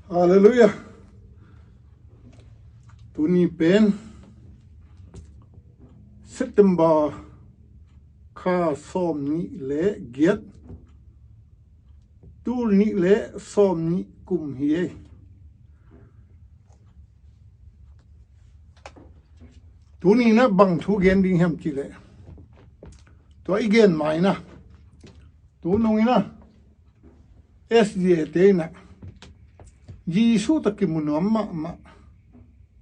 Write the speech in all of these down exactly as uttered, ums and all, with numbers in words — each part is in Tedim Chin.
Halleluiah. Tuni pen September kha sawm nih le giat, tul nih le sawm nih kum hi ei. Tuni na bang thu gen ding hiam cih leh, tua i gen mai na, tunung ina S D A te ina Jesu ta kimu nuam mahmah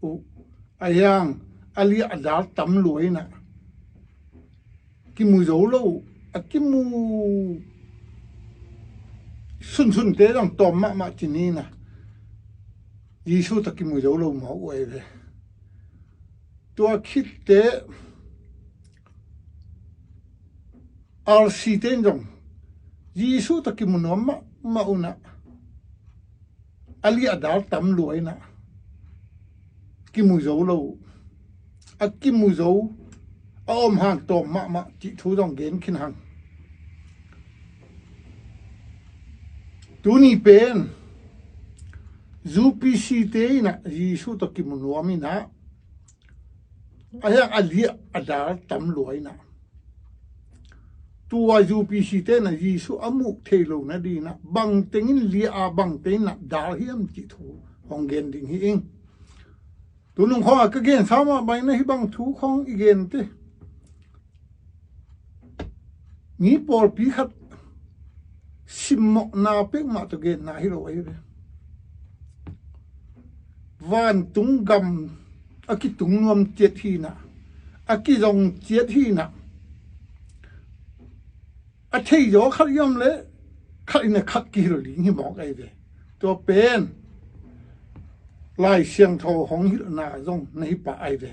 uh, a hiang a liah a dal tam lua ina kimu zo lo uh, a kimu sunsunte zong tawm mahmah ci ni ina Jesu ta kimu zo lo mawk uh ei ve. Tua khitte R C te in zong Jesu ta kimu nuam mahmah una a liah a dal tam lua ina kimu zo lo uh, a kimu zo a om hang tawm mahmah cih thu zong gen khin hang. Tuni pen U P C te ina Jesu ta kimu nuam ina a hiang a liah a dal tam lua ina tua U P C te ina Jesu a muh thei lo na ding ina bangteng in liah a bangteng ina dal hiam cih thu hong gen ding hi ing. Tunung khawng a ka gen sa mahmah ina hi bang thu khawng i gen te mi pawlpi khat simmawhna pekmah tawh genna hi lo ahi ve. Vantung gam a kitung nuam ciat hi ina, a kizong ciat hi ina, a theizaw khat i om le khat ina khat kihilh ding hi mawk ahi ve. Tua pen Lai Siangtho hong hilhna zong na hi pah ahi ve.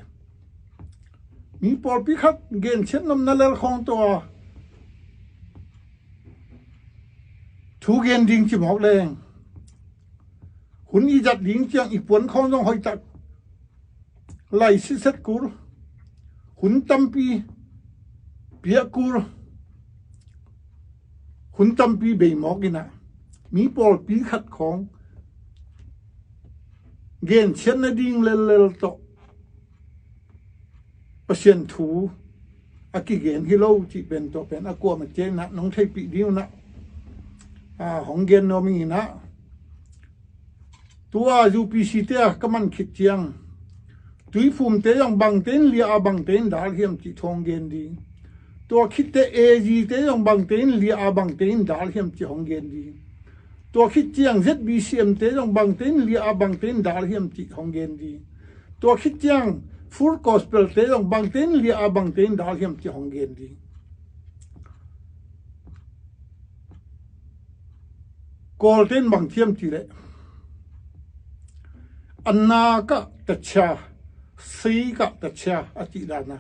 Mi pawlpi khat gensiat nopna lel khawng tawh thu gen ding ci mawk leng hun i zat ding ciang i puan khawng zong hoih tak lai sitset kul, hun tampi piak kul, hun tampi bei mawk ina mi pawlpi khat khawng gensiat nading lellel tawh Pasian thu a kigen hi lo cih pen tua pen a kuamah ciang ina nong theihpih ding ina hong gen nuam ing ina. Tua U P C te a ka man khit ciang Tuiphum te zong bangte in liah a bangte in dal hiam cih thu hong gen ding. Tua khitte A G te zong bangte in liah a bangte in dal hiam cih hong gen ding. Tua khit ciang Z B C M te zong bangte in liah a bangte in dal hiam cih hong gen ding. Tua khit ciang Full Gospel te zong bangte in liah a bangte in dal hiam cih hong gen ding. Kawlte in bang ci hiam cih leh a na kah ta cia, si kah ta cia a cih dan a,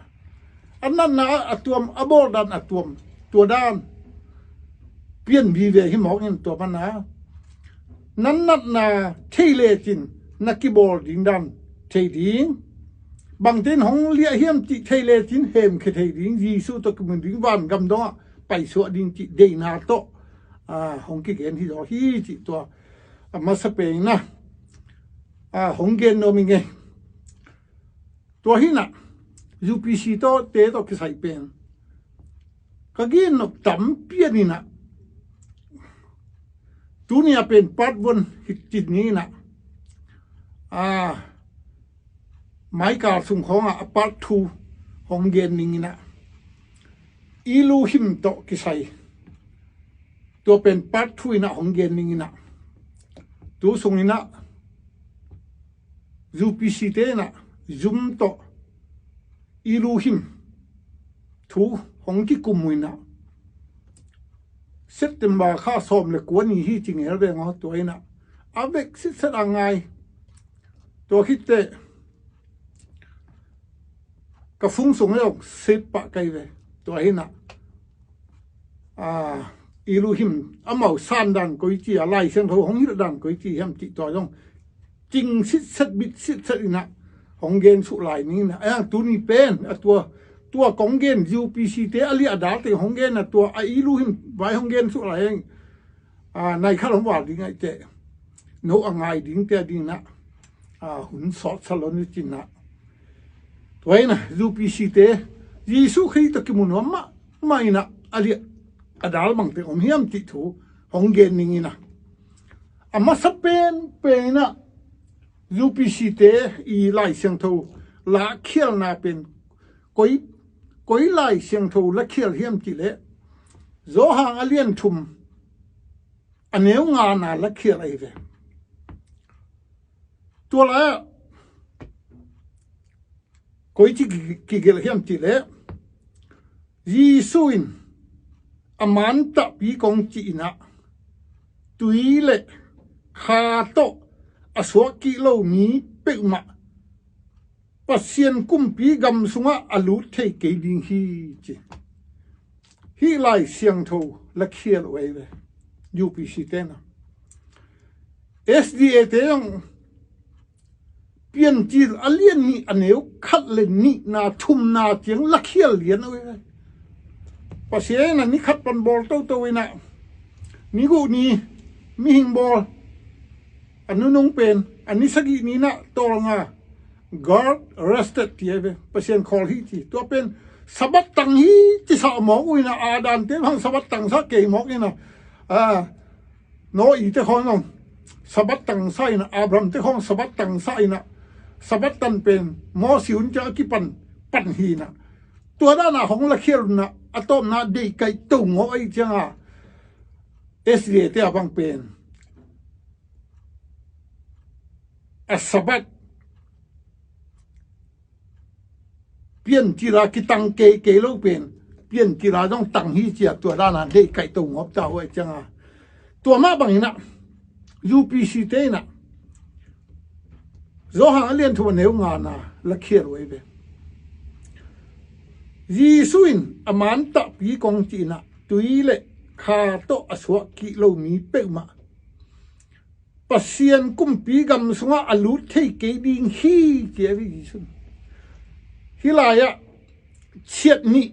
a natna a tuam, a bawl dan a tuam, tua dan pian vive hi mawk in tua mana na natna thei lecin na kibawl ding dan thei ding. Bangte in hong liah hiam cih thei lecin hemkhia thei ding, Jesu tawh kimu ding, vangam dongah paisuah ding cih deihna tawh hong kigen hi zaw hi cih tua a masa pen ina hong gen nuam ing ei. Tua hi ina U P C tawh te tawh kisai pen ka gen nop tampi a ni ina tuni a pen part one hi cih ni ina maikal sung khawngah a part two hong gen ning ina Elohim tawh kisai tua pen part two ina hong gen ning ina tu sung ina U P C te ina zum tawh Elohim thu hong kikum uh ina September kha sawm le kua ni hi ci ngel veng aw tua ina a vek sitset a ngai. Tua khitte ka fung sung zong sit pah kei ve. Tua hi ina Elohim amau san dan koi ci a, Lai Siangtho hong hilh dan koi ci hiam cih tua zong cing sitset bit sitset ina hong gen suh lai ning ina. A tuni pen a tua tua kong gen U P C te a liah a dal teng hong gen a tua a Elohim vai hong gen suh lai ing. Nai khat hong val ding ahi teh no a ngai dingte a dingin ah, a, hun sawtsa lo ni cinah. Tua inah U P C te Jesuh Khrih tawh kimu nuam mahmah inah a liah a dal bangte om hiam cih thu hong gen ning inah. A masa penpen inah U P C te i Lai Siangtho lakhialna pen koi, koi Lai Siangtho lakhial hiam cih leh Johan a lian thum a neu ngana lakhial ahi ve. Tua lai-ah koici ki, kigelh hiam cih leh Jesuh in a mantahpi kong cih inah tui le kha tawh a suak kih lo mi peuhmah Pasian kumpi gam sungah a lut thei kei ding hi ci. Hih Lai Siangtho lakhial uh ahi ve. U P C te na, S D A te zong Piancil a lian nih a neu khat le nihna thumna ciang lakhial lian uh ahi ve. Pasian inah ni khat pan bawl toto inah ni guh ni mihing bawl a nunung pen a ni sagih ni inah tawlnga God rested ci ahi ve. Pasian khawl hi ci. Tua pen Sabbath tang hi ci sah mawk uh inah, Adam te bang Sabbath tang sah kei mawk inah, a, Noah te khawng zong Sabbath tang sah inah, Abraham te khawng Sabbath tang sah inah, Sabbath tan pen Moses hun ciang a kipan pan hi inah. Tua dana hong lakhial inah a tawpna deihkaih to ngawh ahi cianga S D A te a bang pen a Sabbath Piancil a kitang kei kei lo pen Piancil a zong tang hi cia tua dana deihkaih to ngawp ta uh ahi cianga. Tua mah bang inah U P C te inah Johan a lian thum a neu ngana lakhial uh ahi ve. Jesuh in a mantahpi kong cih inah tui le kha tawh a suak kih lo mi peuhmah Pasian kumpi gam sungah a lut thei kei ding hi ci ahi ve Jesuh. Hih lai-ah ciat nih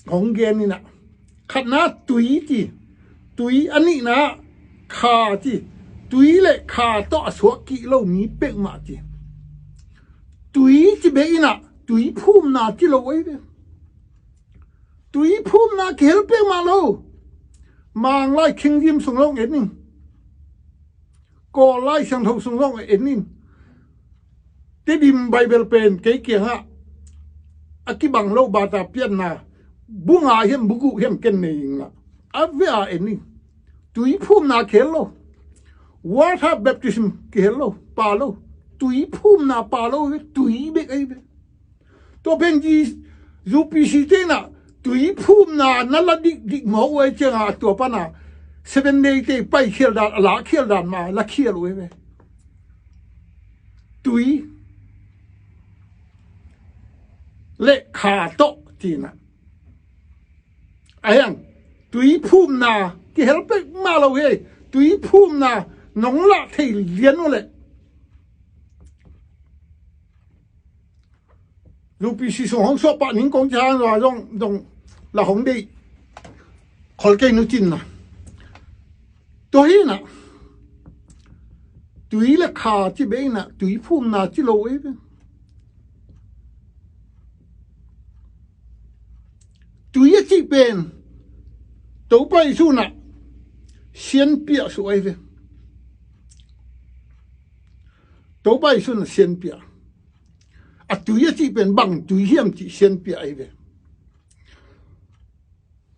hong gen inah, khatna tui ci, tui a nihna kha ci, tui le kha tawh a suak kih lo mi peuhmah ci. Tui ci bek inah tui phumna ci lo ahi ve. Tui phumna kihel peuhmah lo. Manglai King James sung lo en ning. Kawl Lai Siangtho sung zong en in. Tedim Bible pen kei kiangah a kibang lo bata pianna bu nga hiam bu guh hiam ken nei ing a, a ve a en in. Tui phumna kihel lo. Water baptism kihel lo, pa lo. Tui phumna pa lo ve, tui bek ahi ve. Tua pen J-, U P C te inah tui phumna na la dikdik mawk uh ahi cianga tua pana Seven Day te paikhial dan, a lakhial dan mah lakhial uh ahi ve. Tui le kha tawh ci inah. A hiang tui phumna kihel pek mah lo hi. Tui phumna nong lah thei lian uh leh U P C sung hong suah pah ning kong ci hang zong, zong la hong deih khol kei nu cin na. Tua hi inah tui le kha ci bek inah tui phumna ci lo ei ve. Tui a cih pen Topa Jesuh inah sianpiah suh ei ve. Topa Jesuh inah sianpiah. A tui a cih pen bang tui hiam cih sianpiah ei ve.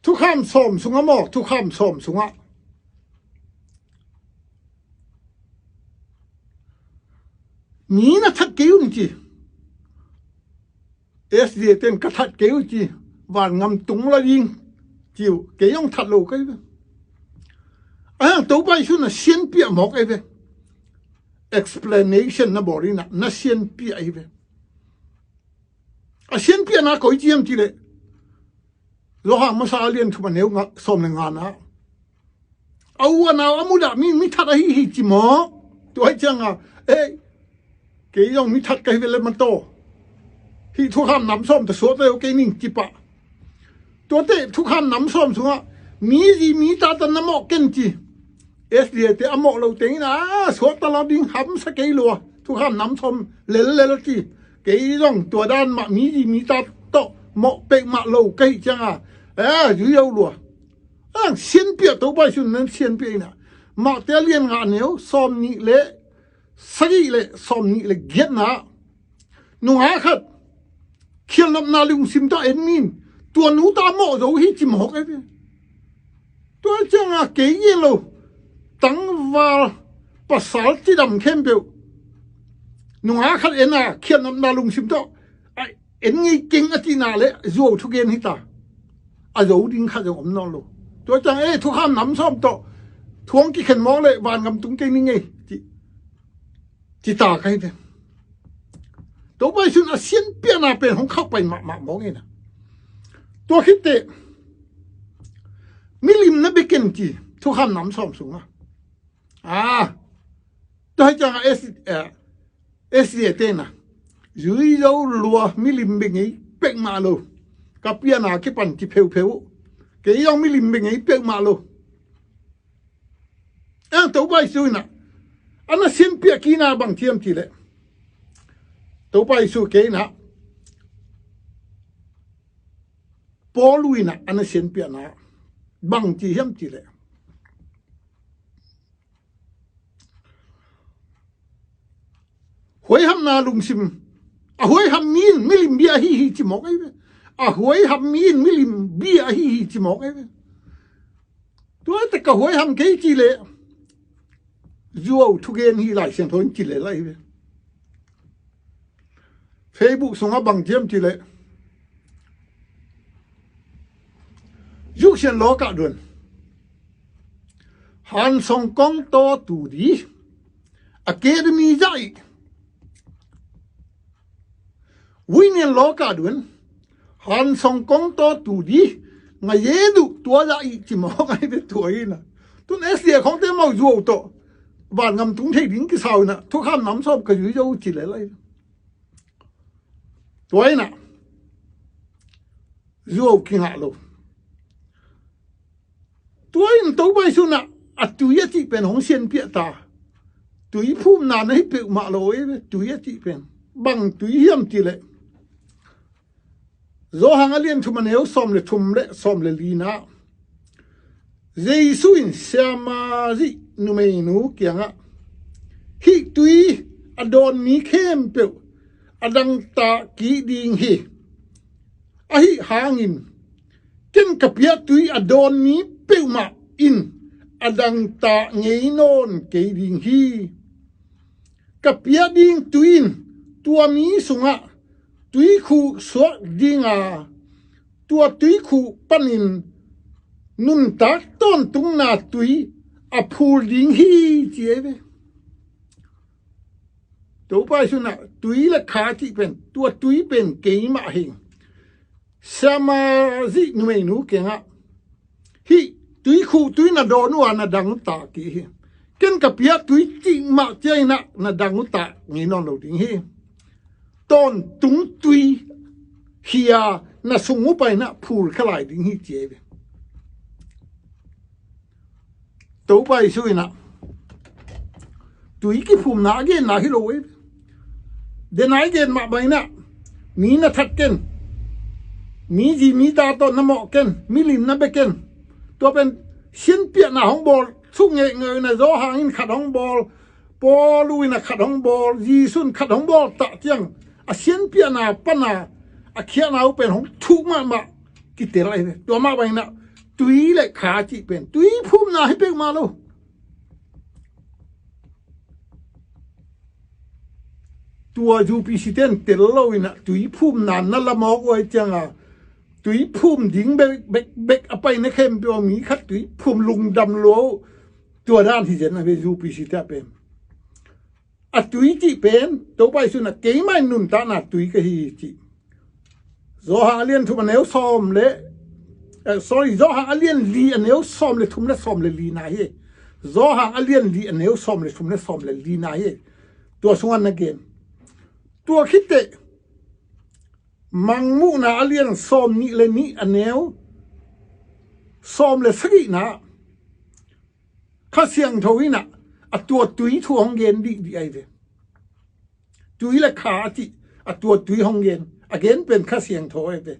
Thukham sawm sungah maw, thukham sawm sungah mi na that kei un ci. S D A ten ka that kei uh ci. Vangam tung la ding ci uh, kei hong that lo kei ve. A hang Topa Jesuh na sianpiah mawk ei ve. Explanation na bawl inah na sianpiah ei ve. A sianpiahna koi ci hiam cih leh Johan masa a lian thum a neu nga, sawm le nga na. A u a nau a mudah mi, mi that ahi hi ci maw. Tua hi cianga, ei, kei zong mi that ka hi ve le mataw. Hih thukham nam sawm ta suak ta kei ning ci pah. Tuate thukham nam sawm sungah mi zi mi tata na mawh ken ci. SDA te a mawh lo teng in a suakta lo ding hamsa kei lua. Thukham nam sawm lel lel a ci. Kei zong tua dan mah mi zi mi ta tawh mawh peuhmah lo ka hih cianga, eh, zui zo lua. Ang sianpiah Topa Jesu in nan sianpiah in a, Mate a lian nga neu sawm nih le sagih le sawm nih le giatna, nungak khat khialhnopna lungsim tawh en mi in tua nu ta mawh zo hi ci mawk e. Tua cianga kei gen lo, tangval pasal cidam khempeuh nungak khat en a khialhnopna lungsim tawh a en ngei keng a cihna le zuau thugen hi ta. A zo ding khat zong om nawn lo. Tua ciang, eh, thukham nam sawm tawh thu hong kikhen mawk le vangam tung kei ni ngei ci, ci ta ka hi ve. Topa Jesu in a sianpiahna pen hong khauh pai mahmah mawk in a, tua khit teh milim na bia ken ci, thukham nam sawm sungah. Ah, tua hi ciangah S, eh, SDA te in a, zui zo lua, milim bia ngei peuhmah lo. Ka piana kipan ci pheupheu uh. Kei zong milim bia ngei peuhmah lo. Eh, Topa Jesu in a, a na sianpiah kina bang ci hiam cih leh, Topa Jesu kei in a, Paul in a, a na sianpiahna bang ci hiam cih leh, huaihamna lungsim, a huaiham mi in milim bia ahi hi ci mawk ahi ve. A huaiham mi in milim bia ahi hi ci mawk ahi ve. Tua teh ka huaiham kei cih leh zuau thugen hi, Lai Siangtho in ci lel ahi ve. Facebook sungah bang ci hiam cih leh, Zuk Sian Lawkah Duan, Han Song Kong Taw Tu Di, Academy zah ih, Vui Nian Lawkah Duan, Han Song Kong Taw Tu Di, Nga Ye Duh Tua Zah Ih ci mawk ahi ve. Tua in a, tun SDA khawngte mau zuau tawh vangam tung thei ding kisau in a, thukham nam sawm ka zui zo ci lel ahi ve. Tua in a, zuau kingah lo. Tua in Topa Jesu in a, a tui a cih pen hong sianpiah ta. Tui phumna na hi peuhmah lo ei ve, tui a cih pen. Bang tui hiam cih leh, Johan a lian thum a neu sawm le thum le sawm le lina, Jesu in Samaria numeinu kiangah, hih tui a dawn mi khempeuh a dangtak kik ding hi. Ahi hangin ken ka piak tui a dawn mi peuhmah in a dangtak ngei nawn kei ding hi. Ka piak ding tui in tua mi sungah tuikhuh suak ding a, tua tuikhuh panin nuntak tawntungna tui a phul ding hi, ci ei ve. Topa Jesu in a tui le kha cih pen, tua tui pen keimah hi. Samaria numeinu kiangah, hih tuikhuh tui na dawn uh a na dangtak kik hi. Ken ka piak tui cih mah ciangin a na dangtak ngei nawn lo ding hi. Tawntung tui hi a, na sung uh panin a phul kha lai ding hi, ci ei ve. Topa Jesu in a tui kiphumna a genna hi lo ei. Denai gen mah bang in a, mi na that ken, mi zi mi ta tawh na mawh ken, milim na bia ken. Tua pen sianpiahna hong bawl, suk ngehngeh in a, Johan in khat hong bawl, Paul in a khat hong bawl, Jesu in khat hong bawl ta ciang, a sianpiahna pan a, a khiahna uh pen hong thuk mahmah kitel ahi ve. Tua mah bang in a tui le kha cih pen tui phumna hi peuhmah lo. Tua UPC ten tel lo in a tui phumna na la mawk uh ai ciang a, tui phum ding bek, bek, bek a pai na khempeuh a mi khat tui phum lungdam lua uh. Tua dan hi zen a ve UPC te a pen. A tui cih pen, Topa Jesu in a keimah in nuntakna tui ka hi cih. Johan a lian thum a neu sawm le, eh, sorry, Johan a lian li a neu sawm le thum le sawm le lina hi. Johan a lian li a neu sawm le thum le sawm le lina hi. Tua sungah na gen. Tua khit teh, Mangmuhna a lian sawm nih le nih a neu sawm le sagihna, Kha Siangtho in ah a tua tui thu hong gen dihdih ahi ve. Tui le kha a cih a tua tui hong gen, a gen pen Kha Siangtho ahi ve.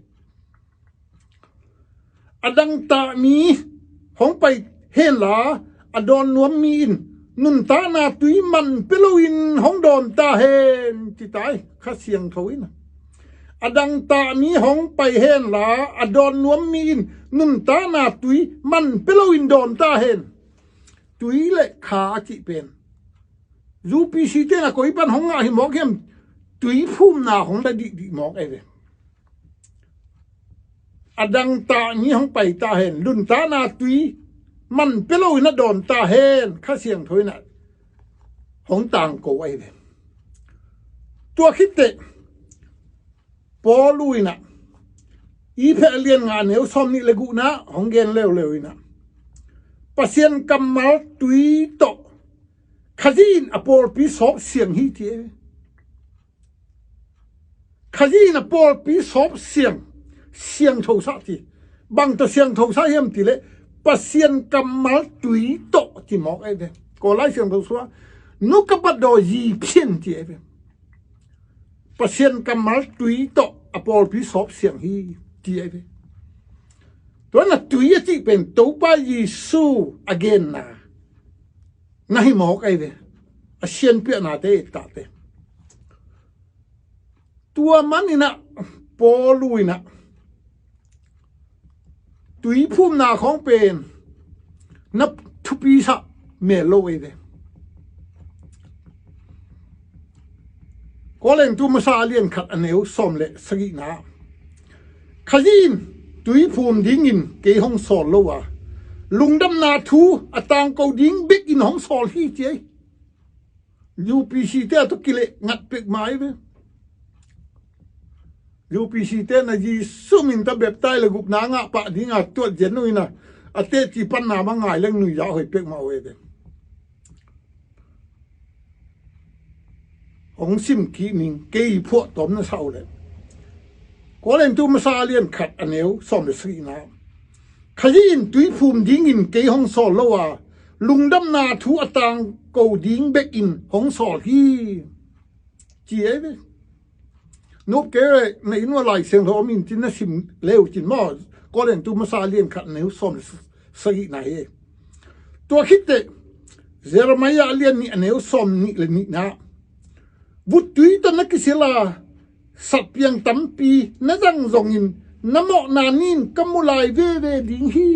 A dangtak mi hong pai henla, a dawn nuam mi in nuntakna tui man pia loin hong dawn ta hen, ci ta hi Kha Siangtho in. A dangtak mi hong pai henla, a dawn nuam mi in nuntakna tui man pia loin dawn ta hen. Tui le kha a cih pen U P C te in a koi pan hong ngah hi mawk hiam? Tui phumna hong la dihdih mawk ahi ve. A dangtak mi hong pai ta hen, nuntakna tui man pia loin a dawn ta hen, Kha Siangtho in ah hong tangko ahi ve. Tua khit teh Paul in ah Efesa a lian nga a neu sawmnih le gukna hong gen leuleu in ah, Pasian kammal tui tawh Khazih in a pawlpi sawp siang hi, ci ahi ve. Khazih in a pawlpi sawp siang, siangtho sah ci. Bang tawh siangtho sah hiam cih leh Pasian kammal tui tawh ci mawk ahi ve. Kawl lai siangtho sua, หนูก็บัดดอร์ ยีเพียร ci ahi ve. Pasian kammal tui tawh a pawlpi sawp siang hi, ci ahi ve. Tua in ah tui a cih pen Topa Jesu a genna na hi mawk ahi ve. A sianpiahnate i tate. Tua man in ah Paul in ah tui phumna khawng pen na thupi sah mel lo ahi ve. Korintu masa a lian khat a neu sawm le sagihna, Khazih in tui phum dingin kei hong sawl lo a, lungdamna thu a tangko ding bekin hong sawl hi, ci ahi. U P C te a tawh kileh ngat pek mah ahi ve. U P C te na Jesu min tawh baptize le gupna ngah pah dinga tuat zen uh in ah, a teci panna mah ngai leng nuizah hoih pek mah uh ahi ve. Hong sim kik ning, kei phuahtawm na sa uh leh. Korintu masa a lian khat a neu sawm le sagihna, Khazih in tui phum dingin kei hong sawl lo a, lungdamna thu a tangko ding bekin hong sawl hi, ci ahi ve. Nop kei leh na inn uah Lai Siangtho om in cin na sim le uh cin maw. Korintu masa a lian khat a neu sawm le sagihna hi. Tua khit teh Jeremiah a lian nih a neu sawmnih le nihna, vut tui tawh na kisil a, satpiang tampi na zang zongin na mawhna ni in ka mu lai veve ding hi,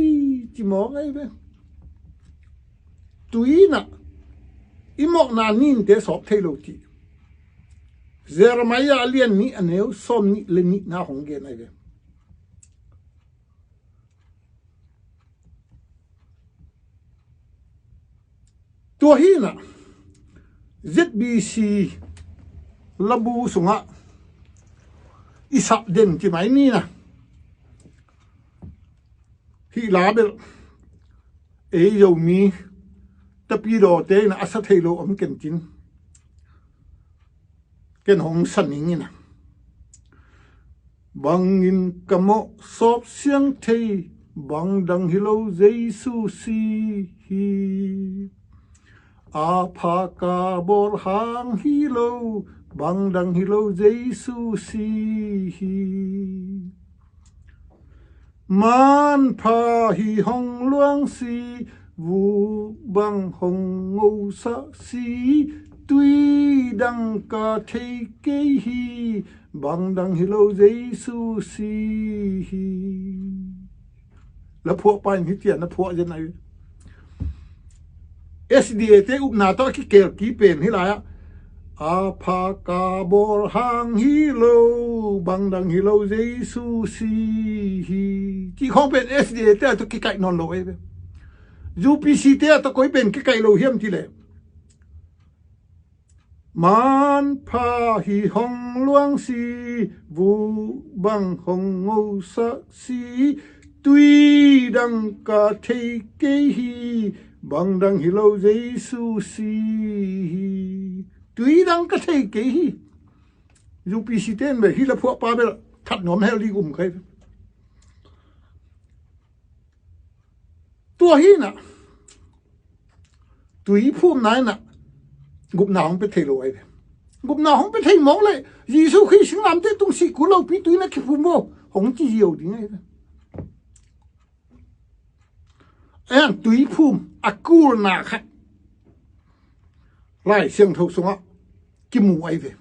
ci mawk ahi ve. Tui in ah i mawhna ni inte sawp thei lo cih Jeremiah a lian nih a neu sawmnih le nihna hong gen ahi ve. Tua hi in ah Z B C labu sungah i sap den ci mai ni in ah, hih la bel ei Zomi tapidawte in ah a sa thei lo om ken cin. Ken hong sa ning in ah, bangin ka mawh sawp siang thei, bang dang hi lo Jesu si hi. A pha ka bawl hang hi lo, bang dang hi lo Jesu si hi. Manpha hi hong luang si, vuk bang hong ngosa si, tui dang ka thei kei hi, bang dang hi lo Jesu si hi. La phuahpa in hih ciang na phuah zen ahi. S D A te upna tawh a kikelki pen hih lai-ah, a pha ka bawl hang hi lo, bang dang hi lo Jesu si hi, cih khawng pen S D A te a tawh kikaih nawn lo ahi ve. U P C te a tawh koi pen kikaih lo hiam cih leh, manpha hi hong luang si, vuk bang hong ngosa si, tui dang ka thei kei hi, bang dang hi lo Jesu si hi. Tui dang ka thei kei hi. U P C te in ve, hih la phuahpa bel that nuam hel ding um kei. Tua hi in ah, Tui phumna in ah gupna hong pia thei lo ahi ve. Gupna hong pia thei mawk leh Jesu Khrih singlamteh tung sih kul lopi tui na kiphum vo hong ci ziau ding ahi ve. Ahi hang tui phum a kulna khat Lai Siangtho sungah kimu ahi ve.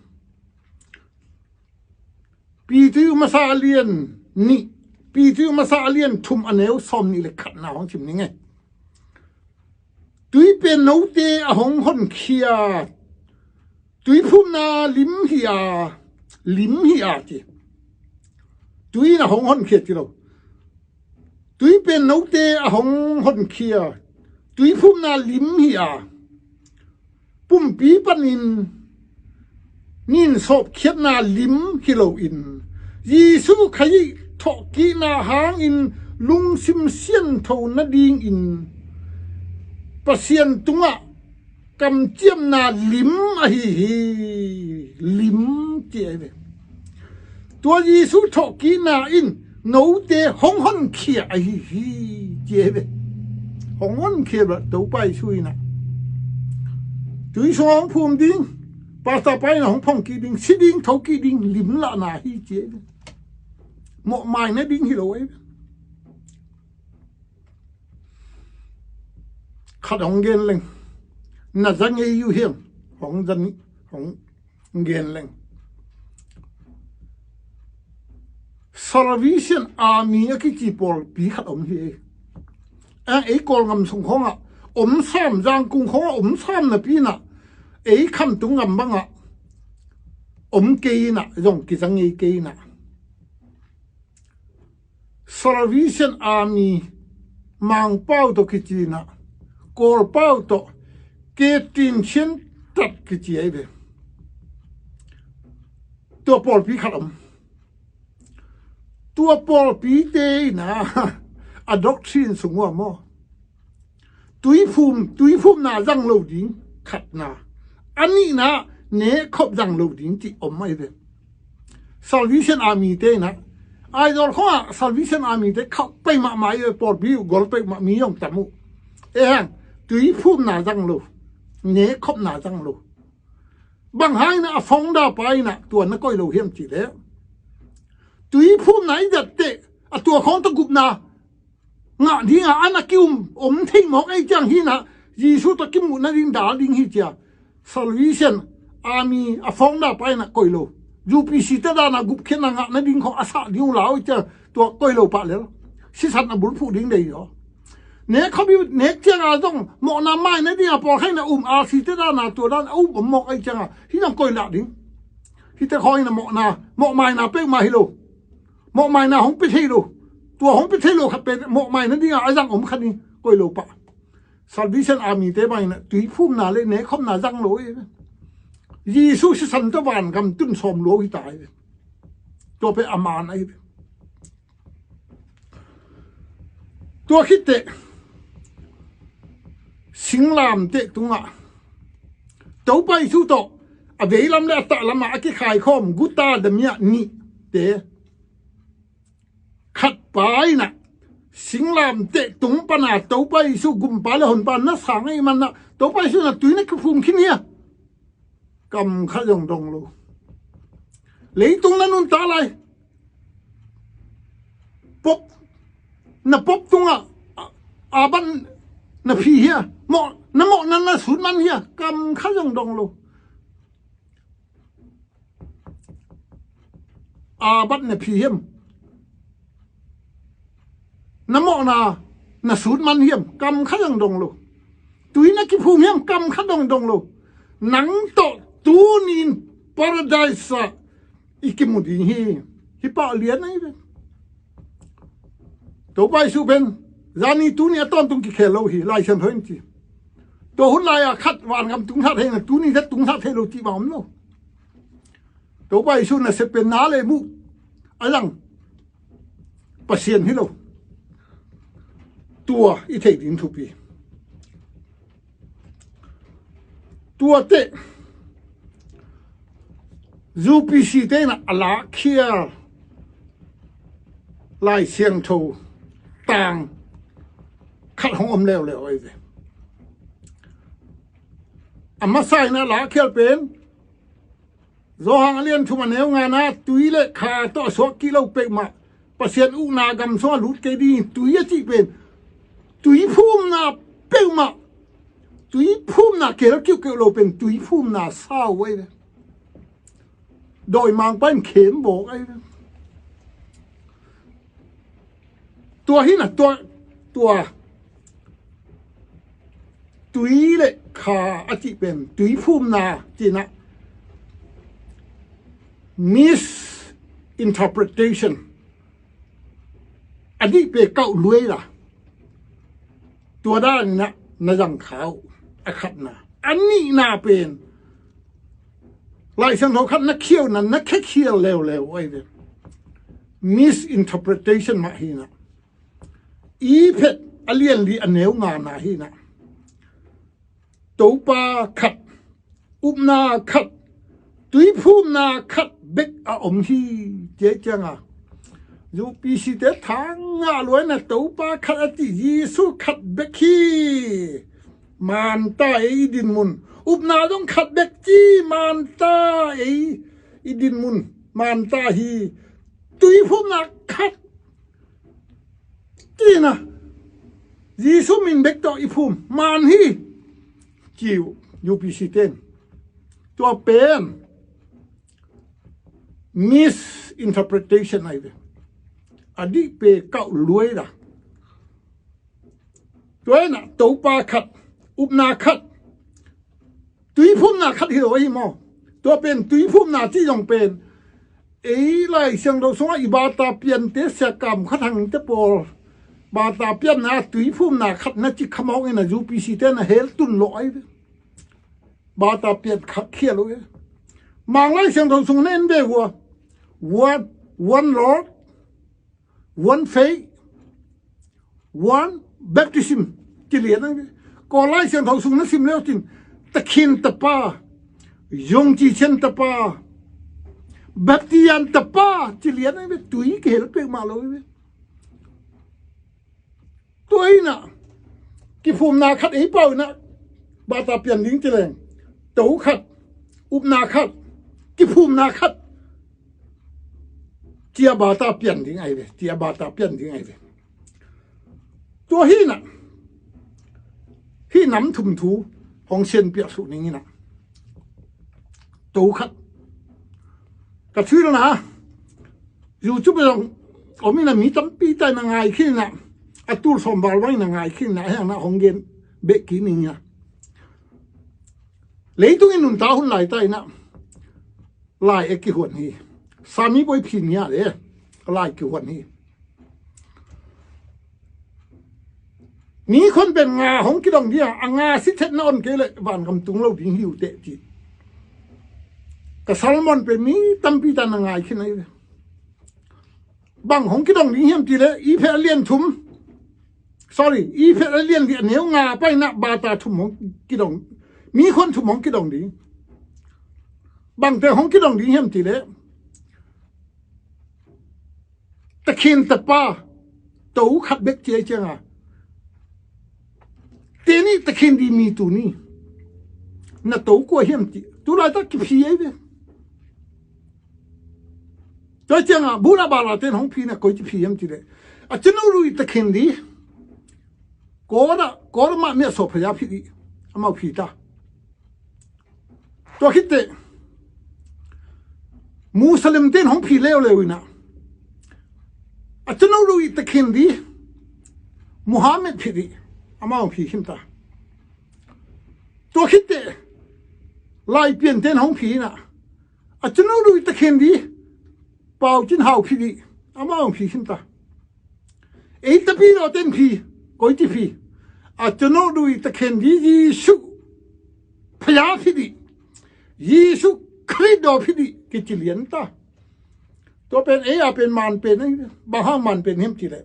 Peter masa a lian nih, Peter masa a lian thum a neu sawm nih le khatna hong sim ning e. Tui pen note a hong honkhia, tui phumna lim hi a, lim hi a ci. Tui in a hong honkhia ci lo. Tui pen note a hong honkhia, tui phumna lim hi a, pumpi panin nin sawpkhiatna lim hi loin, Jesu Khrih thawhkikna hangin lungsim siangtho nadingin Pasian tungah kamciamna lim ahi hi. Lim ci ahi ve. Tua Jesu thawhkikna in note hong honkhia ahi hi ci ahi ve. Hong honkhia bel Topa Jesu in ah tui sungah hong phum ding, pastor pa in ah hong phong kik ding, si ding, tho kik ding, lim lahna hi ci ahi ve. Mawhmai nading hi lo ahi ve. Khat hong gen leng, na za ngei uh hiam? Hong za nih, hong gen leng. Salvation Army a kici pawlpi khat om hi. A, ei Kawlgam sung khawngah om sam, Zangkung khawngah om sam napi in ah ei Khamtung gam bangah om kei in ah, zong kiza ngei kei in ah. Salvation Army, Mangpau tawh kici in ah, Kawlpau tawh Ketin Chian Tat kici ahi ve. Tua pawlpi khat om. Tua pawlpite in ah a doctrine sung uh ah maw, tui phum, tui phumna zang lo ding khatna, a nihna nekkhop zang lo ding cih om ahi ve. Salvation Army te in ah, Aizawl khawngah Salvation Army te khauh peuhmah mah ahi ve, pawlpi uh gol peuhmah, mi zong tam uh. Ahi hang tui phumna zang lo, nekkhopna zang lo. Bang hang in ah a founder pa in ah tua na koih lo hiam cih leh, tui phumna i zat teh a tua khawng tawh gupna ngah ding a, an a ki-um om thei mawk ahih ciang hi in ah, Jesu tawh kimuh nading dal ding hi ci a, Salvation Army a founder pa in ah koih lo. U P C te dan a gupkhiatna ngah nading khawng a sah ding uh lau ahih ciang tua koih lo pah lel. Sisan a bulphuh ding deih hi aw. Nek khawm i nek ciang a zong mawhna mai nading a pawlkhat in ah um, R C te dan a tua dan a um om mawk ahih ciang a hih zong koih lah ding. Hihte khawng in ah mawhna, mawhmaina peuhmah hi lo. Mawhmaina hong pia thei lo. Tua hong pia thei lo khat pen mawhmai nading a a zang om khat hi, koih lo pah. Salvation Army te bang in ah tui phumna le nekkhopna zang lo hi. Jesu sisan tawh vangam tun sawm lo hi ta hi. Tua pen a man ahi. Tua khit teh singlamteh tungah Topa Jesu tawh a veilam le a tahlam ah a kikhaikhawm guta damiah nihte khat pa in ah singlamteh tung pan a Topa Jesu gumpa le honpa na sang ahih man ah Topa Jesu in ah tui na kiphum khin hia? Kam khat zong dong lo. Leitung na nuntak lai, pop, na pop tungah a, a ban na phi hia? Mawh, na mawhna na sut man hia? Kam khat zong dong lo. A bat na phi hiam? Na mawhna na sut man hiam? Kam khat zong dong lo. Tui na kiphum hiam? Kam khat zong dong lo. Nang tawh tuni in Paradise ah i kimu ding hi. Hih pah lian ahi ve. Topa Jesu pen zani tuni a tawntung kikhel lo hi, Lai Siangtho in ci. Tua hun lai-a khat vangam tungsak thei na, tuni zat tungsak thei lo cih bang om lo. Topa Jesu nasep pen na le muh a zang Pasian hi lo. Tua i theih ding thupi. Tuate U P C te in a lakkhial Lai Siangtho tang khat hong om leuleu ahi ve. A masa in a lahkhial pen Johan a lian thum a neu ngana, tui le kha tawh a suak kih lo peuhmah Pasian ukna gam sungah lut kei ding hi. Tui a cih pen tui phumna peuhmah, tui phumna kel kiuhkeuh lo pen tui phumna sau ahi ve. Dawimangpa in khem bawk ahi ve. Tua hi na, tua, tua tui le kha a cih pen tui phumna cihna, misinterpretation, a dih pe kauh luai la. Tua dan in na zang kha uh, a khatna. A nihna pen Lai Siangtho khat na khiau na, na khekhial leuleu ahi ve. Misinterpretation mah hi na. Efesa a lian li a neu ngana hi na. Topa khat, upna khat, tuiphumna khat bek a om hi. Tia cianga U P C te thang ngah luai na, Topa khat a cih Jesu khat bek hi. Manta ei i dinmun, upna zong khat bek ci, manta ei i dinmun manta hi. Tuiphumna khat cihna, Jesu min bek tawh i phum man hi, ci uh U P C ten. Tua pen misinterpretation ahi ve. A dih pe kauh luai la. Tua hi na, Topa khat, upna khat, tuiphumna khat hi lo ahi maw. Tua pen tuiphumna cih zong pen ei Lai Siangtho sungah i bata piante, Sia Kam Kha Thang te pawl bata pianna tuiphumna khat na cih khamawk in a U P C te na hel tun lawh ahi ve. Bata pian khat khia lo ahi ve. Mang Lai Siangtho sung na en ve uh a, one, one Lord, one faith, one baptism, ci lian ahi ve. Kawl Lai Siangtho sung na sim leu cin, Takhin Tapa, Zong Ci Cin Tapa, Baptian Tapa, ci lian ahi ve. Tui kihel peuhmah lo ahi ve. Tua hi na, kiphumna khat ei pau hi na, bata pian ding ci leng, to khat, upna khat, kiphumna khat, cia bata pian ding ahi ve, cia bata pian ding ahi ve. Tua hi na, hih nam thum thu hong sianpiak suh ning hi na. To khat. Ka thuhilna YouTube zong om hi na, mi tampi ta in a ngai khin hi na, a tul sawm val bang in a ngai khin hi na, a hiang na hong gen beh kik ning hi na. Leitung in nuntak hun lai ta hi na, lai e kihuan hi. Sami boi phin hi a le, lai kihuan hi. Nikhon pen nga hong kidong ding a, a nga sithet na on kei le vangam tung lo ding hi uh teh ci. Ka sermon pen mi tampi ta in a ngai khin ahi ve. Bang hong kidong ding hiam ci le, Efesa a lian thum, sorry, Efesa a lian li a neu nga pai na bata thum hong kidong, nikhon thum hong kidong ding. Bang te hong kidong ding hiam ci le, Takhin Tapa, to khat bek ci ahi cianga, teni Takhin di mi tuni, na to kua hiam ci. Tulaitak kiphi ahi ve. Tua cianga bula bala ten hong phi na koi ci phi hiam ci le, a cinu lui Takhin di, kora, kora mah mia so phaya phi di, amau phi ta. Tua khit teh Muslim ten hong phi leuleu hi na, a cinu lui Takhin di, Muhammad phi di, amau hong phi khin ta. Tua khit teh Laipian ten hong phi hi na, a cinu lui Takhin di, Pau Cin Hau phi di, amau hong phi khin ta. Ei Tapidaw ten phi, koi ci phi, a cinu lui Takhin di, Jesu phaya phi di, Jesu Khrih daw phi di, kici lian ta. Tua pen ei a pen man pen, bang hang man pen hiam ci le,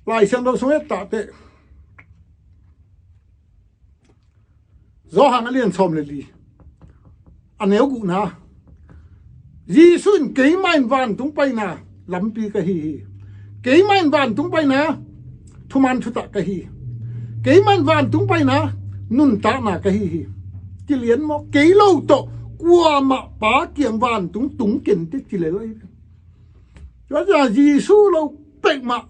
Lai Siangtho sung et ta teh, Johan a lian sawm le li, a neu guhna, Jesu in, keimah in vantung paina lampi ka hi hi. Keimah in vantung paina thuman thutak ka hi. Keimah in vantung paina nuntakna ka hi hi. ci lian maw, kei lo tawh kuamah Pa kiang vantung tung kei ning ci lel ahi. Tua ciang Jesu lo peuhmah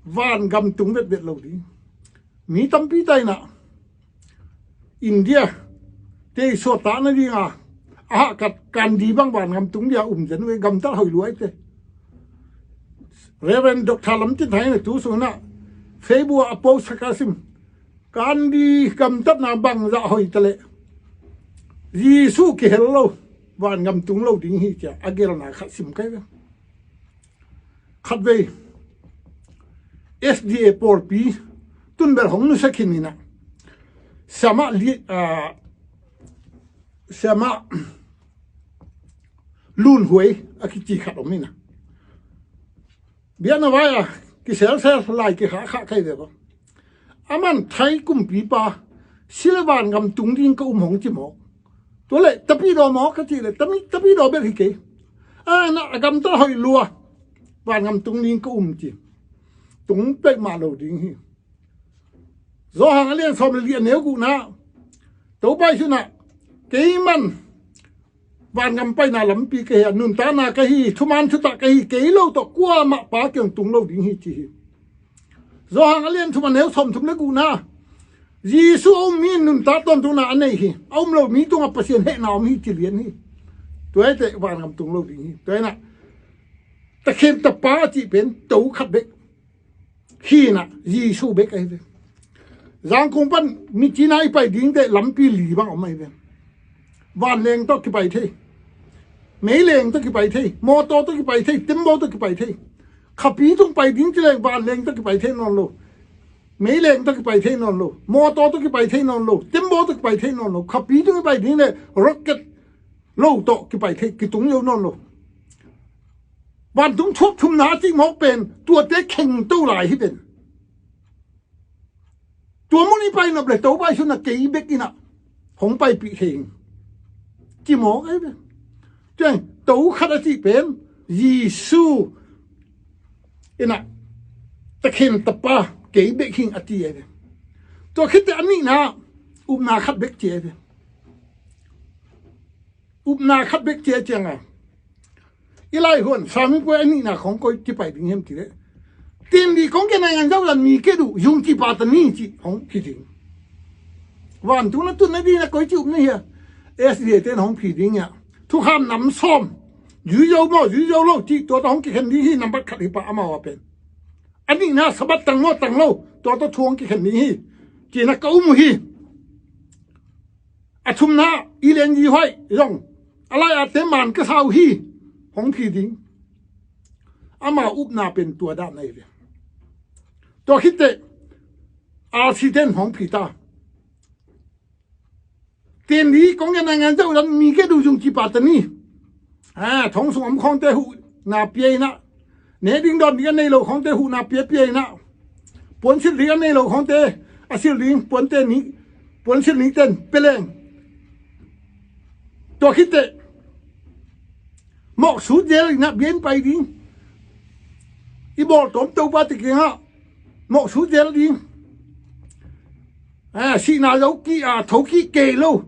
vangam tung vetvet lo ding. Mi tampi ta in ah India tei suahtakna ding a, a hahkat Gandhi bang vangam tung dia um zen uh e, gamtat hoih lua hi te. Reverend Doctor Lam Tin Thang in ah tu sung in ah Facebook ah a post khat ka sim. Gandhi gamtatna bangzah hoih ta leh Jesu kihel lo vangam tung lo ding hi ci-a a gelna khat sim ka hi ve. Khatvei S D A pawlpi tun bel hong nusia khin in ah, siamah li, ah, siamah Lun Huai a kici khat om in ah, biakna vai a kiselsel lai kikhahkhah ka hi ve bang. Aman Thai kumpipa, si leh vangam tung ding ka um hong ci mawk. Tua leh tapidaw mawk ka cih leh, tapi, tapidaw bek hi kei. A, na, a gamtat hoih lua, vangam tung ding ka um ci. Tung peuhmah lo ding hi. Johan a lian sawm le li, a neu gukna, Topa Jesu in ah, keiman vangam paina lampi ka hi a, nuntakna ka hi, thuman thutak ka hi, kei lo tawh kuamah Pa kiang tung lo ding hi ci hi. Johan a lian thum, a neu sawmthum le gukna, Jesu a um mi in nuntak tawntungna a nei hi. A um lo mi tungah Pasian hehna om hi ci lian hi. Tua hi teh vangam tung lo ding hi. Tua hi in ah, Takhen Tapa a cih pen to khat bek hi in ah, Jesu bek ahi ve. Zangkong pan Myitkyina i pai ding teh lampi li bang om ahi ve. Vanleng tawh kipai thei, meileng tawh kipai thei, mawtaw tawh kipai thei, tembaw tawh kipai thei. Khapi tung pai ding ci leng vanleng tawh kipai thei nawn lo, meileng tawh kipai thei nawn lo, mawtaw tawh kipai thei nawn lo, tembaw tawh kipai thei nawn lo. Khapi tung i pai ding leh rocket lo tawh kipai thei, kitung zo nawn lo. Vantung thuak thumna a cih mawk pen tuate khengto lai hi pen. Tua mun i pai nop leh Topa Jesu in ah kei bek in ah hong paipih thei ing ci mawk ahi pen. Tua to khat a cih pen Jesu in ah, Takhen Tapa, kei bek hi ing a ci ahi pen. Tua khit teh a nihna, upna khat bek ci ahi pen. Upna khat bek ci a ciang a, i laihuan Sami puai a nihna khong koi kipai ding hiam cih leh, 天理公家 naingan zau zan mi kiat uh zung ci pa ta ni ci hong phi ding. Vantung na tun na ding na koi ci upna hi a, S D A te in hong phi ding hi a. Thukham nam sawm, zui zo maw zui zo lo cih tua tawh hong kikhen ding hi. Nambat khat hi pah amau a pen. A nihna Sabbath tang maw tang lo, tua tawh thu hong kikhen ding hi. Cihna ka um uh hi. A thumna, i leng i huai zong a lai-atte man ka sa uh hi, hong phi ding. Ama upna pen tua dan ahi ve. Tua khit teh R C te in hong phi ta. 天理公家 naingan zau zan mi kiat uh zung ci pa ta ni. A, thong sung om khawngte huhna pia in ah, ne ding dawn ding a nei lo khawngte huhna piapia in ah, puansilh ding a nei lo khawngte a silh ding puante ni, puansilh nite in pia leng. Tua khit teh mawhsut zel in ah bia in pai ding. I bawltawm Topa te kiangah mawhsut zel ding. A, sihna zo kik, a, tho kik kei lo.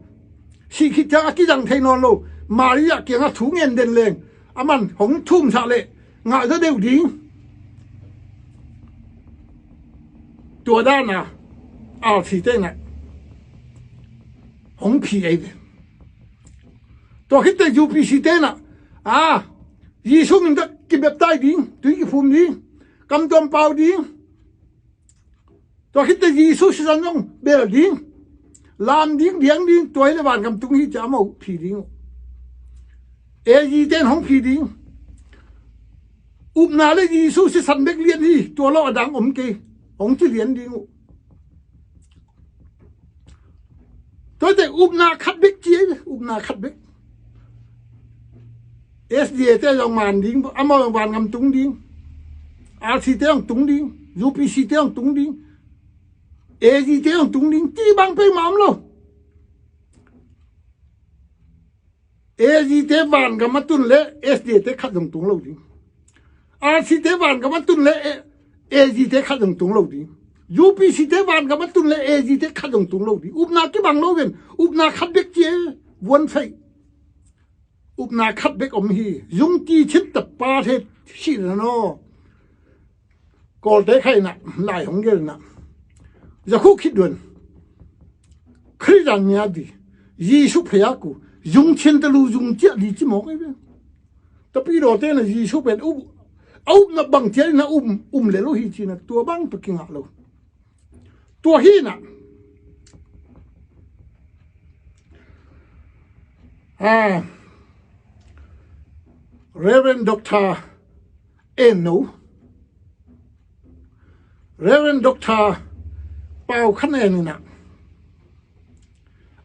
Sih khit ciang a kizang thei nawn lo. Maria kiangah thu ngen den leng, aman hong thumsak leh ngah zaw deuh ding. Tua dan a R C te in ah hong phi ahi ve. Tua khit teh U P C te in ah, a, Jesu min tawh kibaptize ding, tui kiphum ding, kamtuam pau ding. Tua khit teh Jesu sisan zong bel ding, lam ding, diang ding, tua hi leh vangam tung hi ci-a amau phi ding uh. A G te in hong phi ding. Upna le Jesu sisan bek lian hi, tua lo a dang om kei, hong ci lian ding uh. Tua teh upna khat bek ci, upna khat bek. S D A te zong man ding, amau zong vangam tung ding. R C te zong tung ding, U P C te zong tung ding, A G te zong tung ding, ci bang peuhmah om lo. A G te vangam a tun leh S D A te khat zong tung lo ding. R C te vangam a tun leh A G te khat zong tung lo ding. U P C te vangam a tun le A G te khat zong tung lo ding. Upna kibang lo ven. Upna khat bek ci e. Vuan fei. Upna khat bek om hi. Zung Ci Chin tapa the sih na no. Kawlte khaina lai hong gelna. Zakhu khit duan. Khridan nia di. Jesu phei a ku. Zung Chin ta lu zung ciah di ci mawk ai ve. Tapidaw te na Jesu pen up, a upna bang ciah na um, um le lo hi ci na tua bang pa kingah lo. Tua hi na. Ah, Reverend Doctor En No. Reverend Doctor Pau Khan En in a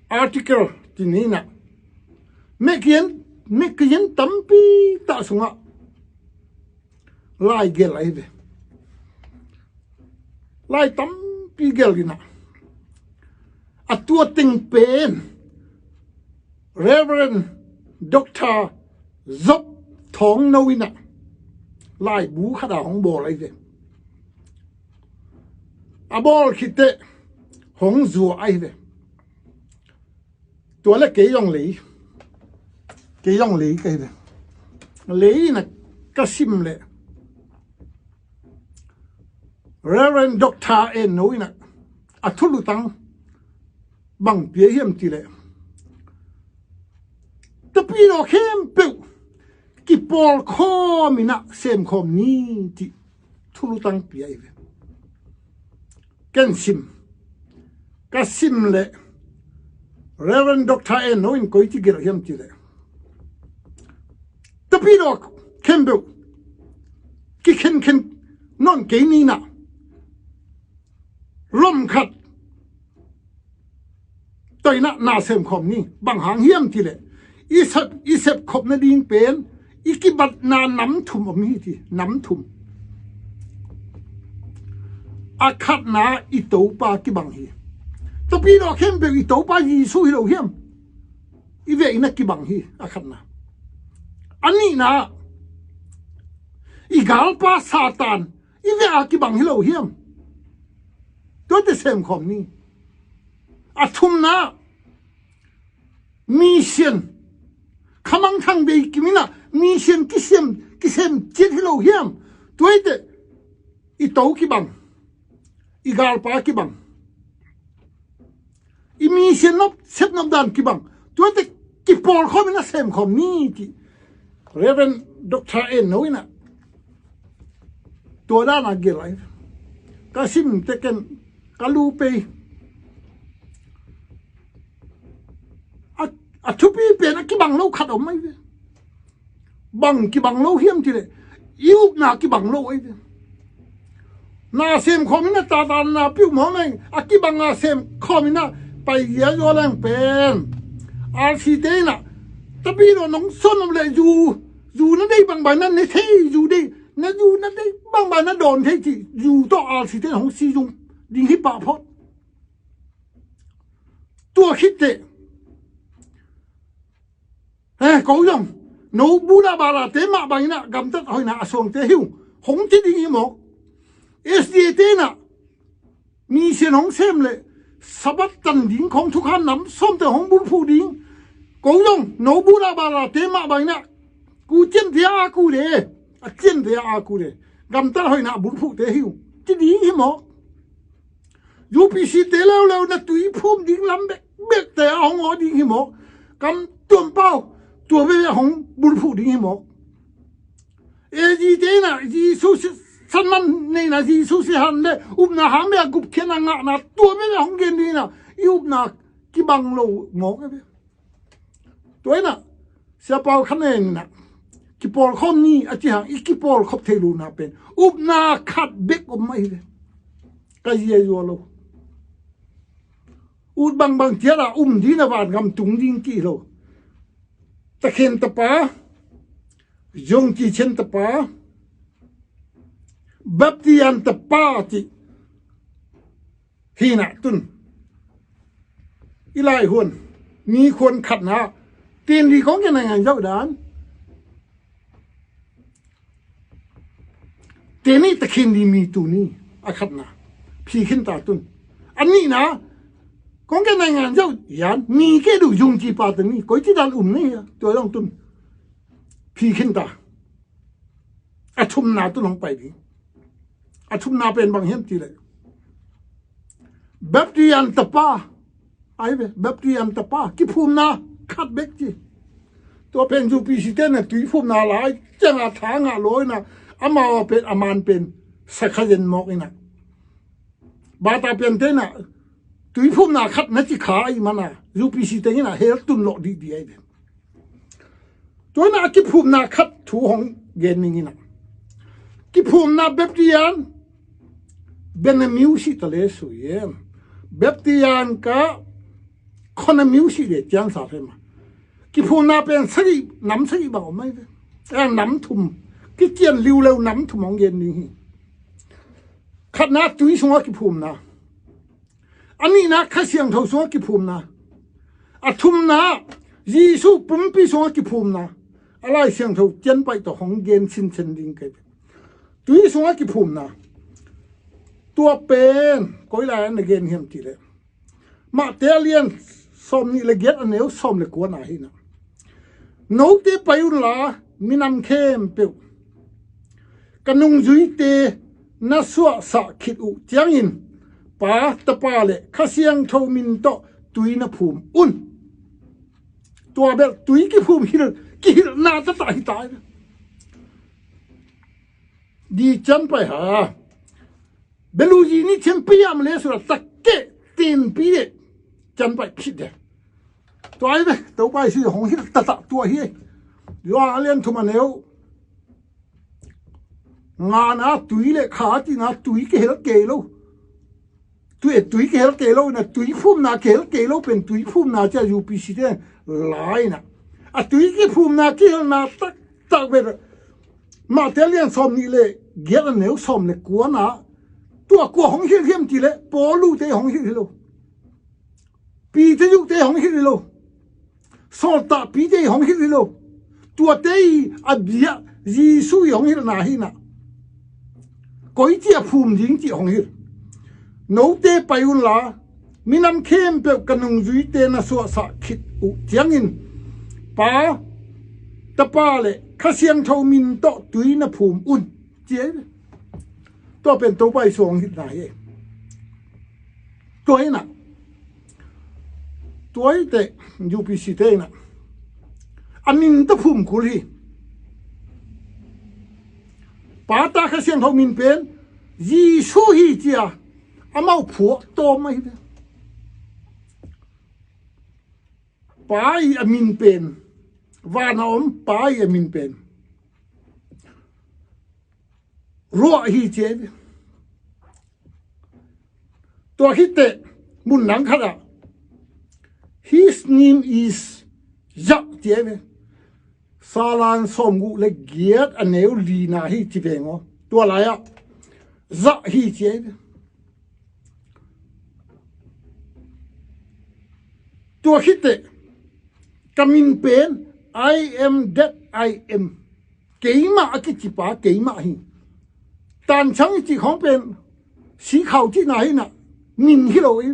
article ti ni na. Mekian, mekian tampi ta sungah lai gel ai ve. Lai tampi gel in a. A tua teng pen Reverend Doctor Zop Thawng No in a laibu khat a hong bawl ai ve. A bawl khit teh hong zuah ai ve. Tua le kei zong lei. Kei zong lei kei ve. Lei in a ka sim le Reverend Doctor En No in a, a thulutang bang pia hiam ti le, tapidaw khempeuh kipawl khawm in a sem khawm ni ti thulutang pia hi ve. Ken sim, ka sim le Reverend Doctor En No in koi ci gelh hiam ti le, tapidaw khempeuh kikhenkhen nawn kei ni na, lom khat toina na sem khawm ni. Bang hang hiam ti le, i sep, i sep khop nading pen i kibatna nam thum om hi ti, nam thum. A khatna i Topa kibang hi. Tapidaw khempeuh i Topa Jesu hi lo hiam? I vekna kibang hi a khatna. A nihna i galpa Satan i vek a kibang hi lo hiam? Tuate sem khawm ni. A thumna mission. Khamang thang bei kim in a mission kisem, kisem ciat hi lo hiam? Tuate i To kibang, i galpa kibang, i mission nop, sep nop dan kibang. Tuate kipawl khawm in a sem khawm ni ti Reverend Doctor En No in a tua dan a gel ai. Ka sim te ken ka lu pei. A, a thupi pen a kibang lo khat om ai ve. Bang kibang lo hiam ti le, i upna kibang lo ai ve. Na sem khawm in a tata na piu mawk nai, a kibang a sem khawm in a pai zia zaw leng pen R C te in a, tapidaw nong son om le zu, zu na dei bang bai na ne thei, zu dei, na zu na dei bang bai na dawn thei ci, zu tawh R C te in hong si zung ding hi pah phot. Tua khit teh, eh, ko zong no bula bala te mah bang in a gamtat hoihna a suangte hi uh hong ci ding hi mawk. S D A te in a mission hong sem le Sabbath tan ding khawng thukham nam sawmte hong bulphuh ding. Ko zong no bula bala te mah bang in a ku cian te a ku de, a cian te a ku de, gamtat hoihna a bulphuhte hi uh ci ding hi mawk. U P C te leuleu na tui phum ding lam bekbek te a hong aw ding hi mawk. Kam tuam pau tua veve hong bulphuh ding hi mawk. A G te in a Jesu si, sanman neina Jesu si han le upna hang bek a gupkhiatna ngahna tua veve hong gen ding in a i upna kibang lo mawk e ve. Tua in a Sia Pau Khan En in a kipawl khawm ni a ci hang i kipawl khop thei lohna pen upna khat bek om mah hi ve. Ka zia zua lo. Ut bangbang ciat a um ding a vangam tung ding kih lo. Takhen tapa, Zong Ci Chin tapa, Baptian tapa ci hi na tun. I lai huan mi khuan khatna ten li kong gen a ngan zauh dan. Teni takhin di mi tu ni a khatna. Phi khinta tun. A nihna, kong ke naingan zau yan mi ke du yung ci pa tani koi ci dan um ni a tua zong tun. Phi khinta. A thumna tun hong pai ding. A thumna pen bang hiam ti le, baptian tapa. Ai ve, baptian tapa kiphumna khat bek ci. Tua pen U P C te na tuiphumna lai cianga tha ngah lo ina, amau pen a man pen sakha zen mawk ina. Bata pian te na tuiphumna khat na ci kha ai mana U P C te ina hel tun lo di di ai ve. Tua ina a kiphumna khat thu hong gen ning ina. Kiphumna baptian bena miu si ta le su yen. Baptian ka khona miu si le cian sa fe ma. Kiphumna pen sagi nam sagi bang om mai ve. Eng nam thum. Kikian liu leu nam thum hong gen ning hi. Khatna tui sunga kiphumna. A nihna Kha Siangtho sungah kiphumna. A thumna Jesu pumpi sungah kiphumna. A Lai Siangtho cianpaih tawh hong gen sinsen ding kei. Tui sungah kiphumna. Tua pen koi lai na gen hiam ti le, Mate a lian sawm nih le giat a neu sawm le kuana hi na. Note pai unla minam khempeuh ka nungzuite na suahsah khit uh ciangin Pa, Tapa le Kha Siangtho min tawh tui na phum un. Tua bel tui kiphum hilh, kihilhna tatah hi ta. Di cianpaih ha. Beluji ni cianpaih a male sura takke tinpi de cianpaih khit de. Tua ai ve, Topa Jesu hong hilh tatah tua hi. Johan a lian thum a neu ngana tui le kha tina tui kihel kei lo. Tui e tui kihel kei lo ina tuiphumna kihel kei lo pen tuiphumna cia U P C te lai ina. A tui kiphumna kihelna taktak ve. Mate lian sawm nih le giat a neu sawm le kuana. Tua kua hong hilh hiam ti le Paulu te hong hilh hi lo. Peter Juk te hong hilh hi lo. Sawltak Peter hong hilh hi lo. Tuate i a bia Jesu i hong hilhna hi na. Koi cia phum ding cih hong hilh. Note pai unla minam khempeuh ka nungzuite na suahsah khit uh ciangin Pa, Tapa le Kha Siangtho min tawh tui na phum un. Ci ei ve. Tua pen Topa i suang hitna hi ei. Tua hi na. Tua hi te U P C te hi na. A min ta phum kul hi. Pa, Ta, Kha Siangtho min pen Jesu hi cia amau phuak tawm ahi ve. Pa i a min pen, vana om Pa i a min pen Ruah hi ci ei ve. Tua khit teh mun nang khatah His name is Zah ci ei ve. Salan sawmguk le giat a neu lina hi ci veng aw. Tua lai-ah Zah hi ci ei ve. Tua khit teh ka min pen I am that I am. Keimah a kicipa keimah hi. Tanchang i cih khawng pen sikhau cihna hi na, min hi lo hi.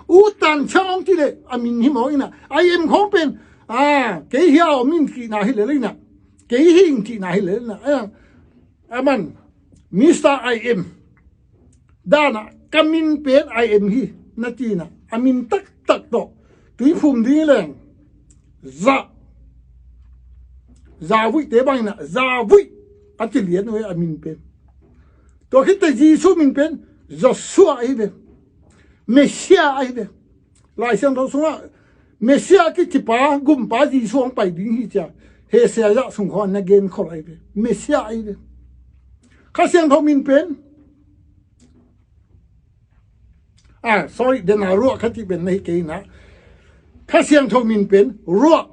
U Tanchang hong cih leh a min hi mawk hi na. I am khawng pen kei hi a om in cihna hi lel hi na. Kei hi in cihna hi lel hi na. A man Mister I am dana ka min pen I am hi na ci na, a min taktak tawh tuiphum ding leng Zah. Zavuihte bangin ah Zavuih a ci lian uh hi a min pen. Tua khit teh Jesu min pen Joshua ahi ve. Messiah ahi ve. Lai Siangtho sungah Messiah kicipa gumpa Jesu hong pai ding hi cia Isaiah sung khawng na gen khol ahi ve. Messiah ahi ve. Kha Siangtho min pen Ah, sorry, dena Ruah kha cih pen na hi kei na. Kha Siangtho min pen Ruah.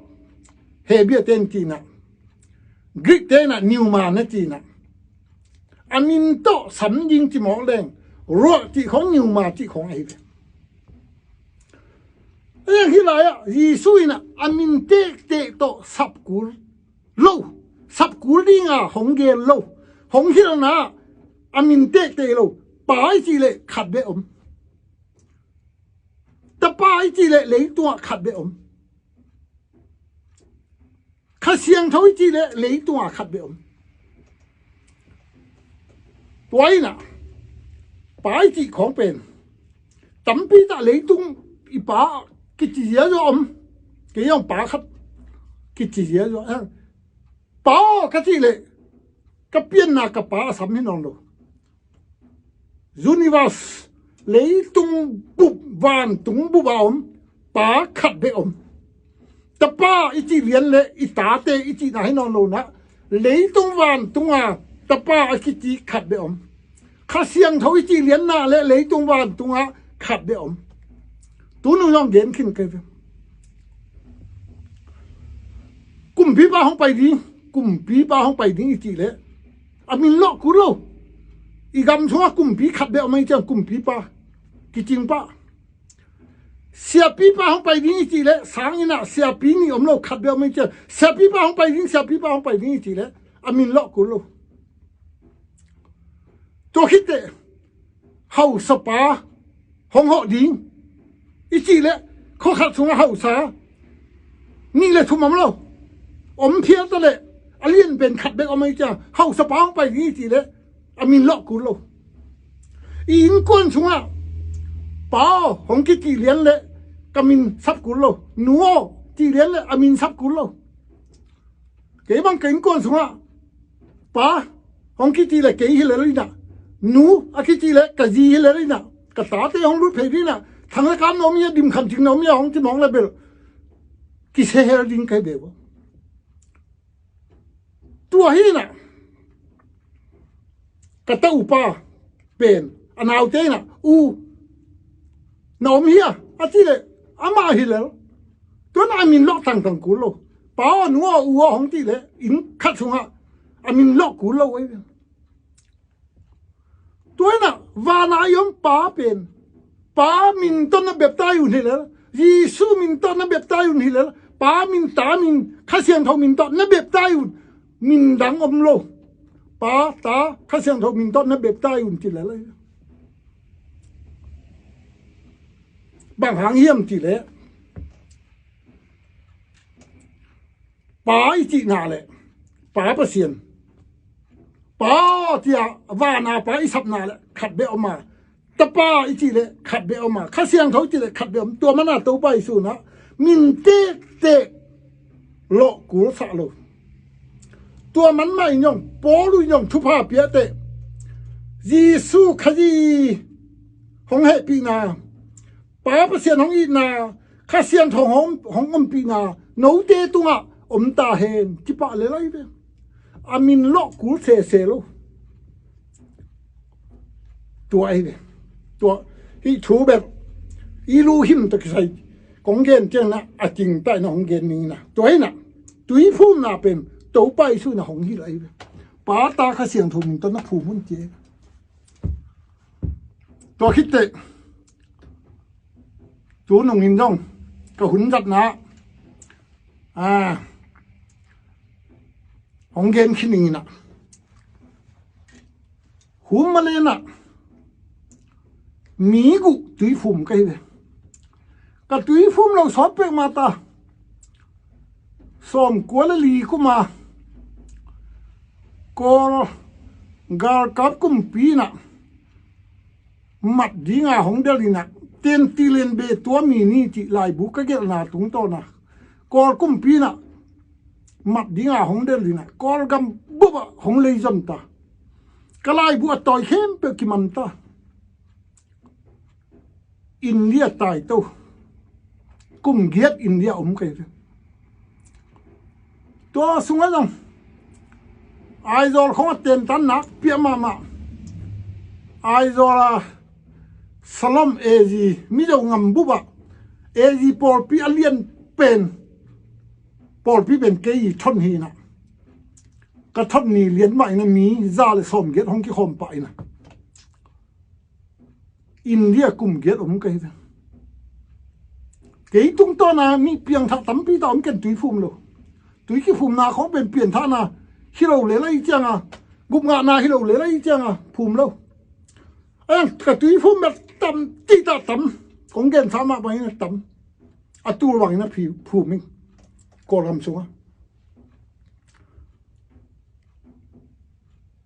Hebrew te in cihna, Greek te in ah pneuma na cihna. A min tawh sam ding ci mawk leng Ruah cih khawng pneuma cih khawng ahi ve. Ahi lai-ah Jesu in ah a min tektek tawh sapkul lo, sapkul dinga hong gen lo, hong hilhna a min tektek lo. Pa i cih leh khat bek om. Tapa i cih leh leitungah khat bek om. Kha Siangtho i cih leh leitungah khat bek om. Tua inah Pa i cih khawng pen tampi tak leitung i Pa kici ziazua om. Kei zong Pa khat kici ziazua. Pa aw ka cih leh ka pianna ka Pa a sam hi nawn lo. Universe, leitung bup, vantung bup a om Pa khat bek om. Tapa i cih lian le i tate i cihna hi nawn lo nah, leitung vantunga Tapa a kici khat bek om. Kha Siangtho i cih lianna le leitung vantungah khat bek om. Tunu zong gen khin kei ve. Kumpipa hong pai ding, kumpipa hong pai ding i cih leh a min lawh kul lo. I gam sungah kumpi khat bek om a i ciang kumpipa, kicingpa. Siapipa hong pai ding i cih leh sang innah siapi nih om lo, khat bek om a i ciang siapipa hong pai ding, siapipa hong pai ding i cih leh a min lawh kul lo. Tua khit teh hausapa hong hawh ding i cih leh khua khat sungah hausa nih le thum om lo. Om phial ta leh a lian pen khat bek om a i ciang hausapa hong pai ding i cih leh a min lawh kul lo. I innkuan sungah Pa aw hong kicih lian leh ka min sap kul lo. Nu aw cih lian leh a min sap kul lo. Kei bang ka innkuan sungah Pa hong kicih leh kei hi lel inah, Nu a kicih leh ka zi hi lel inah, ka tate hong lut phei ding inah, thang le kam na om hi a, dim khan cing na om hi a, hong ci mawk le bel kisia hel ding kai beu. Tua hi inah ka ta upa pen a naute inah, U na om hia a cih leh amah hi lel. Tuan a min lawh tangtang kul lo. Pa aw, Nu aw, U aw hong cih leh inn khat sungah a min lawh kul lo ei. Tua inah vana i om Pa pen Pa min tawh na beptai un hi lel. Jesu min tawh na beptai un hi lel. Pa min, Ta min, Kha Siangtho min tawh na beptai un. Min dang om lo. Pa, Ta, Kha Siangtho min tawh na beptai un ci lel. Bang hang hiam cih leh Pa i cihna le Pa Pasian, Pa aw tia vana Pa i sapna le khat bek om a, Tapa i cih le khat bek om a, Kha Siangtho i cih le khat bek om. Tua mana Topa Jesu nah min tektek lawh kul sah lo. Tua man mah in zong Paul in zong thupha piate, Jesu Khazih hong hehpihna, Pa Pasian hong itna, Kha Siangtho hong, hong ompihna note tungah om ta hen. Kipah le lai ve. A min lawh kul sese lo. Tua ahi ve. Tua hih thu bel i lu him tawh kisai kong gen ciangin a cingtah in a hong gen ning in a, tua hi in a, tuiphumna pen Topa Jesu in a hong hilh ahi ve. Pa, Ta, Kha Siangtho min tawh na phum un ci ahi ve. Tua khit teh tu nungin zong ka hun zatna ah hong gen khin ning in a, Hum Malay in a mi guh tuiphum ka hi ve. Ka tuiphum lo sawt pek mah ta, sawmkua le li kum a Kawl galkap kumpi in a mat dinga hong del in a, Tien Ti Lien Be Tua Mi Ni cih laibu ka gelhna tungtawn a, Kawl kumpi in a mat dinga hong del in a, Kawlgam bup ah hong lei zon ta. Ka laibu a tawi khempeuh kiman ta. India tai to, kum giat India om ka hi ve. Tua sungah zong Aizawl khong a tentan nak piah mahmah. Aizawl a Salom A G, Mizo ngam bup ah A G pawlpi a lian pen, pawlpi pen kei thon hi in a, ka thon ni lian mah in a, mi za le sawmgiat hong kikhawm pah in a, India kum giat om ka hi ve. Kei tungtawn a mi piangthak tampi ta om, ken tuiphum lo. Tui kiphumna khawng pen pianthakna hi lo le lai ciang a, gupngahna hi lo le lai ciang a phum lo. Ayan ka tuiphum bel tam, tita tam. Kong gensa mah bangin a tam. A tul bangin a phi-, phum ing. Kawlgam sungah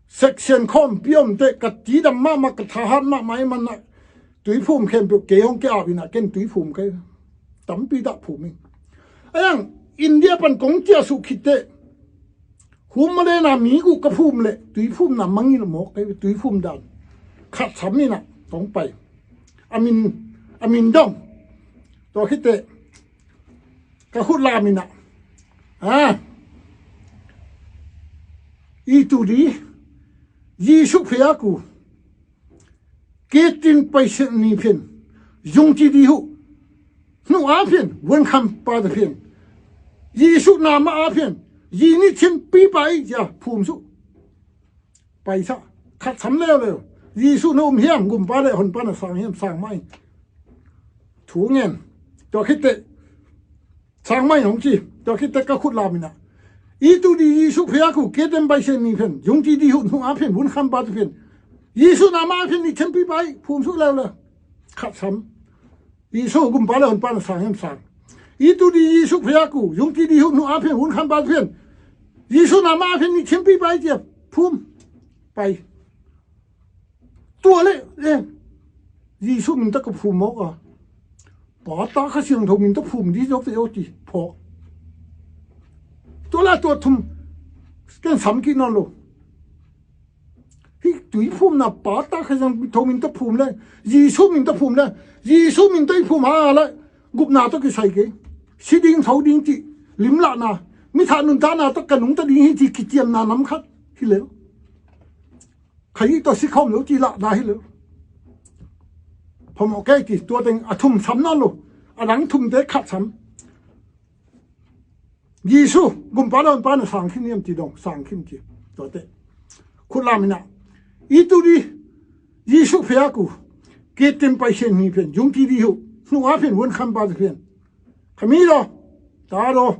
section khawmpi omte ka tidam mahmah, ka thahat mahmah i manah tuiphum khempeuh kei hong ke-ap inah ken tuiphum kei. Tampi tah phum ing. Ayan India pan kong ciahsuh khitteh Hum mah le na mi guh ka phum leh tuiphumna mangngilh mawk kei ve, tuiphum dan khat sam inah kong pai. A min, a min dong. Tua khitteh ka khut lam inah, a, itu di Jesuh phei a ku, Kitin Paisen ni phian, Yungti Di Hu, hnu a phian, Vuankham Pa ta phian, Jesuh na mah a phian, Yi Ni Chin Pi Pai cia phum suh. Paisa khat sam leuleu. Jesuh na um hiam, Gumpa le Honpa na sang hiam, sang mai. Thu ngen. Tua khitteh sang mai hong ci. Tua khitteh ka khut lam inah, itu di Jesuh phei a ku, Kitin Paisen ni phian, Yungti Di Hu, hnu a phian, Vuankham Pa ta phian, Jesuh na mah a phian, Ni Chin Pi Pai, phum suh leuleu. Khat sam. Jesuh Gumpa le Honpa na sang hiam, sang. Itu di Jesuh phei a ku, Yungti Di Hu, hnu a phian, Vuankham Pa ta phian, Jesuh na mah a phian, Ni Chin Pi Pai cia phum. Pai. Tua le, eh, Jesuh min tawh ka phum mawk a, Pa, Ta, Kha Siangtho min tawh phum di zawk te aw ci phawk. Tua le tua thum ken sam kik nawn lo. Hih tuiphumna Pa, Ta, Kha Siangtho min tawh phum le, Jesuh min tawh phum le, Jesuh min tawh i phum a le gupna tawh kisai kei. Si ding, tho ding cih limlahna, mi thah nuntakna tawh ka nungta ding hi ci kiciamna nam khat hi lel. Kha hih tawh si khawm lo cih lahna hi lo. Phamawh kei ci, tua teng a thum sam nawn lo. A dang thumte khat sam. Jesuh Gumpa le Honpa na sang khin hiam ci dong, sang khin ci. Tuate khut lam inah, itu di Jesuh phei a ku, Kitin Paisen ni phian, Yungti Di Hu, hnu a phian, Vuankham Pa ta phian, Kha mi daw, Ta daw,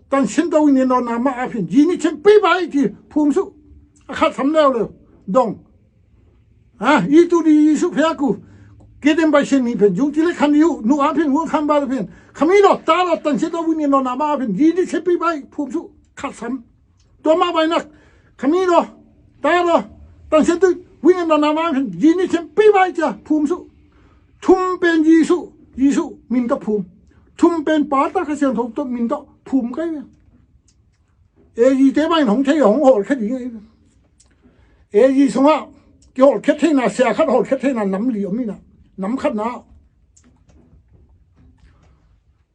Tan Siangtho Win Nian daw na mah a phian, Yi Ni Chin Pi Pai ci phum suh. A khat sam leuleu dong. Ha, itu di Jesuh phei a ku, Kitin Paisen ni phian, Yungti le Khan Di Hu, hnu a phian, Vuankham Pa ta phian, Kha mi daw, Ta daw, Tan Siangtho Win Nian daw na mah a phian, Yi Ni Chin Pi Pai, phum suh. Khat sam. Tua mah bangin ah, Kha mi daw, Ta daw, Tan Siangtho Win Nian daw na mah a phian, Yi Ni Chin Pi Pai cia phum suh. Thum pen Jesuh, Jesuh min tawh phum. Thum pen Pa, Ta, Kha Siangtho tawh min tawh phum kei ve. A G te bangin hong thei, hong hawlkhia ding ahi ve. A G sungah kihawlkhiat theihna, sia khat hawlkhiat theihna nam li om inah, nam khatna ah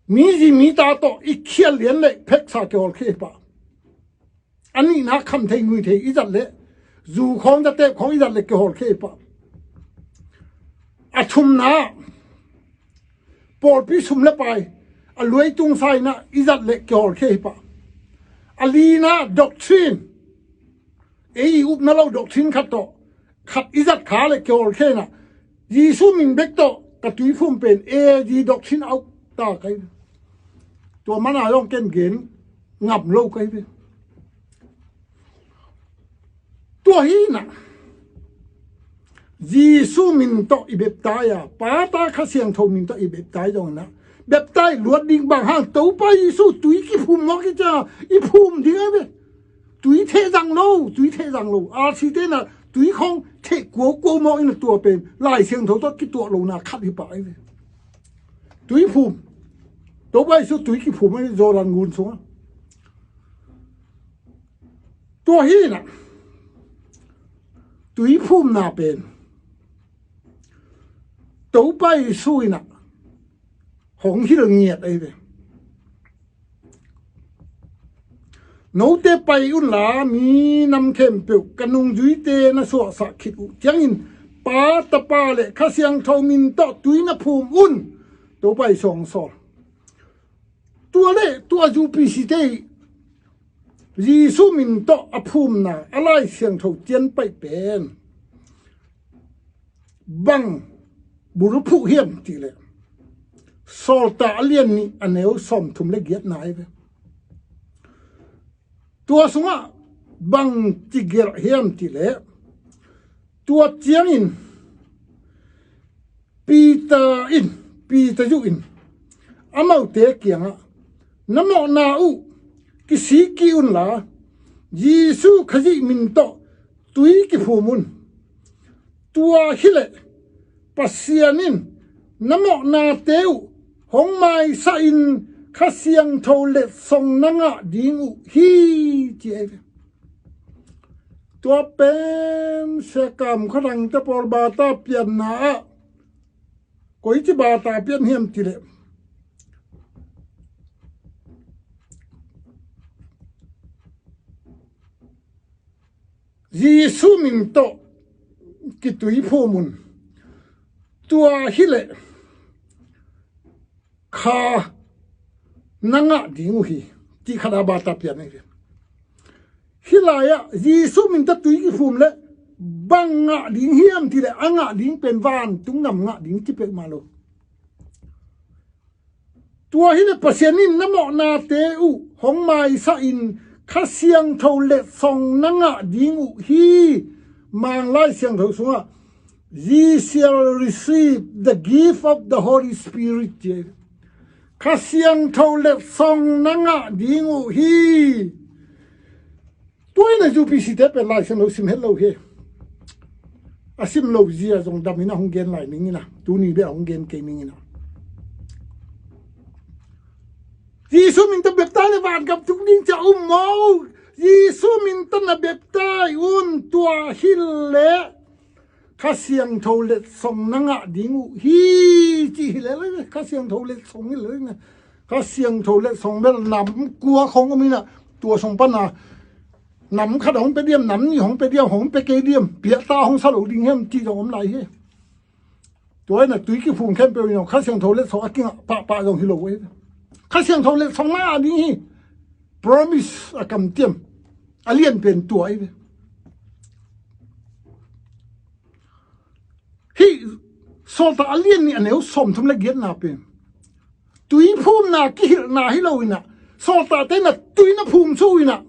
mi zi mi ta tawh i khial lian le pheksa kihawlkhia hi pah. A nihna, khamthei nguithei i zat le, zu khawng, zatep khawng i zat le kihawlkhia hi pah. A thumna, pawlpi sum le pai, a luai tungsa inah i zat le kihawlkhia hi pah. A lina, doctrine, ei i upna lo doctrine khat tawh khat i zat kha le kihawlkhia inah, Jesuh min bek tawh ka tuiphum pen A G doctrine a uk ta kei. Tua mana zong ken gen ngam lo kei ve. Tua hi inah, Jesuh min tawh i beptai a, Pa, Ta, Kha Siangtho min tawh i beptai zong inah, beptai luat ding bang hang, Topa Jesuh tui kiphum mawk hi cia i phum ding ahi ve. Tui theh zang lo, tui theh zang lo. R C te inah tui khawng theh kuaukua mawk inah, tua pen Lai Siangtho tawh kituah lona khat hi pah ahi ve. Tuiphum. Topa Jesuh tui kiphum ahi Jordan ngun sungah. Tua hi inah, tuiphumna pen Topa Jesuh inah hong hilh ngiat ahi ve. Note pai unla, minam khempeuh ka nungzuite na suahsah khit uh ciangin, Pa, Tapa le Kha Siangtho min tawh tui na phum un. Topa Jesuh hong sawl. Tua le tua zu P C te i Jesuh min tawh a phumna, a Lai Siangtho cian paih pen bang bul phuh hiam cih leh, Sawltak a lian nih, a neu sawmthum le giatna ahi ve. Tua sungah bang ci gelh hiam cih leh, tua ciangin Peter in, Peter zuh in amaute kiangah, "Na mawhna uh kisik kik unla, Jesu Khazih min tawh tui kiphum un. Tua hileh Pasian in na mawhnate uh hong maisak in Kha Siangtho letsong na ngah ding uh hi," ci ahi ve. Tua pen Siakam Khua Thangte pawl bata pianna ah koici bata pian hiam tileh, "Jesu min tawh kitui phum un. Tua hileh kha na ngah ding uh hi," cih khat a bata pian ahi ve. Hih lai-ah Jesu min tawh tui kiphum leh bang ngah ding hiam tileh, a ngah ding pen vantung gam ngah ding ci peuhmah lo. "Tua hileh Pasian in na mawhnate uh hong maisak in Kha Siangtho letsong na ngah ding uh hi." Mang Lai Siangtho sungah, "Ye shall receive the gift of the Holy Spirit," ci. Kha Siangtho letsong na ngah ding uh hi. Tua in a U P C te pen Lai Siangtho sim het lo hi. A sim lo zia zong dam in a hong gen lai ning in a, tuni bek a hong gen kei ning in a. "Jesu min tawh baptize leh vangam tung ding," ci a um maw. "Jesu min tawh na baptize un, tua hileh Kha Siangtho letsong na ngah ding uh hi," ci hi lel. Kha Siangtho letsong hi lel. Kha Siangtho letsong bel nam kua khong om in a, tua sung pan a nam khat hong pia diam, nam nih hong pia diam, hong pia kei diam, piakta hong sa lo ding hiam cih zong om lai hi. Tua in a tui kiphum khempeuh in a Kha Siangtho letsong a kingah pahpah zong hi lo ahi ve. Kha Siangtho letsong na ngah ding hi. Promise a kamciam a lian pen tua ahi ve. Hih Sawltak a lian nih a neu sawmthum le giatna pen tui phumna kihilhna hi lo in a, sawltakte in a tui na phum suh in a,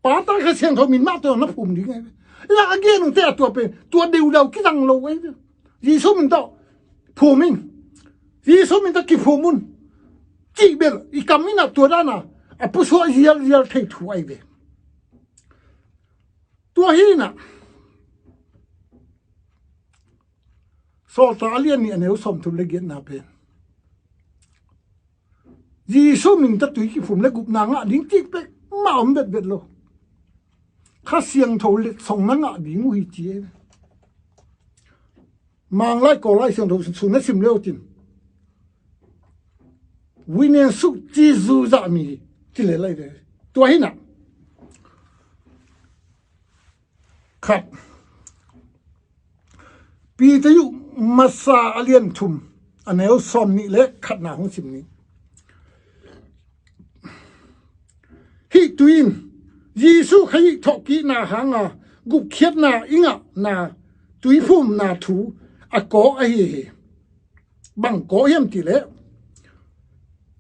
Pa, Tapa, Kha Siangtho min mah tawh na phum ding ahi ve. Ina a gen uh te a tua pen tua deudau kizang lo ahi ve. "Jesu min tawh phum in, Jesu min tawh kiphum un," cih bel i kam in a tua dan a a pusuah zialzial thei thu ahi ve. Tua hi in a, Sawltak a lian nih a neu sawmthum le giatna pen Jesu min tawh tui kiphum le gupna ngah ding cih peuhmah om vetvet lo. Kha Siangtho letsong na ngah ding uh hi ci e. Mang Lai Kawl Lai Siangtho sung na sim le uh cin, "Winian suk ci zuzah mi hi," ci le lai ve. Tua hi in a, khat, Peter uh masa a lian thum a neu sawm nih le khatna hong sim ni. "Hih tui in Jesu Khazih thawhkikna hanga gupkhiatna i ngahna tuiphumna thu a kawk ahi hi." Bang kawk hiam cih leh,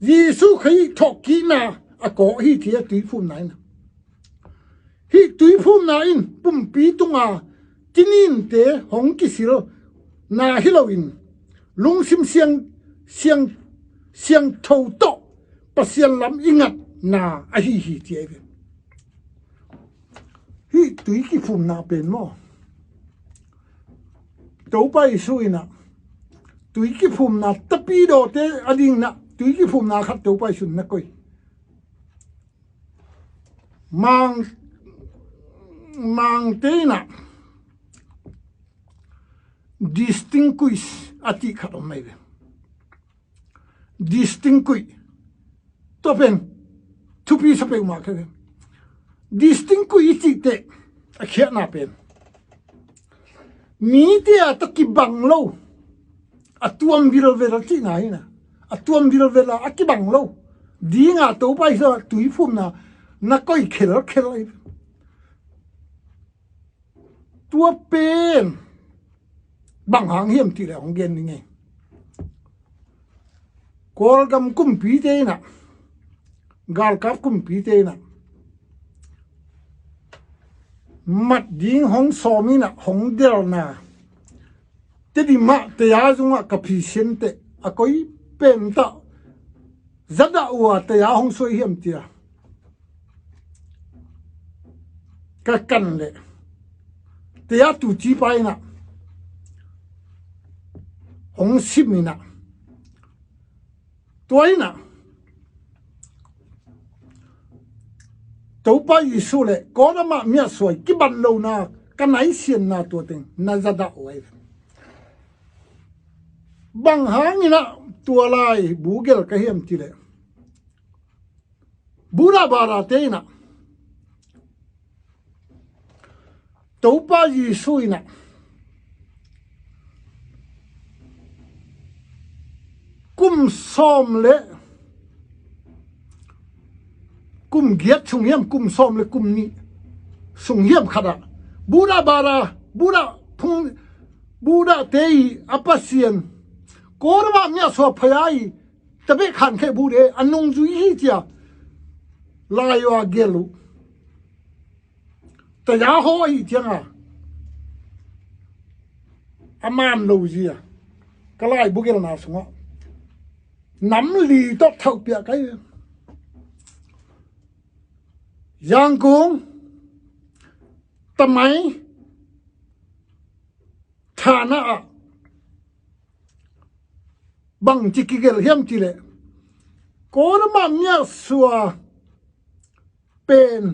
Jesu Khazih thawhkikna a kawk hi ci a, tuiphumna in a. Hih tuiphumna in pumpi tunga cininte hong kisilna hi loin lungsim siang, siang, siangtho tawh Pasian lam i ngatna ahi hi ci ahi ve. Hih tui kiphumna pen maw, Topa Jesu in a tui kiphumna, tapidawte a ding in a tui kiphumna khat Topa Jesu in na koih. Mang, Mangte in a distinguish a cih khat om mai ve. Distinguish. Tua pen thupi sa peuhmah kei ve. Distinguish i cih teh a khiatna pen mite a tawh kibang lo, a tuam vilvel cihna hi in a, a tuam vilvel a, a kibang lo dinga Topa Jesu tuiphumna na koih khelkhel ahi. Tua pen bang hang hiam cih leh hong gen ning ei. Kawlgam kumpite in a, galkap kumpite in a mat ding hong sawm in a, hong delna Tedim ah taya zungah ka phisian teh a koi pen tah zadah uh a taya hong suai hiam tia ka kan leh taya tuuci pa in ah hong sim in ah, tua in ah Topa Jesu le Kawlgam ah miahsuai kibat lohna ka naisianna tua teng na zadah uh ahi. Bang hangin ah tua laibu gelh ka hiam cih leh, Buddha barate in ah Topa Jesu in ah kum sawm le kum giat sung hiam, kum sawm le kum nih sung hiam khat ah Buddha bara, Buddha phung, Buddha te i a Pasian Kawlgam ah miahsuai phaya i tabeh khan kheh bu de a nungzui hi cia lai-a gelh uh. Taya haw ahi cianga a man lo zia ka laibu gelhna sungah nam li tawh thauhpiah kai. Yangon Tamai Thana ah bangci kigelh hiam cih leh, Kawlgam ah miahsuai pen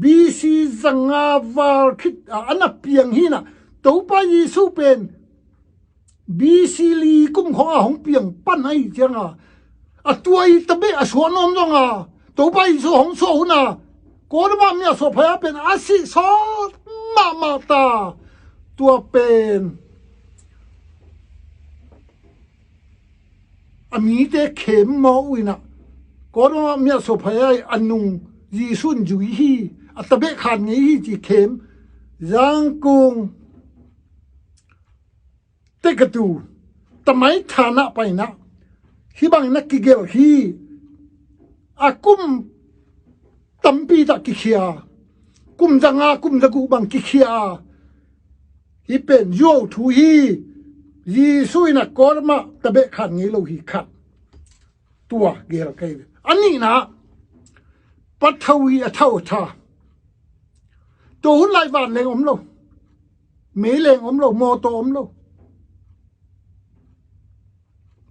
B C zanga val khit a, a na piang hi in ah, Topa Jesu pen B C li kum khawng a hong piang pan ahi cianga a tua i tabeh a suah nuam zonga Topa Jesu hong suah hun a Kawlgam ah miahsuai phaya pen a sih sawt mahmah ta. Tua pen a mite khem mawk uh in ah Kawlgam ah miahsuai phaya i a nung Jesu in zui hi, a tabeh khan ngei hi ci khem. Yangon Tekatu Tamai Thana pai in ah hih bangin a kigelh hi. A kum tampi tah kikhia, kum zanga kum zaguh bang kikhia a, hih pen zuau thu hi. Jesu in ah Kawlgam ah tabeh khan ngei lo hi khat. Tua gelh kai ve. A nihna, pathawi a thau a tha. Tua hun lai van leng om lo, mei leng om lo, mawtaw om lo,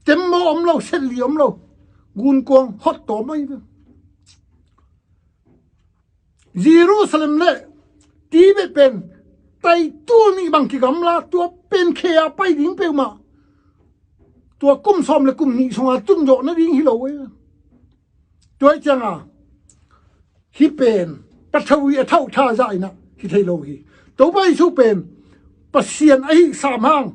tembaw om lo, setli om lo, gunkuang hot tawm ahi ve. Jerusalem le Tibet pen taitu nih bang kigamla, tua pen khe a pai ding peuhmah tua kum sawm le kum nih sunga tunzawh nading hi lo e. Tua hi cianga hih pen pathawi a thau tha zah in ah hi thei lo hi. Topa Jesu pen Pasian ahi sam hang,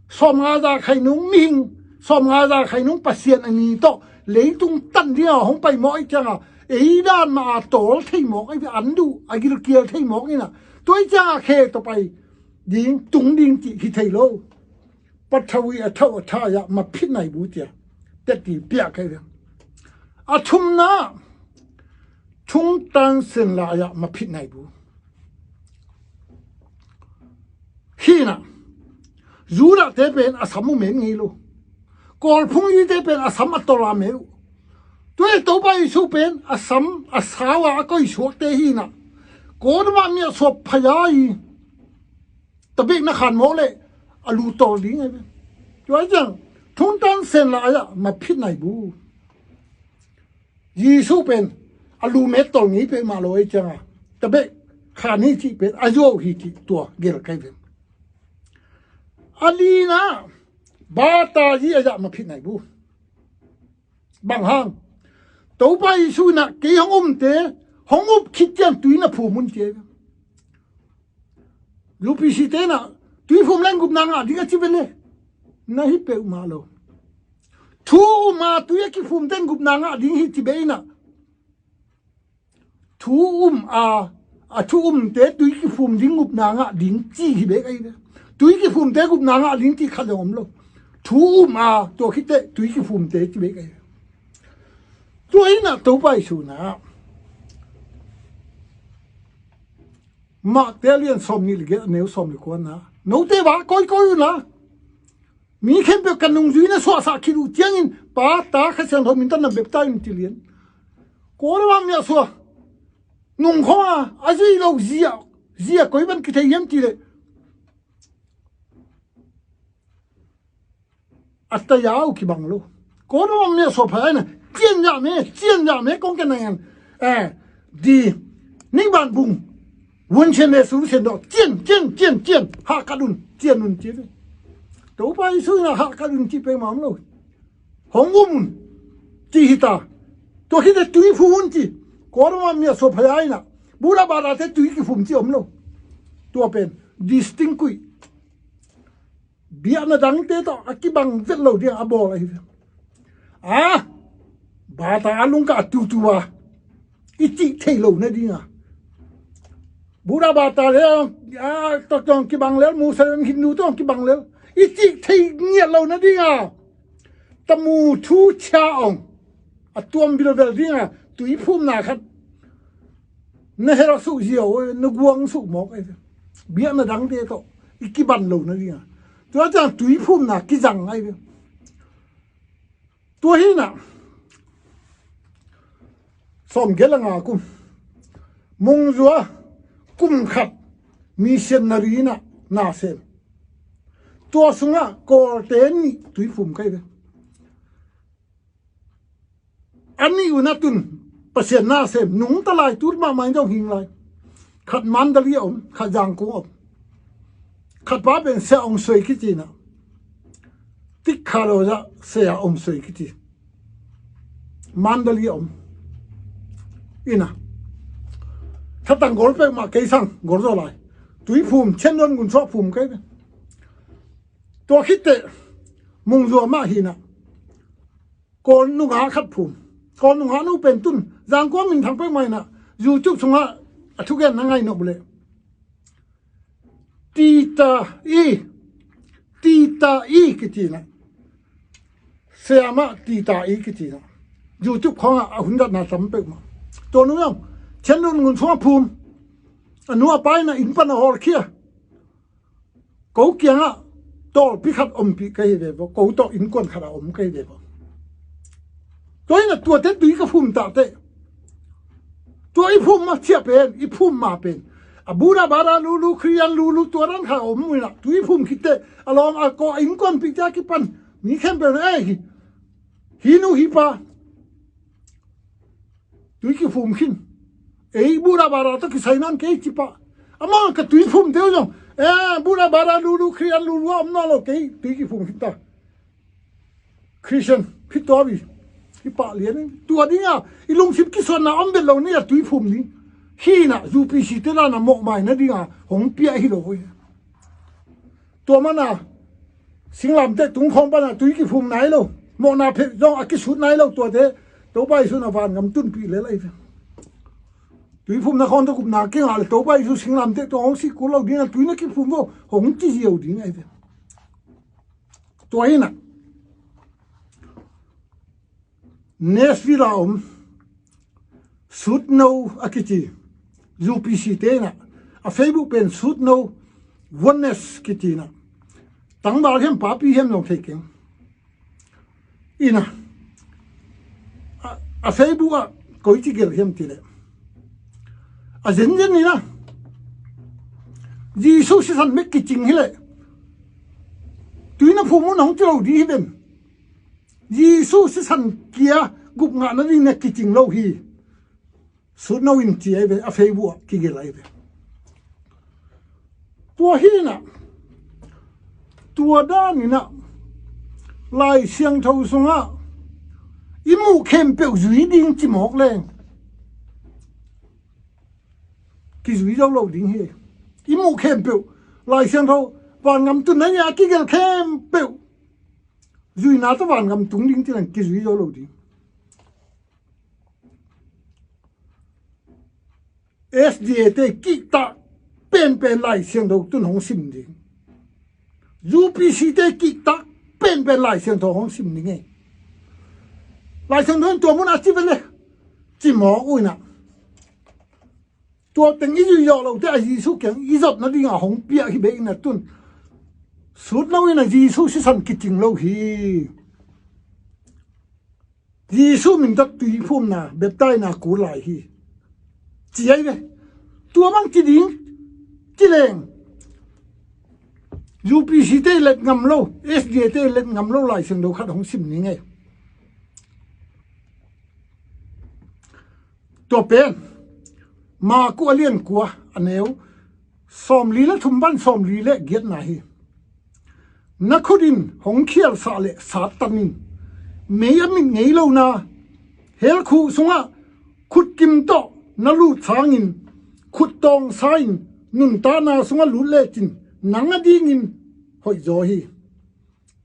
sawmnga za khainung mihing, sawmnga za khainung Pasian a ni tawh leitung tan dinga hong pai mawk ahi cianga ei dan mah a tawl thei mawk ahi, an duh a gilkial thei mawk in ah, tua hi cianga khe tawh pai ding, tung ding cih hi thei lo. Pathawi a thau a tha ah maphit nai bu tia teti piah kai ve. A thumna, Thungtan Sen lai ah maphit nai bu. Hi in ah Judah te pen a sam uh met ngei lo. Kawlphung i te pen a sam a tawla met uh. Tua hi Topa Jesu pen a sam a sau a a koisuakte hi in ah Kawlgam ah miahsuai phaya i tabeh na khan mawk leh a lu tawl ding ahi ve. Tua hi ciang Thungtan Sen lai ah maphit nai bu. Jesu pen a lu met tawl ngei peuhmah lo ahi cianga tabeh khan hi cih pen a zuau hi cih tua gelh kai ve. A lina, bata hi a zah maphit nai bu. Bang hang? Topa Jesu in ah kei hong umte hong up khit ciang tui na phum un ci ahi ve. U P C te in ah tui phum leng gupna ngah ding a ci ve le, na hi peuhmah lo. Thu um a tui a kiphum ten gupna ngah ding hi ci ve in ah thu um a, a thu umte tui kiphum ding gupna ngah ding ci hi bek ahi ve. Tui kiphumte gupna ngah ding ci khat zong om lo. Thu um a tua khit teh tui kiphumte ci bek ahi ve. Tua in ah Topa Jesu in ah Mate a lian sawm nih le giat a neu sawm le kuana, note va kawikawi un la, Mi khempeuh ka nungzuina suahsah khit uh ciangin Pa, Ta, Kha Siangtho min tawh na beptai un ci lian. Kawlgam ah miahsuah nung khawng a, a zui lo zia, zia koi ban kithei hiam cih leh a taya uh kibang lo. Kawlgam ah miahsuah phaya in a, cian zah me, cian zah me kong ken nang en. Eh, di, ning ban bung, wun sian le su sian dawh, cian, cian, cian, cian, hahkat un, cian un ci ve. Topa Jesu in a hahkat un ci peuhmah om lo. Hong um un ci hi ta. Tua khit teh tui phum un ci. Kawlgam ah miahsuah phaya in a, Buddha bada te tui kiphum ci om lo. Tua pen distinct kuih. Biakna dangte tawh a kibang vet lo ding a bawl ahi ve. A, bata a lungka a tutu a i cih thei lo nading a, Buddha bata le, a, tawh kibang lel, Muslim, Hindu tawh kibang lel, i cih thei ngiat lo nading a, tamu thu chia ong a tuam bilbel ding a, tui phumna khat na hel suh ziau, na guang suh mawk ahi ve. Biakna dangte tawh i kiban lo nading a, tua ciang tui phumna kizang ahi ve. Tua hi in a, sawmgiat le nga kum, Mungzua kum khat missionary in a na sem. Tua sungah Kawlte nih tui phum kei ve. A nih un a tun Pasian na sem, nungta lai, tut mahmah in zong hing lai. Khat Mandalay a om, khat Zangkong a om. Khat pa pen Sia Aung Sui kici in a, tik kha lo zah Sia Aung Sui kici. Mandalay a om. In a, thatang gol peuhmah kei sang gol zaw lai. Tui phum, Chin Lung Gun suah phum kei ve. Tua khit teh Mungzua mah hi in a, Kawl nungak khat phum. Kawl nungak nu pen tun Zangkong minthang peuhmah in a, YouTube sungah a thugen na ngaih nop uh leh, Tita i, Tita i kici in a, Sia mah Tita i kici in a, YouTube khawngah a hun zatna tam peuhmah. Tua nu zong Chin Lung Gun sungah phum. A nu a pa in a inn pan a hawlkhia. Ko kiangah tawlpi khat ompih ka hi ve vaw, ko tawh innkuan khat a om ka hi ve vaw. Tua in a tuate tui ka phum tahteh, tua i phum ma ciah pen, i phum ma pen, a Buddha bada lulu, Khristian lulu, tua dan khat a om uh in a, tui phum khit teh a lawm a ko a innkuanpihte a kipan mi khempeuh in a, ei, hi, hi nu hi pa, tui kiphum khin. Ei, Buddha bada tawh kisai nawn kei ci pah. Amah ka tui phumte uh zong, eh, Buddha bada lulu, Khristian lulu a om nawn lo, kei tui kiphum khin ta. Khristian, phi tua bi, i pah lian in. Tua ding a i lungsim kisuanna om bet lo ni a tui phum ding. Hi in a, U P C te dan a mawhmaina ding a hong piak hi lo hi. Tua man a singlamteh tung khawng pan a tui kiphum nai lo, mawhna phet zong a kisut nai lo, tuate Topa Jesu in a vangam tunpih lel ahi ve. Tui phumna khawng tawh gupna kingah leh Topa Jesu singlamteh tung hong sih kul lo ding a, tui na kiphum vaw hong ci ziau ding ahi ve. Tua hi in a, Nashville a om Sutno a kici, U P C te in a, a Facebook pen Sutno Oneness kici in a, tangval hiam papi hiam zong thei keng. In a, a, a Facebook ah koici gelh hiam cih leh, a zenzen in a, Jesu sisan bek kicing hi leh, tui na phum un hong ci lo ding hi ven. Jesu sisan kia gupngah nading na kicing lo hi. Sutno in ci ahi ve, a Facebook ah kigelh ahi ve. Tua hi in a, tua dan in a, Lai Siangtho sungah i muh khempeuh zui ding ci mawk leng, kizui zo lo ding hi. I muh khempeuh, Lai Siangtho, vangam tunna nia kigelh khempeuh zuina tawh vangam tung ding ci leng kizui zo lo ding. S D A te kihtak penpen Lai Siangtho tun hong sim ding. U P C te kihtak penpen Lai Siangtho hong sim ding e. Lai Siangtho in tua mun a ci ve le, ci mawk uh in a, tua teng i zuih zawh lote a Jesu kiang i zot nading a hong piak hi bek in a tun. Sut lo in a Jesu sisan kicing lo hi. Jesu min tawh tuiphumna, baptisena kul lai hi, ci ahi ve. Tua bang ci ding ci leng, U P C te let ngam lo, S D A te let ngam lo Lai Siangtho khat hong sim ni ngei. Tua pen Marku a lian kua, a neu sawmli le thum pan sawmli le giatna hi. Na khut in hong khialsah le sattan in, mei a mit ngei lona hell khuh sungah khutkim tawh na lut sangin, khut tawngsa in nuntakna sungah lut lecin nang adingin hoihzaw hi.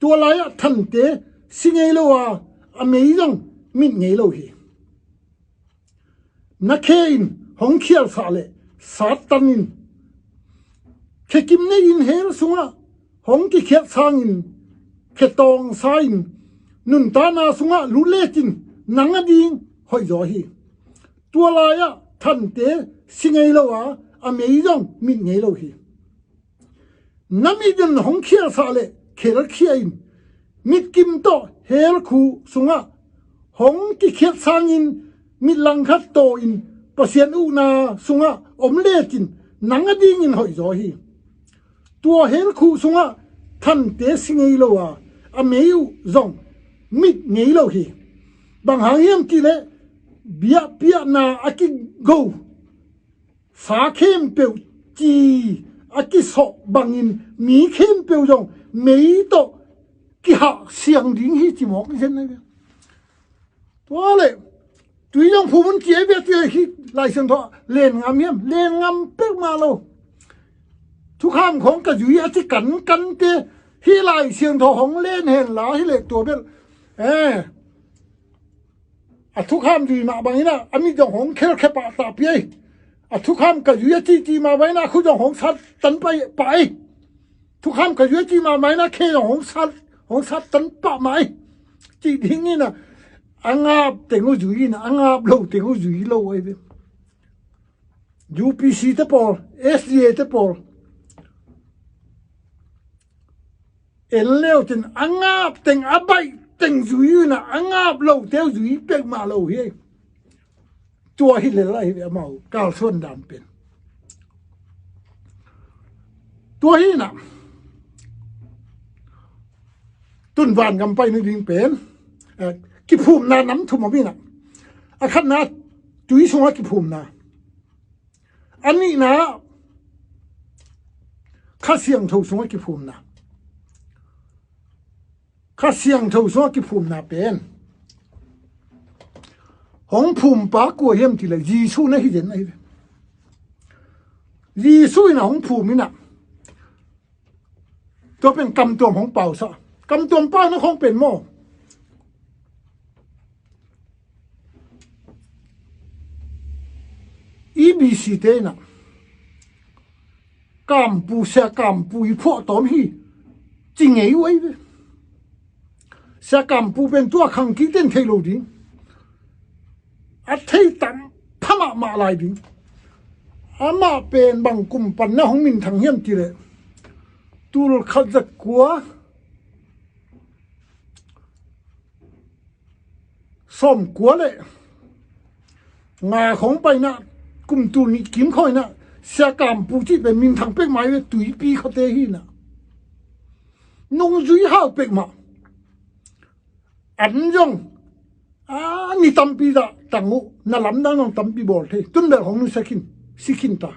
Tua lai-ah thante si ngei lo a, a mei zong mit ngei lo hi. Na khe in hong khialsah le sattan in, khe kim nei in hell sungah hong kikhiat sangin, khe tawngsa in nuntakna sungah lut lecin nang ading hoihzaw hi. Tua lai-ah thante si ngei lo a, a mei zong mit ngei lo hi. Na mit in hong khialsah le khelkhia in, mitkim tawh hell khuh sungah hong kikhiat sangin, mit langkhat taw in Pasian ukna sungah om lecin nang adingin hoihzaw hi. Tua hell khuh sungah thante si ngei lo a, a mei uh zong mit ngei lo hi. Bang hang hiam cihleh, biakpiakna a kigo sa khempeuh ci a kisawh bangin mi khempeuh zong mei tawh kihah siang ding hi, ci mawk zen ahi ve. Tua le tui zong phum un ci ahi ve, tua hi Lai Siangtho len ngam hiam? Len ngam pek mah lo. Thukham khong ka zui a ci kankan te, hi Lai Siangtho hong len hen la hi le tua bel, eh, a thukham zui mah bangin ah a mit zong hong khelkhia pah ta pi ai. A thukham ka zui a cihcih mah bangin ah a khut zong hong sattan pah ai. Thukham ka zui a cih mah bangin ah khe zong hong sat, hong sattan pah mah ai, cih dingin ah, a ngap teng uh zui in ah, a ngap lo teng uh zui lo ai ve. U P C te pawl, S D A te pawl en leu cin a ngap teng, a baih teng zui uh in ah, a ngap lo teu zui pek mah lo hi. Tua hi lel ahi ve amau kalsuan dan pen. Tua hi in ah tun van gam pai ni ding pen, eh, kiphumna nam thum om in ah, a khatna tui sungah kiphumna. A nihna Kha Siangtho sungah kiphumna. Kha Siangtho sungah kiphumna pen hong phumpa kua hiam cihleh Jesu na hi zen ahi ve. Jesu in ah hong phum in ah, tua pen kamtuam hong pausa. Kamtuam pauna khong pen maw, E B C te in ah kampu, sia kampu i phuahtawm hi, ci ngei uh ahi ve. Sia kampu pen tua khangkik ten thei lo ding, a thei tam pha mahmah lai ding. Amah pen bang kum pan na hong minthang hiam cihleh, tul khat za kua sawm kua le nga khong pai in ah, kum tul nih kim khawng in ah, sia kampu cih pen minthang pek mah ahi ve, tuipi khuate hi in ah. Nungzui hau pek mah. An zong a ni tampi dah tang uh, na lamdang zong tampi bawl thei. Tun bel hong nusia khin, si khin ta.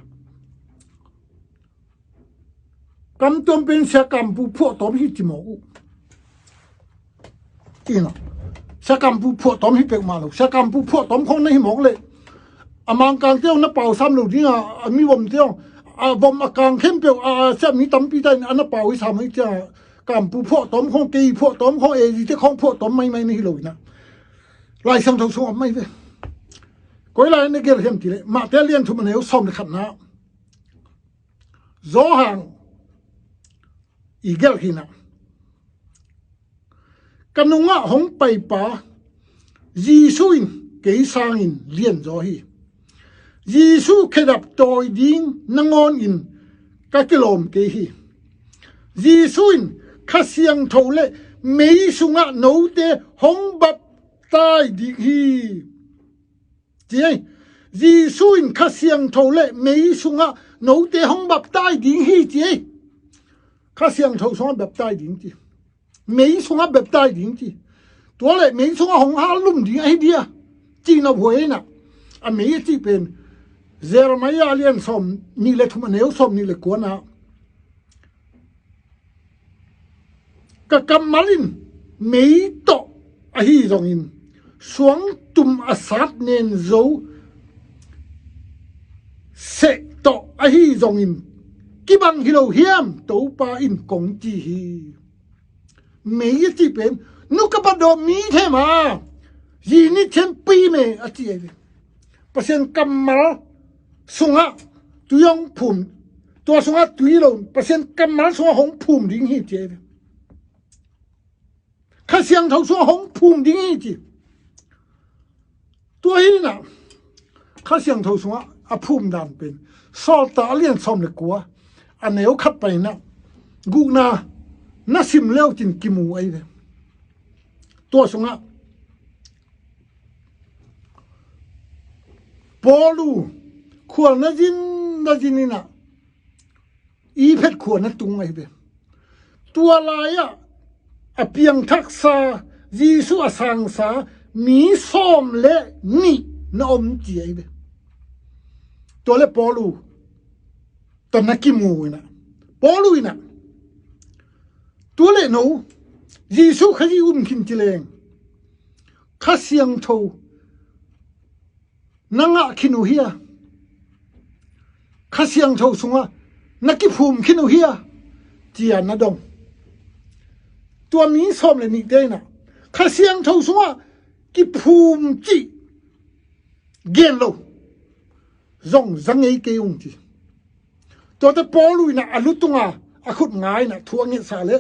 Kamtuam pen sia kampu phuahtawm hi ci mawk uh. Ina, sia kampu phuahtawm hi pek mah lo. Sia kampu phuahtawm khong na hi mawk leh, a Mangkangte hong na pau sam lo ding a, a mi vomte hong, a vom a kang khempeuh a, a sia mi tampi ta in a na pau hi sam hi cia. Kampu phuahtawm khong, kei phuahtawm khong, A Z te khong phuahtawm maimai na hi lo ina. Lai Siangtho sung om mai ve. Koi lai na gelh hiam cihleh, Mate lian thum a neu sawm le khatna. Johan i gelh hi in ah, ka nungah hong paipa Jesu in kei sangin lianzaw hi. Jesu khedap tawi ding nangawnin ka kilawm kei hi. Jesu in Kha Siangtho le mei sungah note hong baptai ding hi, ci ei. Jesu in Kha Siangtho le mei sungah note hong baptai ding hi, ci ei. Kha Siangtho sungah baptai ding ci. Mei sungah baptai ding ci. Tua le mei sungah hong hal lum ding ahi dia, ci na huai na. A mei a cih pen Jeremiah a lian sawm nih le thum a neu sawm nih le kuana, ka kammal in mei tawh ahi zongin, suangtum a sat nen zo seh tawh ahi zongin, kibang hi lo hiam, Topa in kong ci hi. Mei a cih pen, nu ka bat dawh mi thema, zi ni thian pui me a ci ei ve. Pasian kammal sungah tui hong phum, tua sungah tui lo, Pasian kammal sungah hong phum ding hi ci ei ve. Kha Siangtho sungah hong phum ding hi ci. Tua hi na, Kha Siangtho sungah a phum dan pen Sawltak a lian sawm le kua a neu khat paina guhna na sim leu cin kimu ei ve. Tua sungah Paulu khual na zin na zin ina, i phet khua na tung ahi ve. Tua lai-ah a piangthaksa, Jesu a sangsa mi sawm le nih na om ci ahi ve. Tua le Paulu tawh na kimu ina, Paulu ina, tua le no Jesu Khazih um khin ci leng Kha Siangtho na ngah khin uh hia? Kha Siangtho sungah na kiphum khin uh hia? Cia na dong. Tua mi sawm le nihte ina Kha Siangtho sungah kiphum cih gen lo zong za ngei kei ung ci. Tuate Paulu ina a lutunga a khut nga ina thu a ngetsa le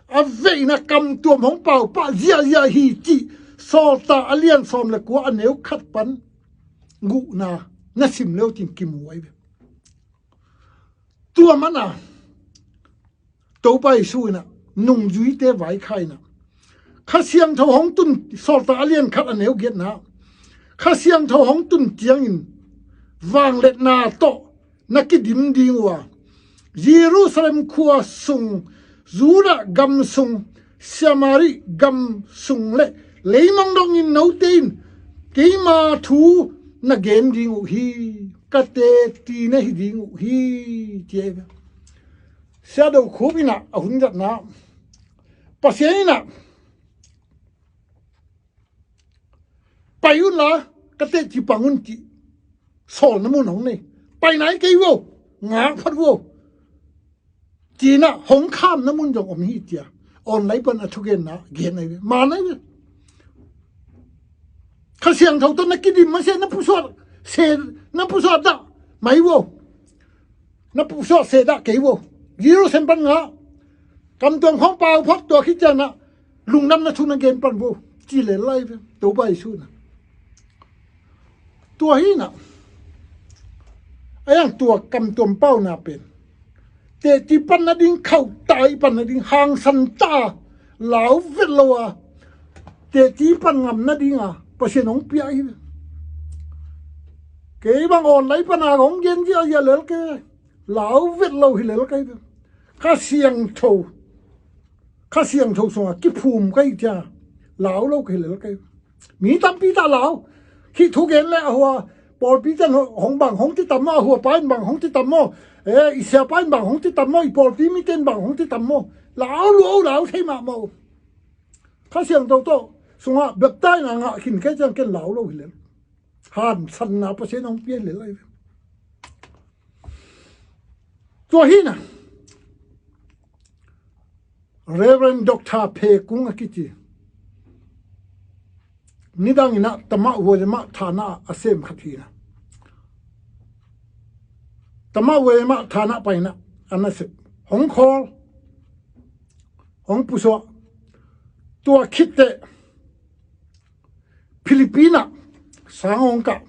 a veina kamtuam hong paupah ziahziah hi cih Sawltak a lian sawm le kua a neu khat pan guhna na sim leu cin kimu ahi ve. Tua mana Topa Jesu ina nungzuite vaikhak ina Kha Siangtho hong tun, Sawltak a lian khat a neu giatna, Kha Siangtho hong tun ciangin vangliatna tawh na kidim ding uh a, Jerusalem khua sung, Judah gam sung, Samari gam sung le leimong dongin note in keima thu na gen ding uh hi, ka teci na hi ding uh hi, ci ahi ve. Sia Do Khup ina a hun zatna Pasian ina pai unla ka teci pang un ci. Sawl na mun hong nei, pai nai kei vo, ngak phat vo, ci ina hong kham na mun zong om hi cia online pan a thugenna gen ahi ve, man ahi ve. Kha Siangtho tawh na kidim masia na pusuah se, na pusuah dah mai vo. Na pusuah se dah kei vo. Jerusalem pan ngah, kamtuam khawng pau phot, tua khit ciangin lungdamna thu na gen pan vo, ci le lai ve Topa Jesu ina. Tua hi ina a yang tua kamtuam pauna pen teci pan nading, khauh ta i pan nading, hangsan ta lau vet lo a teci pan ngam nadinga Pasian hong pia hi ve. Kei bang online pana hong gen ziahziah lel kei, lau vet lo hi lel kei ve. Kha Siangtho, Kha Siangtho sungah kiphum kei cia lau lo kei lel kei. Mi tampi ta lau. Hih thugen le a hua pawlpi ten hong bang hong ci tam maw, a hua pa in bang hong ci tam maw, eh, i sia pa in bang hong ci tam maw, i pawlpi mi ten bang hong ci tam maw, lau lo, lau thei mahmah uh. Kha Siangtho tawh sungah baptaina ngah khin kei ciang ken lau lo hi lel. Hansanna Pasian hong pia hi lel ahi ve. Tua hi ina Reverend Doctor Phe Kung a kici, nidang ina tamah vuai le mah thana a sem khat hi ina. Tamah vuai le mah thana pai ina a nasep hong khawl, hong pusuah. Tua khitteh Philippines ah sang hong kah,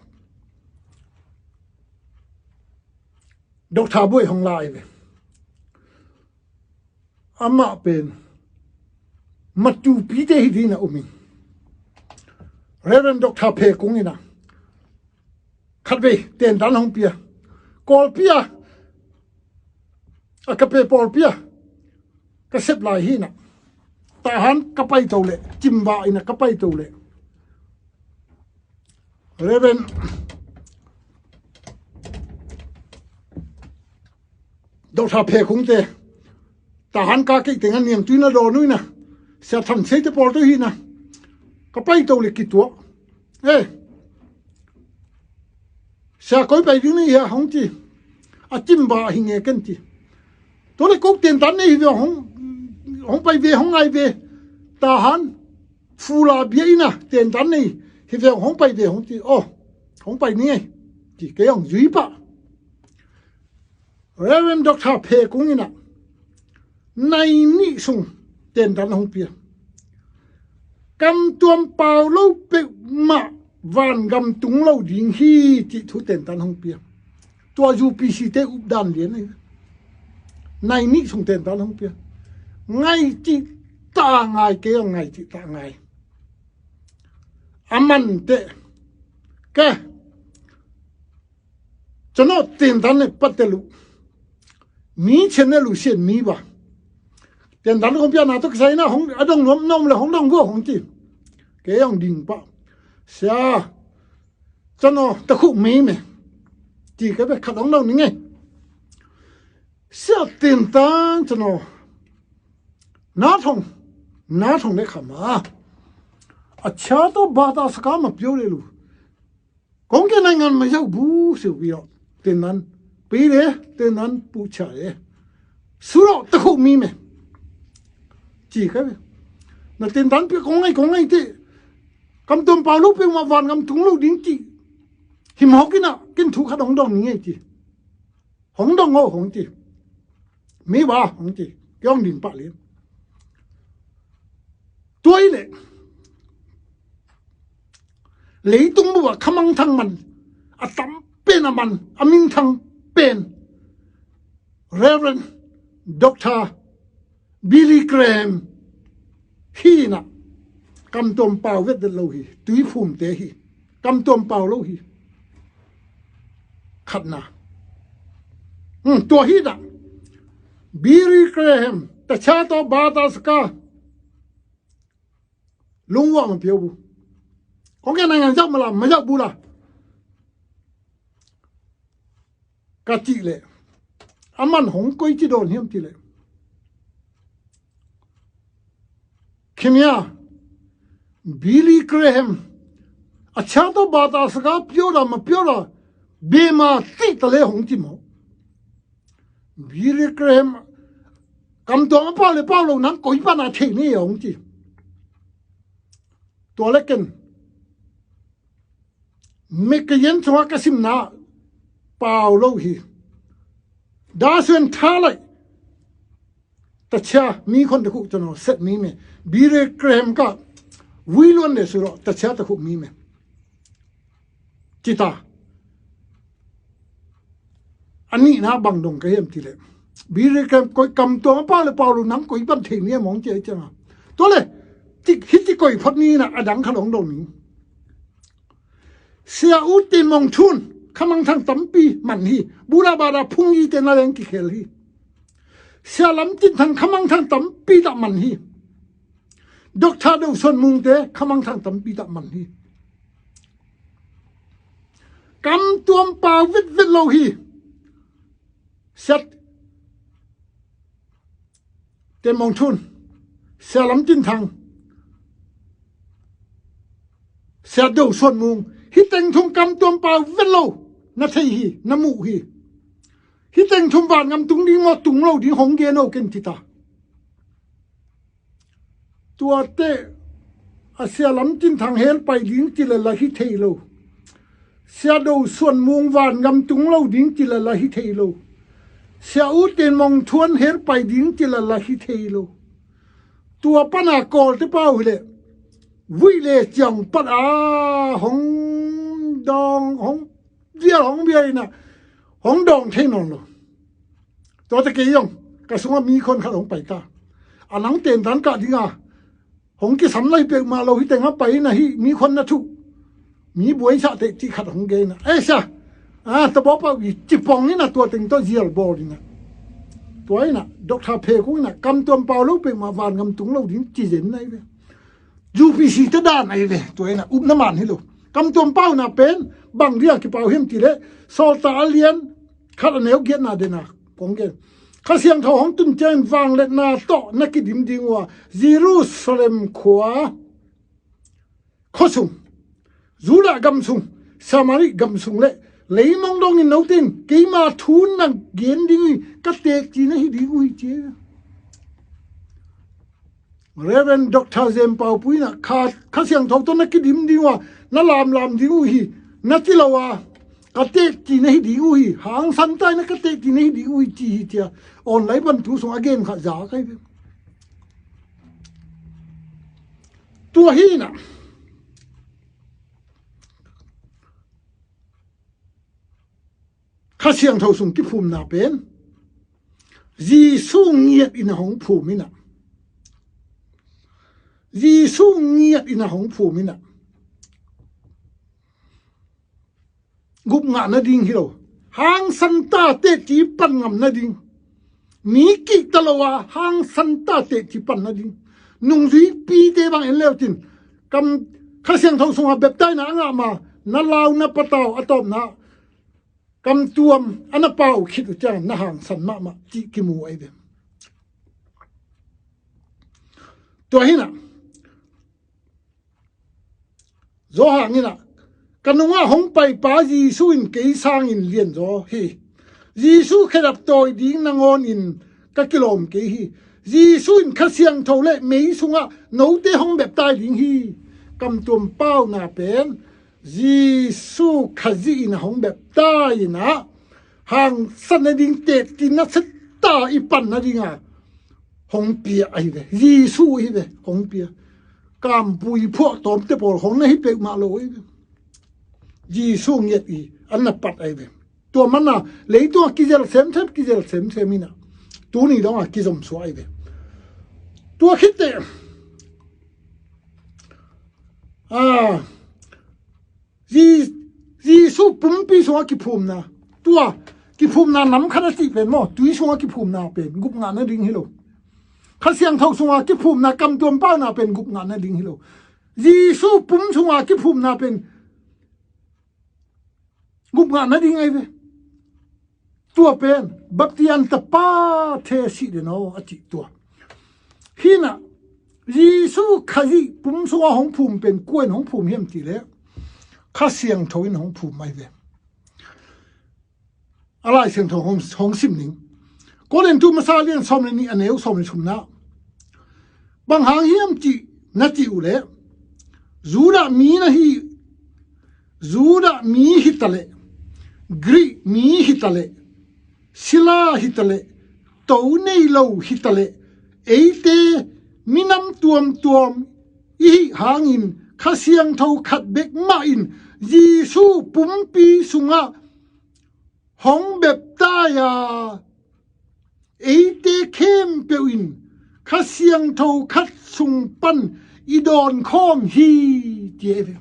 Doctor buai hong la ahi ve. Amah pen matupite hi ding a um in, Reverend Doctor Phe Kung in a khatvei tentan hong pia. Kawlpi a, a ka pe pawlpi a ka sep lai hi in a, Tahan ka pai to leh, Cimba in a ka pai to leh, Reverend Doctor Phe Kung te, Tahan ka kei teng a niam tui na dawn uh in a, Sia Than Sei te pawl tawh hi in a, ka pai to leh kituak. Eh, Sia, koi pai ding na hia hong ci. A Cimba hi nge ken ci. Tua leh kok tentan nei hi ve hong, hong pai ve, hong ngai ve. Tahan fula bia in a tentan nei hi ve hong pai ve hong ci. Oh, hong pai ni nge ci, kei hong zui pah. Reverend Doctor Phe Kung in a nai nih sung tentan hong pia. Kam tuam pau lo peuhmah vangam tung lo ding hi cih thu tentan hong pia. Tua U P C te updan lian ahi. Nai nih sung tentan hong pia. Ngai cih ta ngai, kei hong ngai cih ta ngai. A man teh ke. Cano tentan le patel uh. Mi channel uh sian mi ba. Tentan kong piana tawh kisai na hong a dong nuam nuam le hong dong vua hong ci. Kei hong ding pah. Sia, cano ta khuh mi me. Ci ka be khat hong dong ni nge. Sia, tentan cano na thong, na thong le khama. A cha to ba ta saka ma pio le lu. Kong ke nai ngan ma yau bu siu pi lo. Tentan pi le, tentan pu cha le. Su lo ta khuh mi me. Ci ka be. Na tentan pi kong ngai, kong ngai te. Kam tuam pau lo peuhmah vangam tung lo ding ci. Him hok in a, ken thu khat hong dong ni nge ci. Hong dong o hong ci. Mi ba hong ci. Kei hong ding pah lian. Tua i le. Leitung bup a khamangthang man. A tam pen a man. A minthang pen. Reverend Doctor Billy Graham hi in a, kam tuam pau vetvet lo hi, tuiphumte hi, kam tuam pau lo hi. Khatna. Hmm, tua hi in a, Billy Graham, ta cha to ba ta saka. Lungwah ma pio bu. Kong ke nai ngan zau ma la, ma zau bu la. Ka cih leh a man hong koi ci dawn hiam cih leh, khimia Billy Graham a cha to ba ta saka pio da ma pio da, bema cih ta le hong ci maw. Billy Graham kam tuam a pau le pau lo nang koi pan a thei ni hong ci. Tua le ken Mikayan chungah ka simna pau lo hi. Dah Suan Tha Lai ta chia mi khon ta khuh cano set mi me. Billy Graham ka vui luan le su lo ta chia ta khuh mi me. Cita. A nihna bang dong ka hiam cih leh, Billy Graham koi kam tuam a pau le pau lo nang koi pan thei ni a mong cia i cianga. Tua le, hiti koi phot ni na a dang kha long dong ni. Sia U Tin Maung Thun khamangthang tampi man hi. Bula bada phung i te na leng kikhel hi. Sia Lam Tin Thang khamangthang tampi dah man hi. Doctor Do Suan Mung te khamangthang tampi dah man hi. Kam tuam pau vetvet lo hi. Sia Tin Maung Thun, Sia Lam Tin Thang, Sia Do Suan Mung, hi teng thum kam tuam pau vet lo na thei hi, na muh hi. Hi teng thum vangam tung ding maw tung lo ding hong gen o ken cita. Tuate a Sia Lam Tin Thang hel pai ding ci le la hi thei lo. Sia Do Suan Mung vangam tung lo ding ci le la hi thei lo. Sia U Tin Maung Thun hel pai ding ci le la hi thei lo. Tua pana Kawlte pau hi le vui le ciang pat a hong dong hong vial hong vial ina hong dong thei nawn lo. Tuate kei zong ka sungah mi khon khat hong pai ta. A nang tentan kah dinga hong kisam lai peuhmah lo hi tengah pai na hi, mi khuan na thuh, mi buaisah teh cih khat hong gen a, ei sia, a tabawpau i cipong ina tua teng tawh zial bawl ina. Tua ina Doctor Phe Kung ina kamtuam pau lo peuhmah vangam tung lo ding ci zen na hi ve. U P C te dan ahi ve. Tua ina upna man hi lo. Kamtuam pauna pen bang dia kipau hiam ti leh Sawltak a lian khat a neu giatna dena kong gen. Kha Siangtho hong tun ciangin vangliatna tawh na kidim ding uh a, Jerusalem khua khuasung, Judah gam sung, Samaria gam sung le leimong dongin note in keima thu na gen ding uh hi, ka teekci na hi ding uh hi ci. Reverend Doctor Jem Pau Pu ina Kha, Kha Siangtho tawh na kidim ding uh a, na lamlam ding uh hi, na ci lo a, ka teekci na hi ding uh hi, hangsan ta ina ka teekci na hi ding uh hi ci hi cia online pan thu sung a gen kha za ka hi ve. Tua hi ina Kha Siangtho sung kiphumna pen Jesu ngiat ina hong phum ina, Jesu ngiat ina hong phum ina gupngah nading hi lo. Hangsan ta teekci pan ngam nading, mi kihta lo a hangsan ta teekci pan nading. Nungzuipite bang en leucin kam Kha Siangtho sungah beptaina a ngah ma, na lau na patau a tawpna kamtuam a na pau khit uh ciang na hangsan mahmah cih kimu ahi ve. Tua hi ina Johan ina ka nungah hong paipa Jesu in kei sangin lianzaw hi. Jesu khedap tawi ding nangawnin ka kilawm kei hi. Jesu in Kha Siangtho le mei sungah note hong beptai ding hi. Kamtuam pauna pen Jesu Khazih in a hong beptai ina hangsan nading teekci na setta i pan nadinga hong pia ahi ve. Jesu ahi ve hong pia. Kampui phuahtawmte pawl hong na hi peuhmah lo ahi ve. Jesu ngiat i an na pat ahi ve. Tua mana leitung a kizel semsem, kizel semsem ina tuni dong a kizom suak ahi ve. Tua khitte a Ji-, Jesu pumpi sungah kiphumna, tua kiphumna nam khat a cih pen maw, tui sungah kiphumna pen gupngah nading hi lo. Kha Siangtho sungah kiphumna kamtuam pauna pen gupngah nading hi lo. Jesu pum sungah kiphumna pen gupngah nading ahi ve. Tua pen baptian tapa the sih den aw a cih tua. Hi ina Jesu Khazih pum sungah hong phum pen kua in hong phum hiam ti leh Kha Siangtho in hong phum ahi ve. A Lai Siangtho hong, hong sim ning. Korintu masa lian sawm le nih a neu sawm le thumna. Bang hang hiam cih na cih uh leh Judah mi na hi, Judah mi hi ta leh, Greek mi hi ta leh, sila hi ta leh, to nei lo hi ta leh, eite minam tuamtuam i hih hangin Kha Siangtho khat bek mah in Jesu pumpi sungah hong beptai a, eite khempeuh in Kha Siangtho khat sung pan i dawn khawm hi, ci hi ve.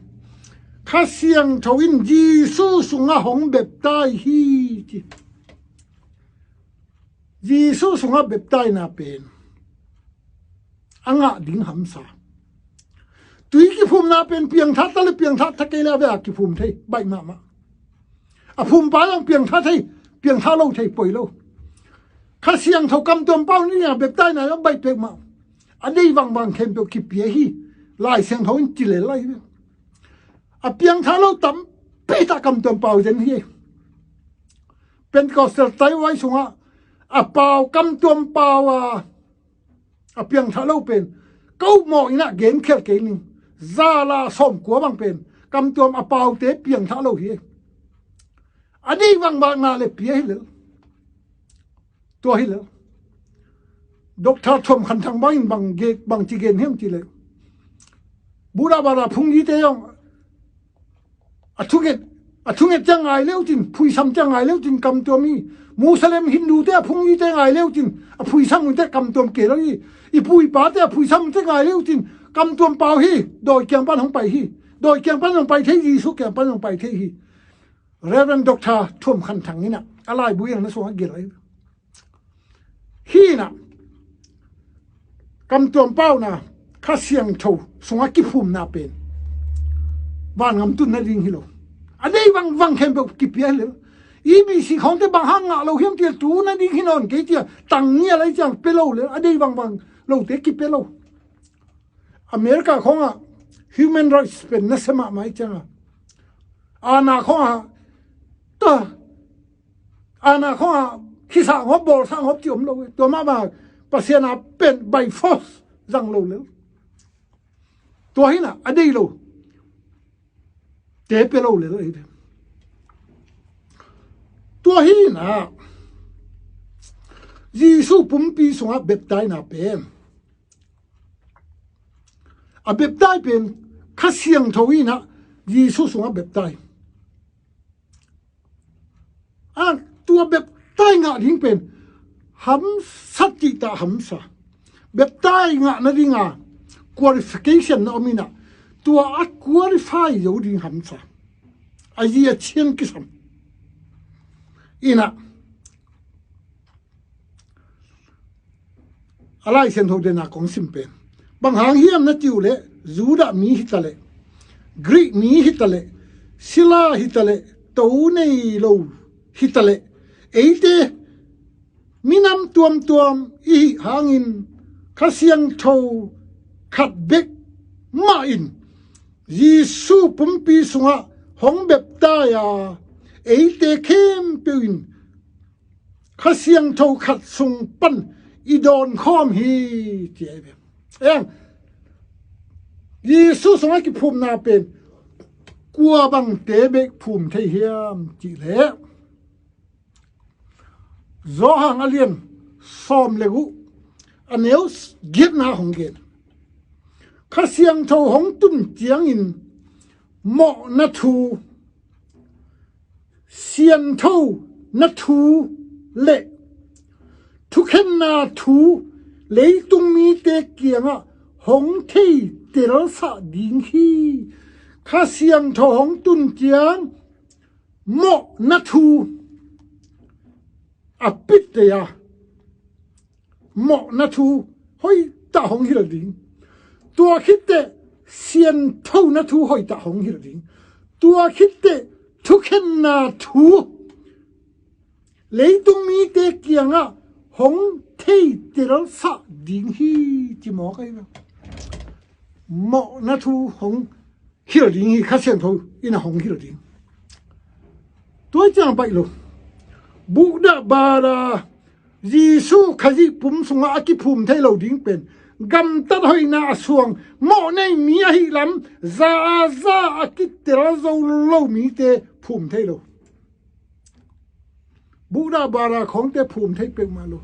Kha Siangtho in Jesu sungah hong beptai hi, ci. Jesu sungah beptaina pen a ngah ding hamsa. Tui kiphumna pen piangthak ta le piangthak ta kei le a ve a kiphum thei baih mahmah. A phumpa zong piangthak thei, piangthak lo thei poi lo. Kha Siangtho kamtuam pau ni a beptaina zong baih peuhmah. A nei vangvang khempeuh kipia hi. Lai Siangtho in ci lel lai hi. A piangthak lo tampi tak kamtuam pau zen hi. Pentecostal taiwai sungah a pau kamtuam pau a a piangthak lo pen ka upmawh in a gen khial kei ning. Za la sawmkua bang pen kamtuam a paute piangthak lo hi. A nei vangvang na le pia hi lel. Tua hi lel. Doctor Thuam Khan Thang bangin bang ge-, bang ci gen hiam ci leh Buddha bara phunggite zong a thunget A thunget ciang ngai leucin, phuisam ciang ngai leucin kamtuam hi. Muslim Hindu te a phungite ngai leucin, a phuisam unte kamtuam kei lo hi. I pu i pate a phuisam unte ngai leucin kamtuam pau hi. Dawi kiang pan hong pai hi. Dawi kiang pan hong pai thei, Jesu kiang pan hong pai thei hi. Reverend Doctor Thuam Khan Thang in ah a laibu iang na sungah gelh ahi. Hi in ah kamtuam pauna Kha Siangtho sungah kiphumna pen vangam tun nading hi lo. A dei vangvang khempeuh kipia hi lo. E B C khawngte bang hang ngah lo hiam tia tu nading hi nawn kei tia tang ngial ahi ciang pia lo le a dei vangvang lote kipia lo. America khawngah human rights pen nasia mahmah ahi ciangah ana khawngah ta ana khawngah khisah ngawp bawlsah ngawp ci om lo. Tua mahmah Pasian a pen by force zang lo lel. Tua hi in ah a dei lo te pia lo lel ahi ve. Tua hi in ah Jesu pumpi sungah beptaina pen a beptai pen Kha Siangtho in ah Jesu sungah beptai. A tua beptai ngah ding pen hamsa cih tah hamsa. Beptai ngah nadinga qualification na om in ah tua a qualify zo ding hamsa. A zi a cian kisam in ah a Lai Siangtho dena kong sim pen bang hang hiam na ci uh leh Judah mi hi ta leh Greek mi hi ta leh sila hi ta leh to nei lo hi ta leh eite minam tuamtuam i hih hangin Kha Siangtho khat bek mah in Jesu pumpi sungah hong beptai a eite khempeuh in Kha Siangtho khat sung pan i dawn khawm hi, ci ahi ve. Eng, Jesu sungah kiphumna pen kua bangte bek phum thei hiam cih leh Johan a lian sawm le guk a neu giatna hong gen. Kha Siangtho hong tun ciangin mawhna thu sianthona thu le thukhenna thu leitung mite kiangah hong theitelsah ding hi. Kha Siangtho hong tun ciang mawhna thu a pittei a mawhna thu hoih tah hong hilh ding. Tua khitteh sianthona thu hoih tah hong hilh ding. Tua khitteh thukhenna thu leitung mite kiangah hong theitelsah ding hi, ci mawk ahi ve. Mawhna thu hong hilh ding hi, Kha Siangtho in a hong hilh ding. Tua ciang baih lo. Buddha Bara Jesu Khazih pum sungah a kiphum thei lo ding pen gamtat hoihna a suang mawh nei mi ahi lam za a za a kitel zo lo mite phum thei lo. Buddha Bara khawngte phum thei peuhmah lo.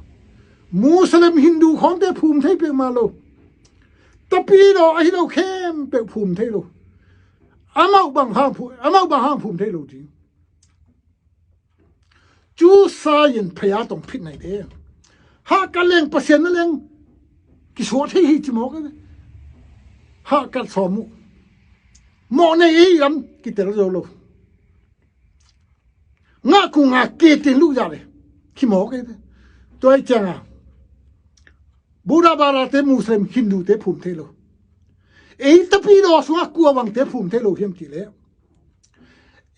Muslim Hindu khawngte phum thei peuhmah lo. Tapidaw ahi lo khempeuh phum thei lo. Amau bang hang phu-, amau bang hang phum thei lo ding. Cu sa in phaya tong phit nai de. Hahkat leng Pasian na leng kisuah thei hi ci mawk e. Hahkat sawm uh. Mawh nei ei lam kitel zo lo. Ngah ku ngah ke tin luh zah le. Ki mawk e. Tua i cianga Buddha Bara te Muslim Hindu te phum thei lo. Ei tapidaw sungah kua bang te phum thei lo hiam ti le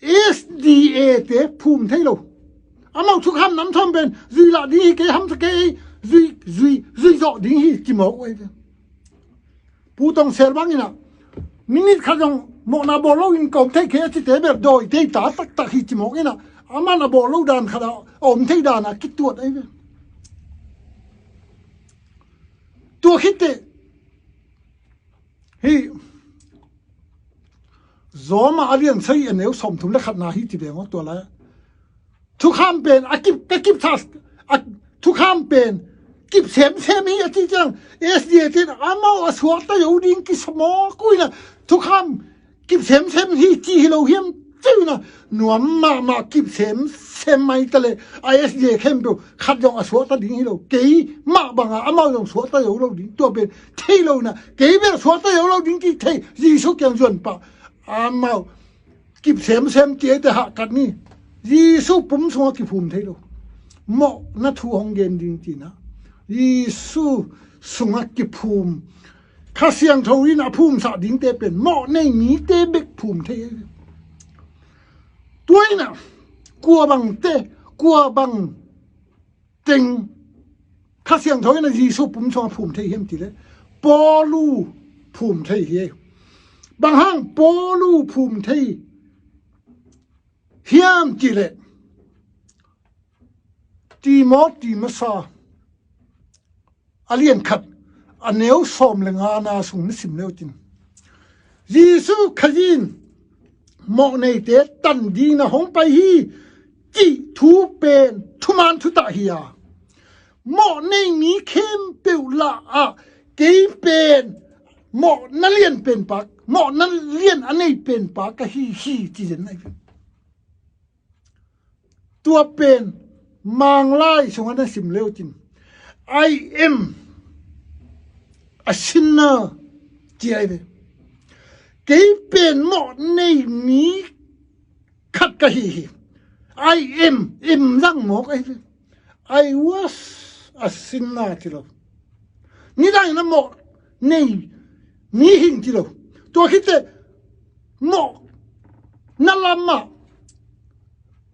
S D A te phum thei lo. Amau thukham nam thawm pen zui lah ding hi kei hamsa kei zui, zui, zui zawh ding hi ci mawk uh ei ve. Pu Tong Sel bangin ah minit khat zong mawhna bawl lo in kawm thei kei a cite bel dawi tei ta taktak hi ci mawk in ah aman a bawl lo dan khat a om thei dan a kituat ei ve. Tua khitteh hi Zawma a lian sari a neu sawmthum le khatna hi ci veng aw tua lai. Thukham pen a kip, ka kip sa, a thukham pen kip semsem hi a ci ciang S D A tin amau a suakta yo ding kisa mawk uh in ah thukham kip semsem hi ci hi lo hiam Tiu na, nuam mahmah kip semsem mai ta le, a S J khempeuh khat zong a suakta ding hi lo. Kei mah banga amau zong suakta zo lo ding. Tua pen thei lo na, kei bel suakta zo lo ding ti thei. Jesu kiang zuan pah, amau kip semsem ti eite hahkat ni. Jesu pum sungah kiphum thei lo. Mawhna thu hong gen ding tina, Jesu sungah kiphum, Kha Siangtho in a phumsah dingte pen mawh nei mite bek phum thei. Tua ina, kua bangte, kua bang teng Kha Siangtho in a Jesu pum sungah phum thei hiam ti le, Paulu phum thei hi. Bang hang Paulu phum thei hiam ti le, Timoti masa a lian khat, a neu sawm le ngana sung na sim leu cin, Jesu Khazih in mawh neite tan dingin a hong pai hi cih thu pen thuman thutah hi a, mawh nei mi khempeuh lah ah kei pen mawhna lian penpa, mawhna lian a nei penpa ka hi hi ci zen ahi. Tua pen Manglai sungah na sim leu cin, "I am a sinner," ci ahi ve. Kei pen mawh nei mi khat ka hi hi. "I am," am zang mawk ahi ve. "I was a sinner," ci lo. Nidang in a mawh nei mi hing ci lo. Tua khit teh mawhna lamah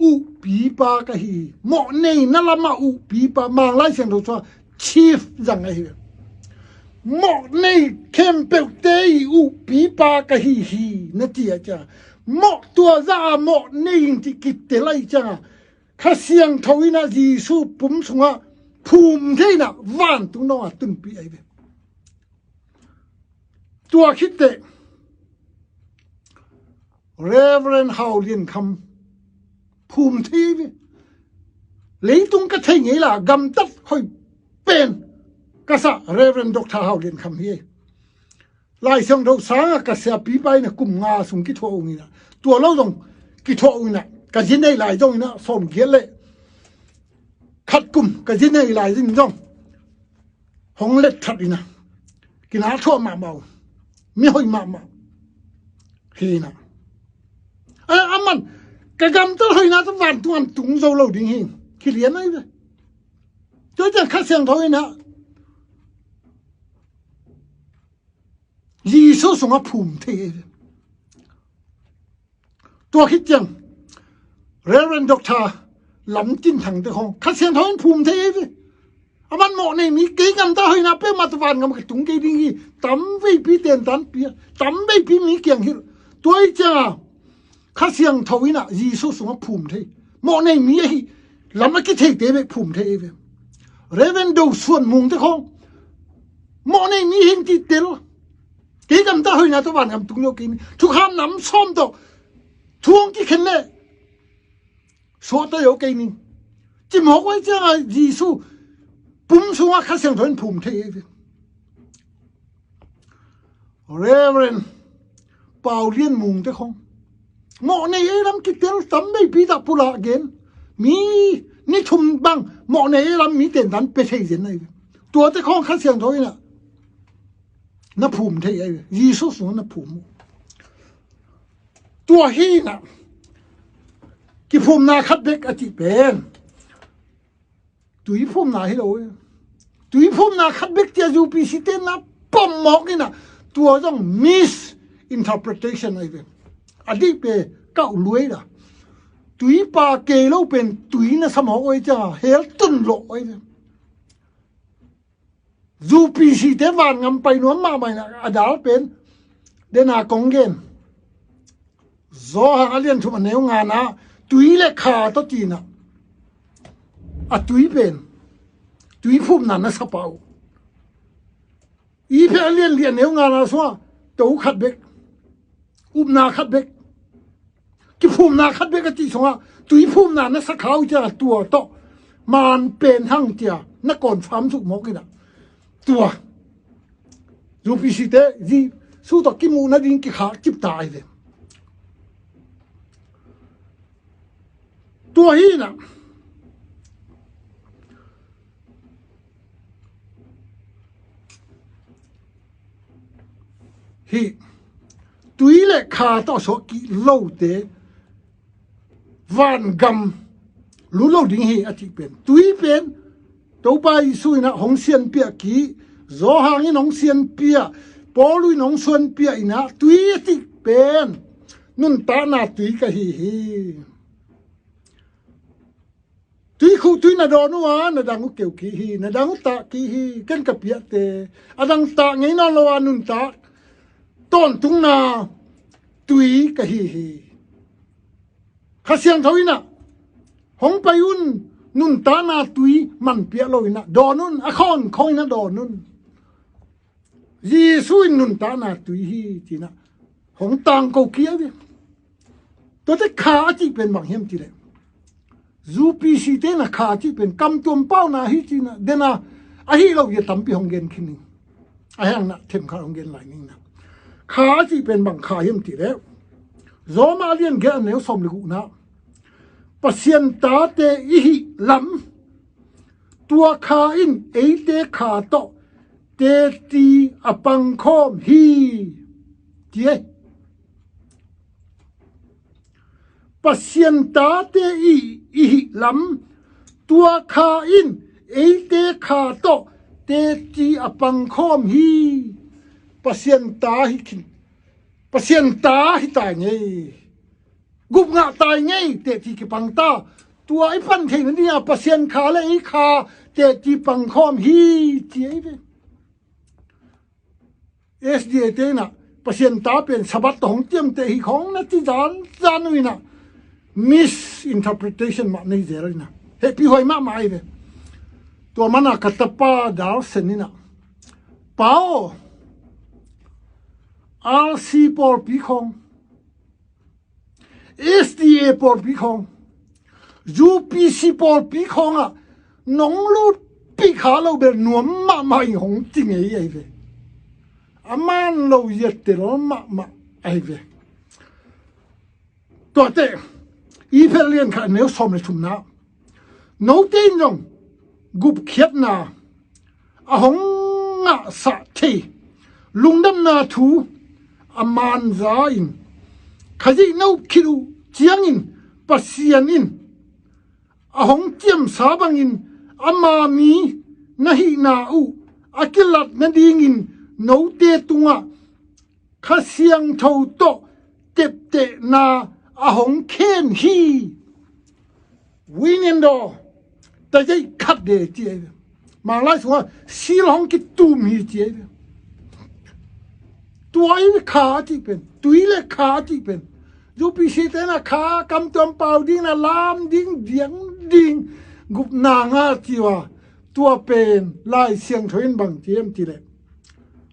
uhpipa ka hi hi. Mawh neina lamah uhpipa, Manglai Siangtho sungah chief zang ahi hi. Mawh nei khempeuhte i uhpipa ka hi hi na ci a cia. Mawh tua zah a mawh nei in cih kitel ahi ciangah Kha Siangtho in a Jesu pum sungah phum thei in a vantung dong a tunpih ahi ve. Tua khit teh Reverend Hau Lian Kham phum thei ahi ve. Leitung ka thei ngei la gamtat hoih pen ka sa Reverend Doctor Hau Lian Kham hi. Lai Siangtho sangah ka siapipa in a kum nga sung kithuah ung in a, tua lo zong kithuah ung in a, ka zi nei lai zong in a, sawm giat le khat kum ka zi nei lai zong in zong hong let that in a, kinathuah mahmah uh, mi hoih mahmah hi in a. A, aman ka gamtat hoihna tawh vantung ah tung zo lo ding hi. Kilian ahi ve. Tua ciang Kha Siangtho in a Jesu sungah phum thei ahi ve. Tua khit ciang Reverend Doctor Lam Cin Thang te khong Kha Siangtho in phum thei ahi ve. Aman mawh nei mi, kei gamtat hoihna peuhmah tawh vangam ka tung kei ding hi. Tam veipi tentan pia, tam veipi mi kiang hilh. Tua ahi ciangah Kha Siangtho in a Jesu sungah phum thei. Mawh nei mi ahi lam a kitheite bek phum thei ahi ve. Reverend Do Suan Mung te khong mawh nei mi hing ti tel. Kei gamtat hoihna tawh vangam tung zo kei ni. Thukham nam sawm tawh thu hong kikhen leh suakta zo kei ni. Ci mawk uh ahi ciangah Jesu pum sungah Kha Siangtho in phum thei ahi ve. Reverend Pau Lian Mung te khong mawh nei ei lam kitel, tam veipi tawh pulak gen. Mi ni thum bang mawh nei ei lam mi tentan pia thei zen ahi ve. Tua te khong Kha Siangtho in a na phum thei ahi ve. Jesu sungah na phum uh. Tua hi in a, kiphumna khat bek a cih pen tui phumna hi lo hi. Tui phumna khat bek ci a U P C te na pom mawk in a, tua zong misinterpretation ahi ve. A dih pen kauh luai la. Tui pa kei lo pen tui na sa mawk uh ahi ciangah hell tun lawh ahi ve. U P C te vangam pai nuam mahmah in a, a dal pen, den a kong gen, Johan a lian thum a neu ngana, tui le kha tawh ci in a, a tui pen tui phumna na sa pah uh. Efesa a lian li a neu ngana sungah to khat bek, upna khat bek, kiphumna khat bek a cih sungah tui phumna na sa kha uh ciangah tua tawh man pen hang cia na confirm suk mawk in a, tua U P C te Jesu tawh kimuh nading kikhak cipta ahi ve. Tua hi na, hi, tui le kha tawh suak kik lote vangam lut lo ding hi a cih pen, tui pen Topa Jesu in ah hong sianpiah kik, Johan in hong sianpiah, Paul in hong sianpiah in ah, tui a cih pen nuntakna tui ka hi hi. Tui khuh tui na dawn uh a, na dang uh keu kik hi, na dang uh tah kik hi, ken ka piahte. A dang tah ngei nawn lo a, nuntak tawntungna tui ka hi hi. Kha Siangtho in ah hong pai un, nuntakna tui man piah lo in ah dawn un, a khawnkhong in ah dawn un. Jesu in nuntakna tui hi ci-in ah hong tangko kik hi. Tuate kha a cih pen bang hiam cih leh, U P C te in ah kha a cih pen kamtuam pauna hi ci-in ah, den a, ahi lo hi a tampi hong gen khin ning. A hiang na themkhat hong gen lai ning na. Kha a cih pen bang kha hiam cih leh, Roma a lian giat a neu sawm le guk na, Pasian tate i hih lam, tua kha in eite kha tawh teci a pangkhawm hi, ci hi. Pasian tate i, i hih lam, tua kha in eite kha tawh teci a pangkhawm hi. Pasian ta hi khin, Pasian ta hi tai ngei. Gup ngah tai ngei, teci kipang ta. Tua i pan theih nading a Pasian kha le ei kha teci pangkhawm hi, ci hi ve. S D A te in ah Pasian ta pen Sabbath tawh hong ciamteh hi khawng na ci zanzan uh in ah, misinterpretation mah nei zel in ah, hehpih huai mahmah hi ve. Tua man a ka tapa Dalsen in ah, Pa aw, R C pawlpi khawng, S D A pawlpi khawng, U P C pawlpi khawng ah nong lutpih kha lo bel nuam mahmah ing, hong ci ngei ahi ve. A man lo ziatte lo mahmah ahi ve. Tuate, Efesa lian khat a neu sawm le thumna, note in zong gupkhiatna a hong ngahsah thei lungdamna thu a manza in Khazih na up khit uh ciangin Pasian in a hong ciamsa bangin ama mi na hihna uh a kilat nadingin note tungah Kha Siangtho tawh teptehna a hong khen hi. Winiendo, tajeih khat de ci ahi ve. Manglai sungah sil hong kitum hi ci ahi ve. Tua in kha a cih pen, tui le kha a cih pen, U P C te in ah kha kamtuam pau ding, na lam ding, diang ding, gupna ngah ci uh a, tua pen Lai Siangtho in bang ci hiam cih leh,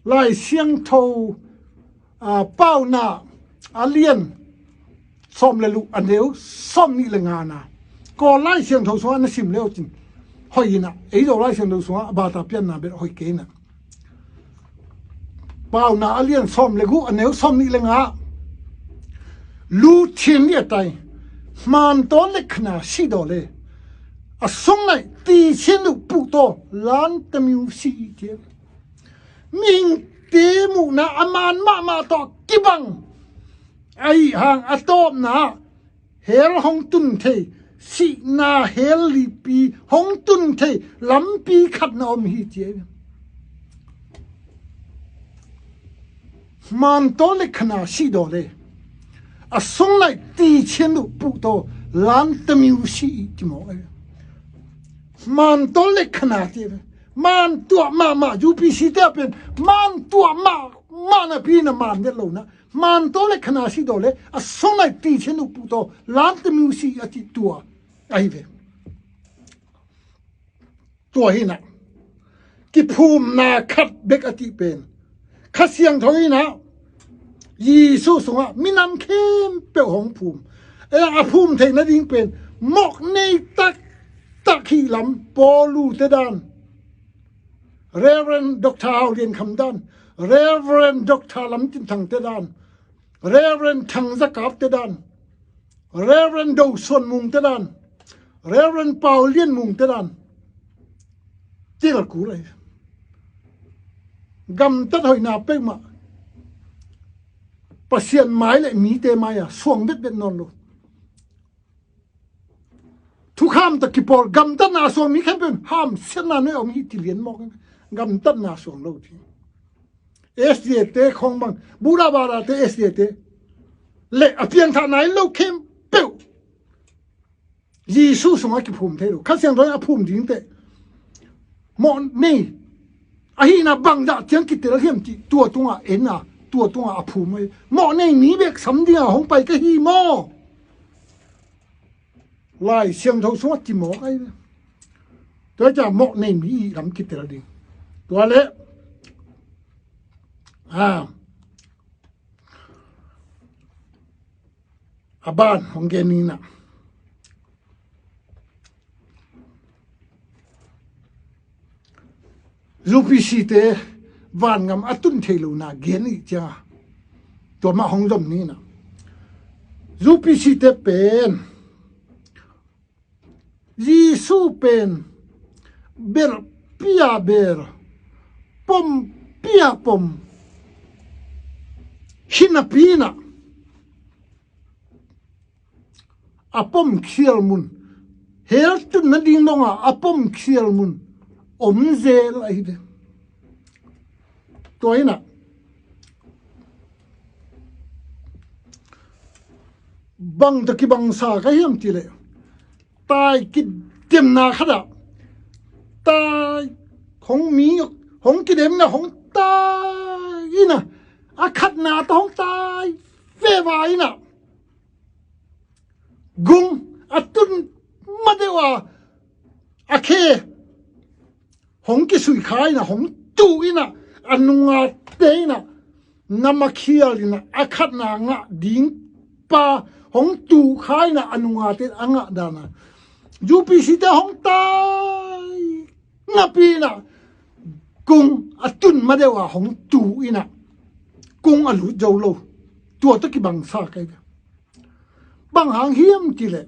Lai Siangtho, a, Pauna a lian sawm le guk a neu sawm nih le nga na, Kawl Lai Siangtho sungah na sim le uh cin hoih in ah, ei Zo Lai Siangtho sungah a bata pianna bel hoih kei in ah. Pauna a lian sawm le guk a neu sawm nih le nga, lu chin liatai, hman taw le khana si daw le, a sung nai ti chin uh puh taw lan tamiu si i tia. Mihingte muhna a man mahmah tawh kibang ahi hang a tawpna hell hong tun thei, sihna hell lipi hong tun thei lampi khat na om hi ci ahi. Hman taw le khana si daw le, a sung nai ti chin uh puh taw lan tamiu si i ci mawk ahi. Hman taw le khana ci ahi. Man tuah mahmah, U P C te a pen man tuah mahmah napi na man vet lo na. Man taw le khana si daw le, a sung nai ti chin uh puh taw lan tamiu si a ci tua ahi ve. Tua hi na, kiphumna khat bek a cih pen, Kha Siangtho in ah Jesu sungah minam khempeuh hong phum. E, a phum theih nading pen mawk nei taktak hi lam, Paulu te dan, Reverend Doctor Hau Lian Kham dan, Reverend Doctor Lam Tin Thang te dan, Reverend Thang Za Kap te dan, Reverend Do Suan Mung te dan, Reverend Pau Lian Mung te dan tel kul ahi. Gamtat hoihna peuhmah Pasian mai le mite mai-ah suang vetvet nawn lo. Thukham tawh kipawl gamtatna a suang mi khempeuh in hamsiatna nuai a om hi ti lian mawk. Gamtatna a suang lo ti. SDA te khawng bang, Buddha Bara te, SDA te le a piangthah nai lo khempeuh Jesu sungah kiphum thei lo. Kha Siangtho in a phum ding teh mawh nei. Ahihna bangzah ciang kitel hiam cih tua tungah en a, tua tungah a phum ahi. Mawh nei mi bek sam dingah hong pai ka hi maw? Lai Siangtho sungah ci mawk ahi ve. Tua ciang mawh nei mi ih lam kitel ding. Tua le a a ban hong gen ni na. UPC te vangam a tun thei lo na gen ih cianga tua mah hong zom ni na. UPC te pen Jesu pen belhpi a belh, pompi a pom hi napi in ah a pom khial mun, hell tun nading dongah a pom khial mun om zel ahi ve. Tua in ah bang tawh kibangsa ka hiam cih leh tai kidemna khatah tai hong mi hong kidemna hong tai in ah a khatna tawh hong tai veva in ah gung a tun ma deuh a a khe hong kisuih kha in ah hong tuh in ah a nungate in ah nam a khial in ah a khatna ngah ding pa hong tuh kha in ah a nungate a ngah dan a UPC te hong tai napi in ah kung a tun ma deuh a hong tuh in ah kung a lut zo lo. Tua tawh kibangsa ka hi ve. Bang hang hiam cih leh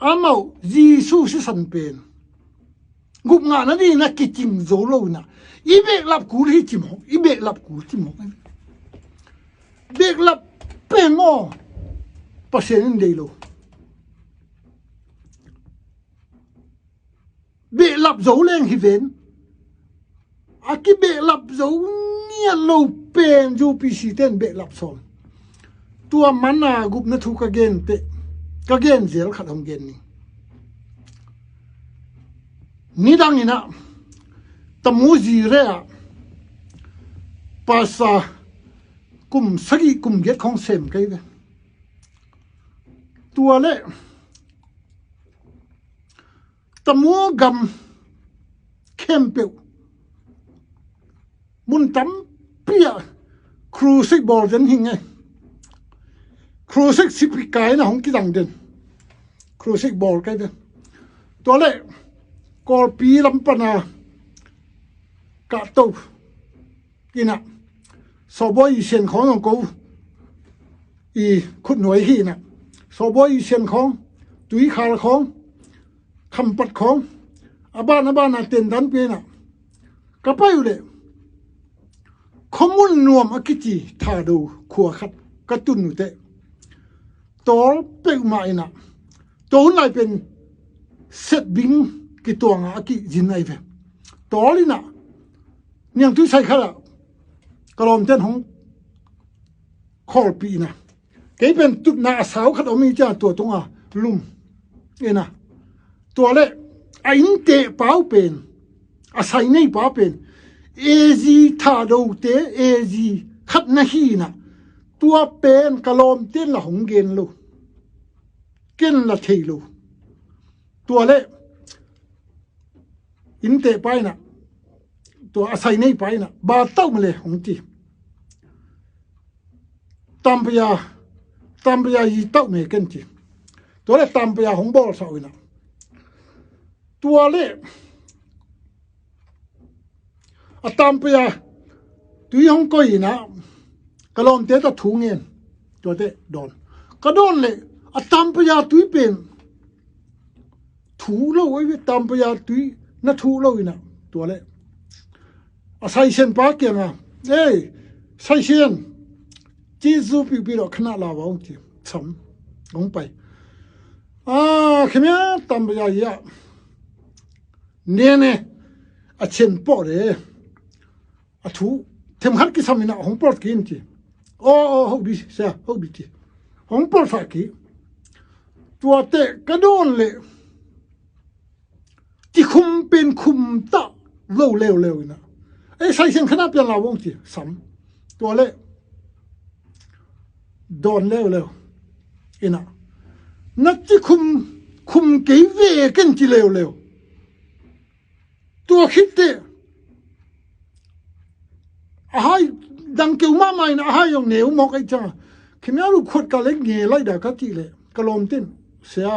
amau Jesu sisan pen gupngah nading in ah kicing zo lo in ah i behlap kul hi ci mawk, i behlap kul ci mawk. Behlap pen maw Pasian in deih lo. Behlap zo leng hi ven. A kibehlap zo ngiat lo pen UPC ten behlap sawn. Tua man a gupna thu ka gen teh ka gen zel khat hong gen ni. Nidang in ah Tamu Zire ah pasa kum sagih kum giat khawng sem ka hi ve. Tua le Tamu gam khempeuh mun tampi ah crusade bawl den hi ngei. Crusade sipi kai na hong kidang den. Crusade bawl kai den. Tua le Kawlpi lam pana kahto in ah Sawbawi i sian khawng zong ko i khutnuai hi in ah Sawbawi i sian khawng, Tuikhal khawng, Khampat khawng, a ban a ban a tendan pia in ah ka pai uh leh Khuamun Nuam a kici Thado khua khat ka tun uh teh tawl peuhmah in ah tua hun lai pen setbing kituang a a kizin ahi ve. Tawl in ah niangtui sai khat ah ka lawmten hong khawlpih in ah kei pen tutna a sau khat om hi ciang tua tungah lum in ah tua le a innteh pau pen a sai nei pa pen A G Thado te A G khat na hi in ah tua pen ka lawmten la hong gen lo. Ken la thei lo. Tua le innteh pa in ah tua a sai nei pa in ah ba tauh mah le hong ci. Tampaya, Tampaya yi tauh me ken ci. Tua le Tampaya hong bawlsa uh in ah tua le a Tampaya tui hong koih in ah ka lawmte ta thu ngen. Tuate dawn ka dawn le A tampaya tui pen thuh lo ei ve, tampaya tui na thuh lo inah, tua le a saisian pa kiangah, "Ei, saisian, ci zu pipi lo khanah la va," hong ci. Sam hong pai. "A, khemia tampaya ia nene a chen pawh le a thu themkhat kisam inah hong pawlh kik in," ci. "Aw, aw, hobi sia, hobi," ci. Hong pawlhsak kik. Tuate ka dawn le ci khum pen khum ta lo leuleu inah, "Ei, saisian khanah pian la vong," ci. Sam tua le dawn leuleu inah, "Na ci khum, khum kei ve ken," ci leuleu. Tua khit teh a hai dang keu mahmah in a hai zong neu mawk ei ciangah, "Khemia ruh khuat ka le nge lai da," ka cih leh ka lawmte in, "Sia,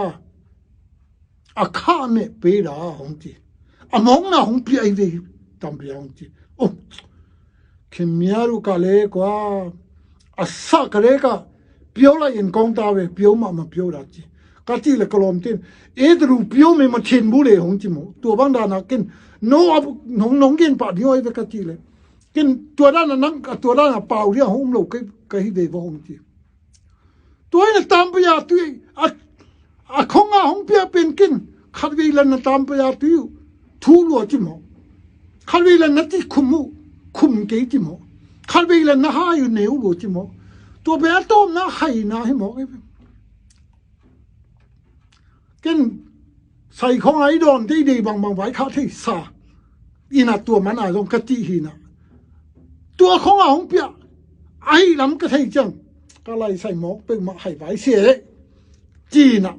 a khah meh pei da," hong ci. "A mawkna hong pia ei ve," tampaya hong ci. "Oh, khemia ruh ka le kua a sah ka le ka pio lai in kong ta ve, pio mahmah pio da," ci. Ka cih le ka lawmte in, "E, ta ruh pio meh ma thin bu le," hong ci maw. "Tua bang dana ken no a nong, nong gen pah ding aw ei ve," ka cih le, "Ken tua dana nang, tua dana pau dia hong um lo ka, ka hi ve," va hong ci. Tua inah tampaya tui a, a khong a hong pia pen ken khatvei lan na tampaya tui uh thuh lua ci maw. Khatvei lan na ci khum uh khum kei ci maw. Khatvei lan na hai uh neu lua ci maw. Tua pen a tawpna haina hi maw. Ken sai khong a i dawn deidei bangbang vai kha thei sa inah, tua mana zong ka cih hinah, tua khong a hong pia ahi lam ka thei ciang ka lai sai mawk peuhmah hai vai sia e, ci inah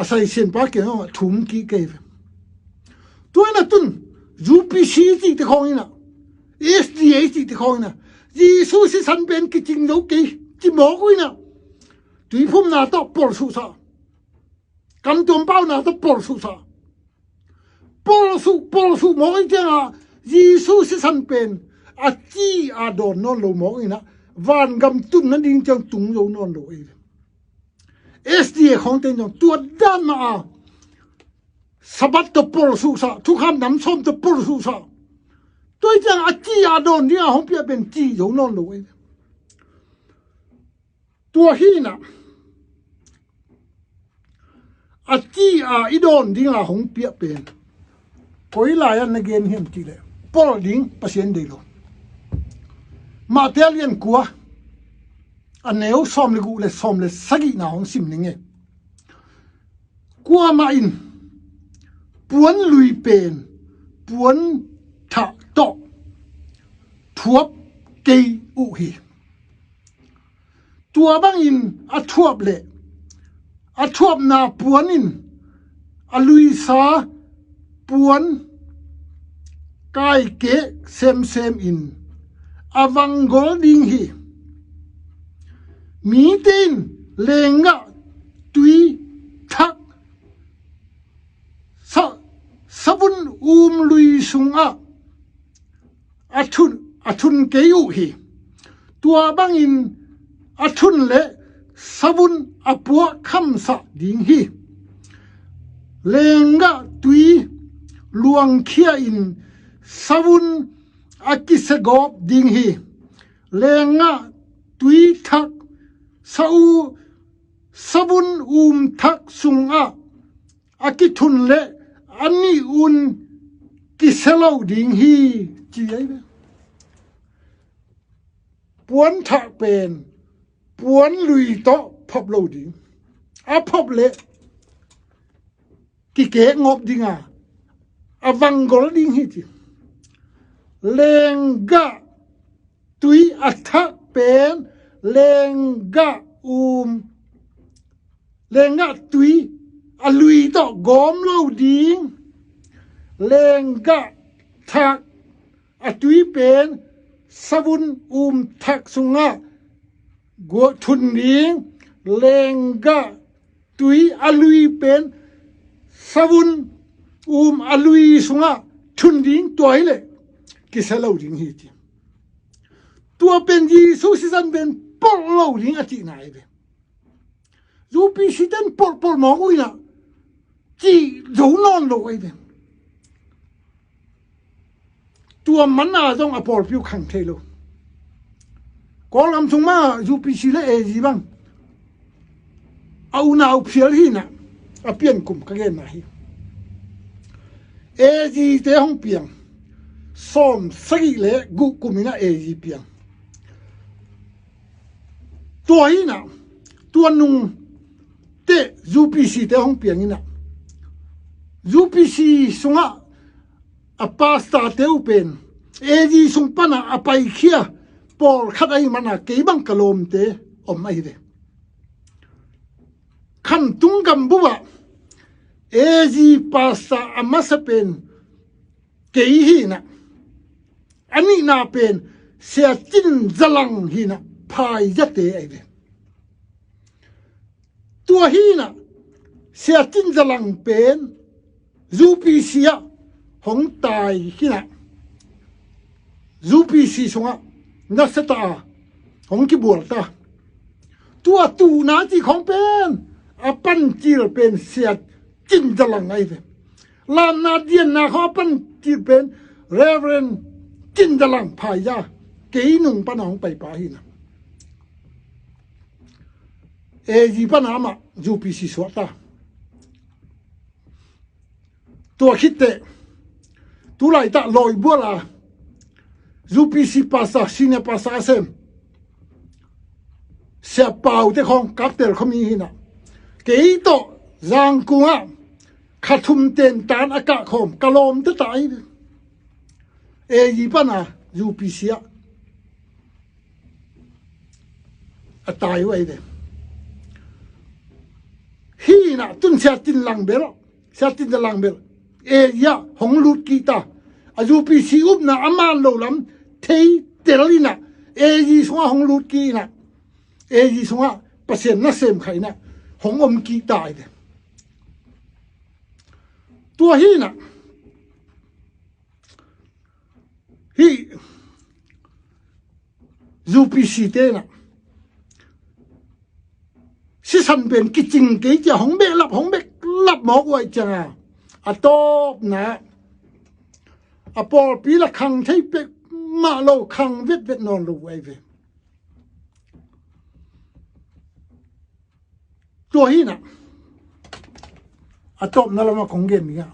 a saisian pa kiangah thum kik kei ve. Tua inah tun U P C cihte khawng inah, S D A cihte khawng inah, Jesu sisan pen kicing zo kei ci mawk uh inah, tuiphumna tawh pawlh suhsa, kamtuam pauna tawh pawlh suhsa, pawlh suh, pawlh suh mawk ei ciangah Jesu sisan pen a ci a dawn nawn lo mawk inah, vangam tun nading ciang tung zo nawn lo ei. S D A khawngte in zong tua dan mah a Sabbath tawh pawlh suhsa, thukham nam sawm tawh pawlh suhsa. Tua hi ciang a ci a dawn ding a hong piah pen ci zo nawn lo ei. Tua hi inah a ci a i dawn ding a hong piah pen koi lai-ah na gen hiam cih leh, pawlh ding Pasian deih lo. Matthai a lian kua, a neu sawm le guk le sawm le sagihna hong sim ning e. Kuamah in puan lui pen puan thah tawh thuap kei uh hi. Tua bangin a thuap leh a thuapna puan in a luisa puan kaikek semsem in a vanggol ding hi. Mite in lenggah tui thak sa, savun um lui sungah a thun, a thun kei uh hi. Tua bangin a thun leh savun a puah khamsah ding hi. Lenggah tui luangkhia in savun a kisegawp ding hi. Lenggah tui thak sa u, savun um thak sungah a kithun leh a nih un kisia lo ding hi, ci ei ve. Puan thah pen puan lui tawh phop lo ding. A phop leh kikek ngawp ding a, a vanggol ding hi ci. Lenggah tui a thak pen lenggah um, lenggah tui a lui tawh gawm lo ding. Lenggah thak a tui pen savun um thak sungah guah thun ding. Lenggah tui a lui pen savun um a lui sungah thun ding, tua hi leh kisia lo ding hi ci. Tua pen Jesu sisan pen pawlh lo ding a cihna hi ve. U P C ten polhpolh mawk uh inah cih zo nawn lo ahi ve. Tua mana zong a pawlpi uh khang thei lo. Kawlgam sung mah U P C le A G bang a unau phial hinah a piankum ka genna hi. A G te hong piang, sawm sagih le guh kum inah A G piang. Tua hinah tua nung teh U P C te hong piang inah U P C sungah a pastor te uh pen A G sung panah a paikhia pawlkhat ahi mana kei bang ka lawmte om ahi ve. Khantung gambup ah A G pastor a masa pen kei hinah, a nihna pen Sia Cin Za Lang hinah, phaizate ahi ve. Tua hinah Sia Cin Za Lang pen U P C ah hong tai hinah U P C sungah nasia ta a hong kibual ta. Tua tuhna cih khawng pen a pancil pen Sia Cin Za Lang ahi ve. Lamna dianna khawng a pancil pen Reverend Cin Za Lang phaiza, kei nung pana hong paipa hinah. A G pana amah U P C suah ta. Tua khitteh tu laitak lawibual a U P C pastor, senior pastor a sem Sia Pau te khawng Kaptel khuami hinah kei tawh Zangkung ah kha thum tentan a kahkhawm ka lawmte ta ahi ve. A G pana U P C ah a tai uh ahi ve. Hinah tun Sia Cin Lang bel, Sia Cin Za Lang bel A G ah hong lut kik ta. A U P C upna a man lo lam thei tel inah A G sungah hong lut kik inah A G sungah Pasian nasem kha inah hong om kik ta ahi ve. Tua hinah hih U P C tenah sisan pen kicing kei cia hong behlap hong behlap mawk uh ahi cianga a tawpna a pawlpi la khang thei pek mah lo, khang vetvet nawn lo uh ahi ve. Tua hinah a tawpna lamah kong gen ding ah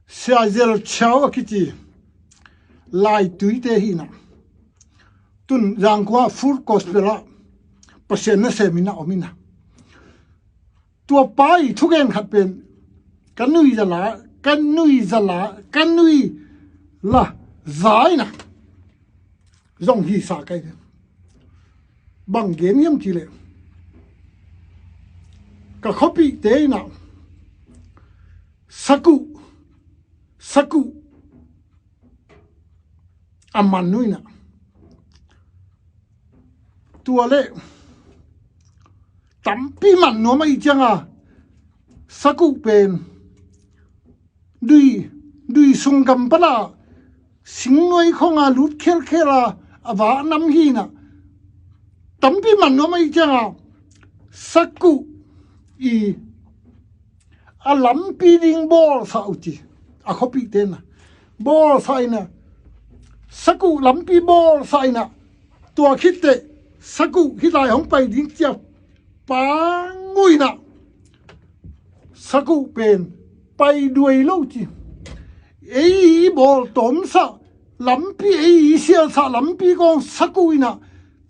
Sia Zel Chiau a kici laituite hinah tun Zangkua Full Gospel ah Pasian nasem inah om inah tua pa i thugen khat pen ka nui zala, ka nui zala, ka nui la za inah zong hisa kai. Bang gen hiam cileh ka khuapihte inah sakuh, sakuh a man uh inah tua le tampi man nuam ahi cianga sakuh pen dui, dui sung gam pana singnuai khonga lut khelkhel a a va nam hinah tampi man nuam ahi cianga sakuh i a lampi ding bawlsah uh ci. A khuapihte inah bawlsah inah sakuh lampi bawlsah inah tua khitteh sakuh hih lai hong pai ding cia pang uh inah sakuh pen pai duai lo ci. Ei i bawltawmsah lampi, ei i sialsah lampi kong sakuh inah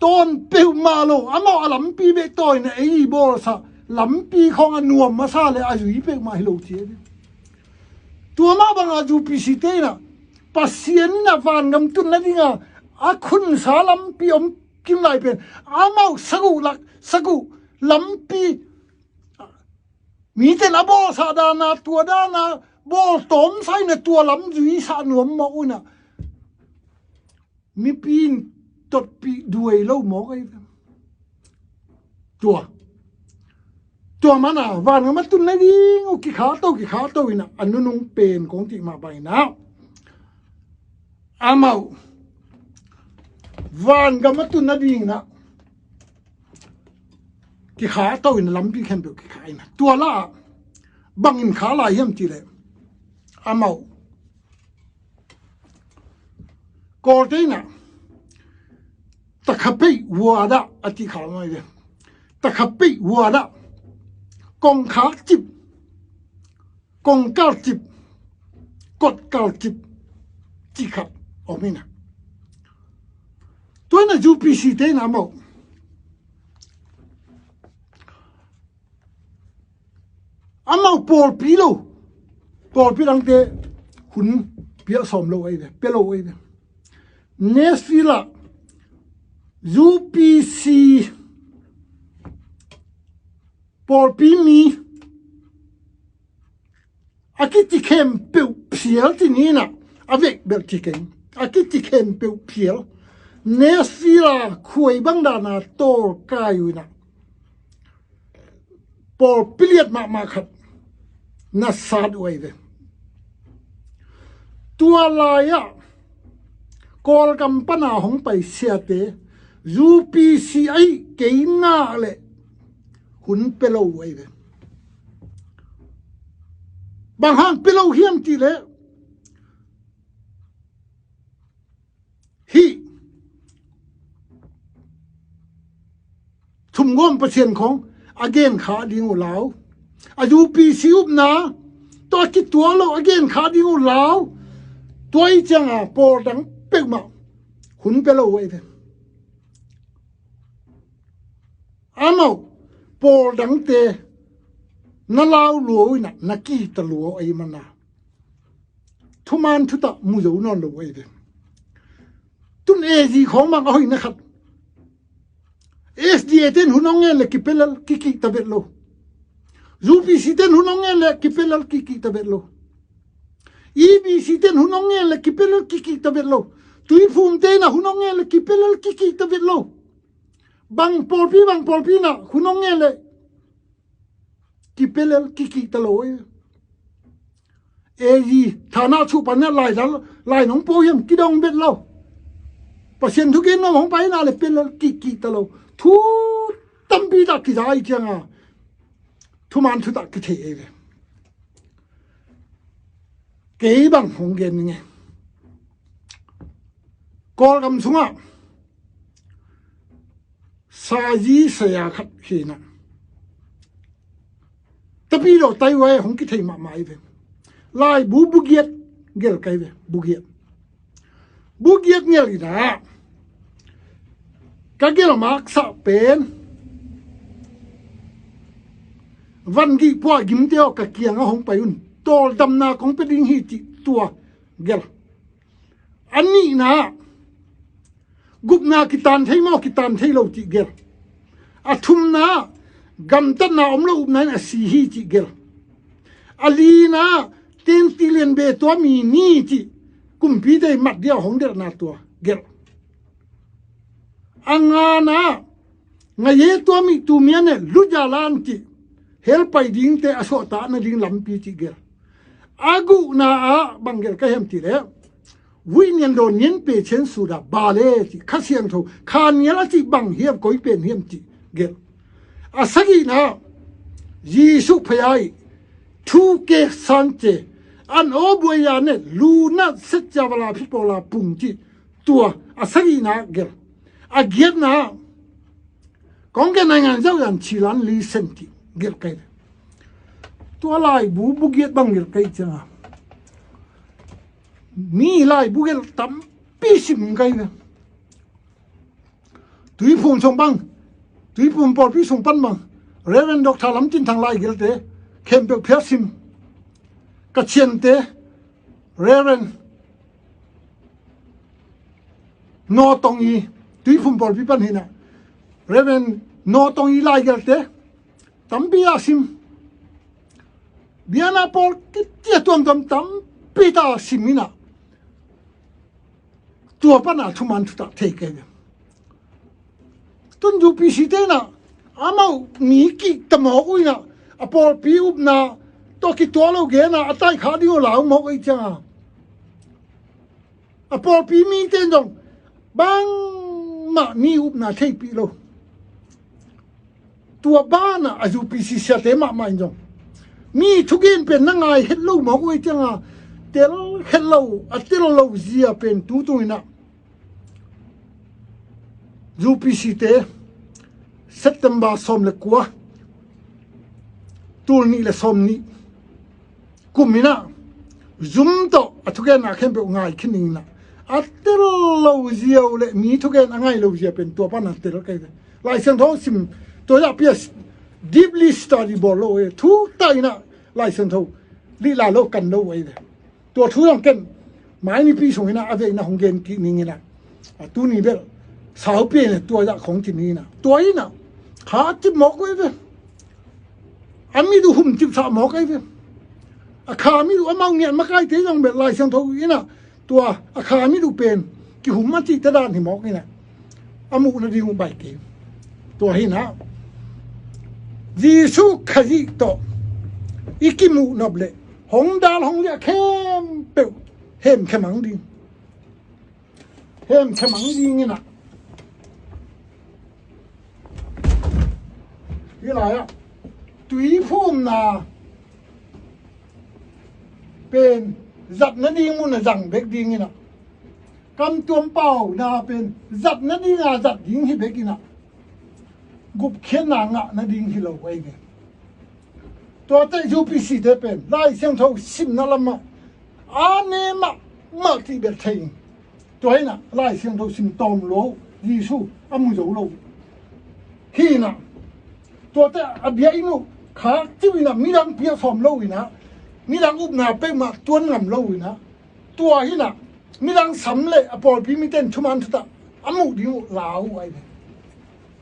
tawn peuhmah lo, amau a lampi beh tawi inah ei i bawlsah lampi khawng a nuam masa le a zui peuhmah hi lo ci. Tua mah banga U P C te inah Pasian inah vangam tun nadinga a khunsa lampi om kim lai pen amau sakuh lak, sakuh lampi mite na bawlsah dana, tua dana bawltawmsah inah tua lam zuisah nuam mawk uh inah mipi in totpih duai lo mawk ahi. Tua, tua mana vangam a tun nading uh kikhato, kikhato inah a nunung pen kong cih mah bang inah amau vangam a tun nading inah kikha to in a lampi khempeuh kikha in a. Tua lah bangin kha lai hiam cih leh amau Kawlte in a takhapeih vuadah a cih kha om ahi ve. Takhapeih vuadah kongkhak cip, kongkal cip, kotkal cip cih khat om in a. Tua in a U P C te in a amau amau pawlpi lo, pawlpi dangte hun pia sawm lo ahi ve, pia lo ahi ve. Nashville ah U P C pawlpi mi a kici khempeuh phial ci ni in a, a veih belh ci keng. A kici khempeuh phial. Nashville ah khuai bang dan a tawlkai uh in a, pawlpi liat mahmah khat na sat uh ahi ve. Tua lai-ah Kawlgam pana hong pai siate U P C ahi kei nak leh hun pia lo uh ahi ve. Bang hang pia lo hiam cih leh hih thumgawm Pasian khawng a genkha ding uh lau, a U P C upna tawh a kituak lo a genkha ding uh lau. Tua ih cianga pawl dang peuhmah hun pia lo uh ahi ve. Amau pawl dangte na lau lua uh in a, na kihta lua uh ahi man a, thuman thutak mu zo nawn lo uh ahi ve. Tun A G khawng bang a hoihna khat, S D A ten hun hong ngen le kipia lel kikihta vet lo. U P C ten hun hong ngen le kipia lel kikihta vet lo. E B C ten hun hong ngen le kipia lel kikihta vet lo. Tuiphum te in a hun hong ngen le kipia lel kikihta vet lo. Bang pawlpi bang pawlpi in a hun hong ngen le kipia lel kikihta lo. A G thana chuh pan in a lai dal, lai nong po hiam kidong vet lo. Pasian thu gen nuam hong pai in a le pia lel kikihta lo. Thu tampi tak kiza ih cianga thuman thutak kithei ahi ve. Kei bang hong gen ning e. Kawlgam sungah sazi saya khat hi in a, Tapidaw Taiwai hong kithei mahmah ahi ve. Laibu bugiat gelh ka hi ve, bugiat. Bugiat gelh in a, ka gelh maksah pen vangih pua gimte aw, ka kiangah hong pai un, tawldamna kong pia ding hi cih tua gelh. A nihna ah gupna kitan thei maw, kitan thei lo cih gelh. A thumna ah gamtatna om lo upna in a si hi cih gelh. A lina ah tenti lianbe tua mi ni cih kumpite mat dia hong delhna tua gelh. A ngana ah ngaye tua mi tu mi a ne luja lan cih hell pai dingte a suahtak nading lampi cih gelh. A guhna ah bang gelh ka hiam cih leh vuih nian dawn nian pe cen suda bale cih Kha Siangtho kha nial a cih bang hiam, koi pen hiam cih gelh. A sagihna ah Jesuh phaya ih thu ke sangce an aw buai ya ne lu nat set cia vala phi pawla pung cih tua a sagihna ah gelh. A giatna ah kong gen nai ngan zauh yan cilan li sen cih gelh ka hi ve. Tua laibu bugiat bang gelh ka hi cianga mi laibu gelh tampi sim ka hi ve. Tuiphum sung bang, Tuiphum pawlpi sung pan bang Reverend Doctor Lam Cin Thang lai gelte khempeuh phial sim. Ka ciante Reverend Naw Tong I, Tuiphum pawlpi pan hi in a, Reverend Naw Tong I lai gelte tampi a sim. Biana pawl kitia tuamtuam tampi ta sim in a, tua pana thuman thutak thei kei ve. Tun U P C te in a amau mi kihta mawk uh in a, a pawlpi upna tawh kituak lo gen a, a taikha ding uh lau mawk uh ih cianga, a pawlpi mite in zong bangmah mi upna theihpih lo. Tua banah a U P C siate mahmah in zong mi thugen pen na ngai het lo mawk uh ei cianga tel het lo, a tel lo zia pen tu tunginah U P C te September sawm le kua, tul nih le sawm nih kum inah zum tawh a thugenna khempeuh ngai khin inginah a tel lo zia uh le mi thugen a ngai lo zia pen tua pana tel kei ve. Lai Siangtho sim tua zah pia deeply study bawl lo e, thu ta inah Lai Siangtho lihla lo kan lo ei ve. Tua thu zong ken mai nipi sung inah a veina hong gen kik ninginah a tuni bel saupi inah tua zah khong ci ninginah tua inah kha cip mawk uh ei ve. A mit uh hum cipsah mawk ei ve. A kha mit uh amau ngiat makaite zong bel Lai Siangtho inah tua a kha mit uh pen kihum a cihte dan hi mawk inah a muh nading uh bai kei. Tua hinah Jesu Khazih tawh i kimuh nop le hong dal hong liah khempeuh hemkhia mang ding. Hemkhia mang dinginah hi lai-ah tuiphumna pen zat nading mun a zang bek dinginah kamtuam pauna pen zat nadinga zat ding hi bekinah gupkhiatna ngah nading hi lo ei ve. Tuate U P C te pen Lai Siangtho simna lamah a ne mahmah cih bel thei in tua hinah Lai Siangtho sim tawm lo Jesu a mu zo lo hinah tuate a bia in uh khak ciu inah midang piah sawm lo inah midang upna peuhmah tuan ngam lo inah tua hinah midang sam le a pawlpi miten thuman thutak a muh ding uh lau uh ai ve.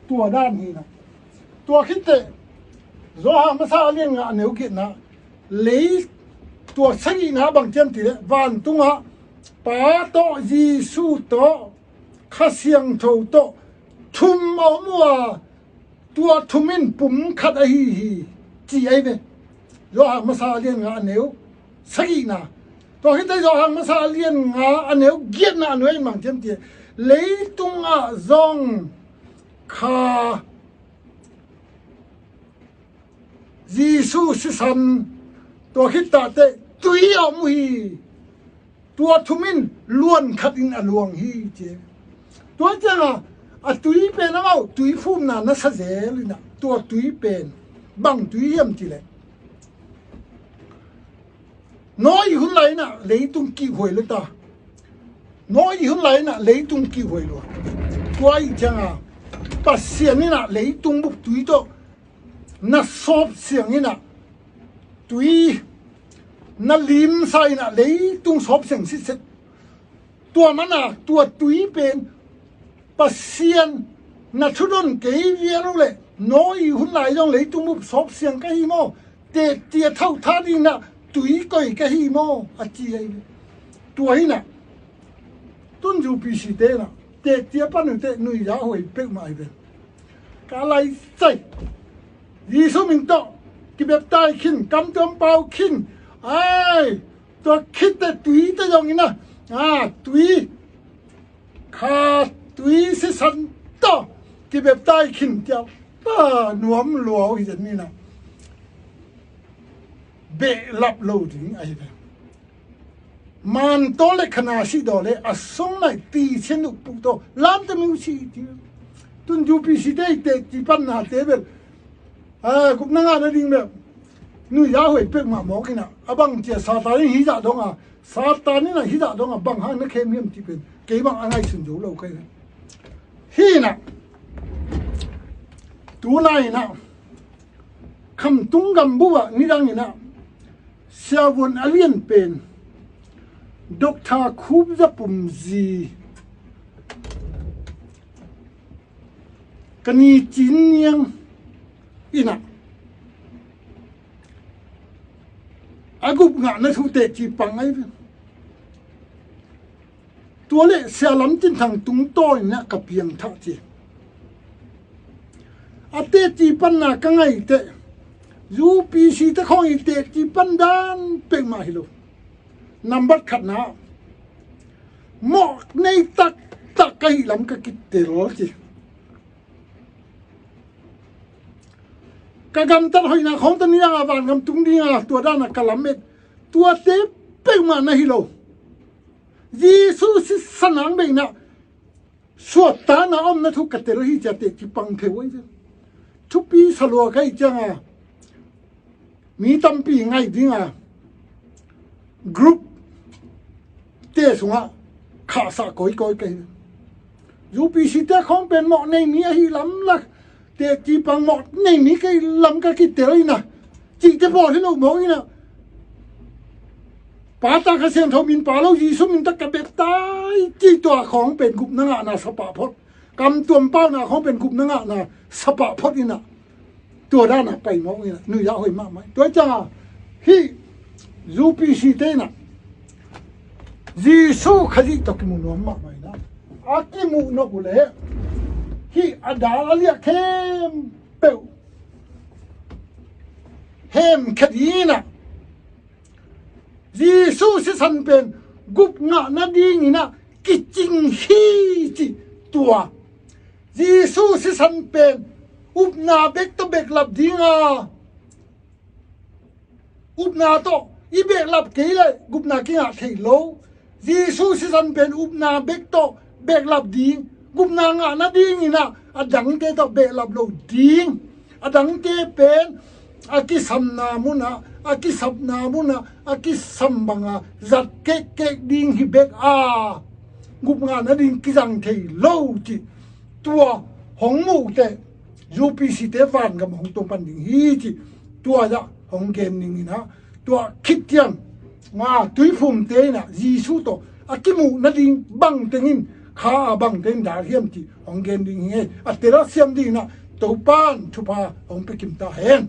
Tua dan hinah tua khitteh Johan masa a lian nga a neu giatna lei tua sagihna bang ciam tileh vantungah Pa tawh Jesu tawh Kha Siangtho tawh thum a om uh a tua thum in pum khat ahi hi ci ei ve. Johan masa a lian nga a neu sagihna tua khitteh Johan masa a lian nga a neu giatna a nuai in bang ciam tileh leitungah zong kha Jesu sisan tua khitteh tui a om uh hi. Tua thum in luan khat in a luang hi ci. Tua cianga a tui pen amau tuiphumna na sa zel inah tua tui pen bang tui hiam cileh Noah hun lai inah leitung kihhuai lo ta. Noah hun lai inah leitung kihhuai lo. Tua ih cianga Pasian inah leitung bup tui tawh na sawp siang inah tui na limsa inah leitung sawp siang sitset. Tua mana tua tui pen Pasian na thudon kei vial uh leh Noah hun lai zong leitung bup sawp siang ka hi maw? Teci a thauh tha dingin ah tui koi ka hi maw a ci ahi ve. Tua hi nah tun U P C te nah teci a pan uh teh nuihzah huai peuhmah ahi ve. Ka lai sai Jesu min tawh kibeptai khin, kamtuam pau khin. Ai tua khit teh tui teh zongin ah a tui kha tui sisan tawh kibeptai khin tiah pa nuam lua uh hi zen ni nah. Behlap lo ding ahi ve. Mantaw le khana sih daw le a song nai ti sian uh puh tawh lamte mi uh sih ti. Tun U P C te teci panna te bel a gupna ngahna ding bel nuihzah huai peuhmah mawk inah a bang cia Satan in hizah dong a Satan in ah hizah dong a bang hang na khem hiam cih pen kei bang a ngaihsun zo lo ka hi. Hi nah tuna inah Khamtung gambuh ah nidang inah siavuan a lian pen Doctor Khup Za Pum zi ka ni cin niang inah a gup ngahna thu teci pang ahi ve. Tua le Sia Lam Cin Thang tungtawn inah ka piangthak ci. A teci panna ka ngaih teh U P C te khawng i teci pan dan peuhmah hi lo. Nambat khatna mawh nei taktak ka hih lam ka kitel ci. Ka gamtat hoihna khawng tawh nidanga vangam tung dinga tua dana ka lamet, tuate peuhmah na hi lo. Jesu sisan hang bek in ah suahtakna omna thu ka tel hi ci-a teci pang pheuh uh hi ve. Thupi sa lua ka hih cianga mi tampi ngaih dinga group te sungah khahsah kawikawi ka hi. UPC te khawng pen mawh nei mi ahi lam lak, teci pang mawh nei mi ka hi lam ka kitel hi na. Cihte pawl hi lo mawk hi na. Pa, Tapa, Kha Siangtho min, Pa lo Jesu min tawh ka baptize ci, tua khawng pen gupna ngahna sa pah phot. Kam tuam pauna khawng pen gupna ngahna sa pah phot hi na. Tua dana pai mawk hi na, nuih ah hoih mahmah. Tua cianga hih UPC te in ah Jesu Khazih tawh kimu nuam mahmah hi na. A kimuh nop uh leh hih a dal a liah khempeuh hemkhia ding hi na. Jesu sisan pen gup ngah nadingin ah kicing hi cih tua. Jesu sisan pen upna bek tawh behlap dinga, upna tawh i behlap kei leh gupna kingah thei lo. Jesu sisan pen upna bek tawh behlap ding, gupna ngah nadingin ah a dangte tawh behlap lo ding. A dangte pen a kisamna munah, a kisapna munah, a kisam banga zat kekkek ding hi bek a, gup ngah nading kizang thei lo cih tua hong muh teh UPC te vangam hong tung pan ding hi cih tua ah hong gen ning in ah, tua khit ciang nga tuiphumte in ah Jesu tawh a kimuh nading bangteng in kha a bangteng dal hiam cih hong gen ding hi. A tel a siam ding in ah Topan thupha hong pia kim ta hen.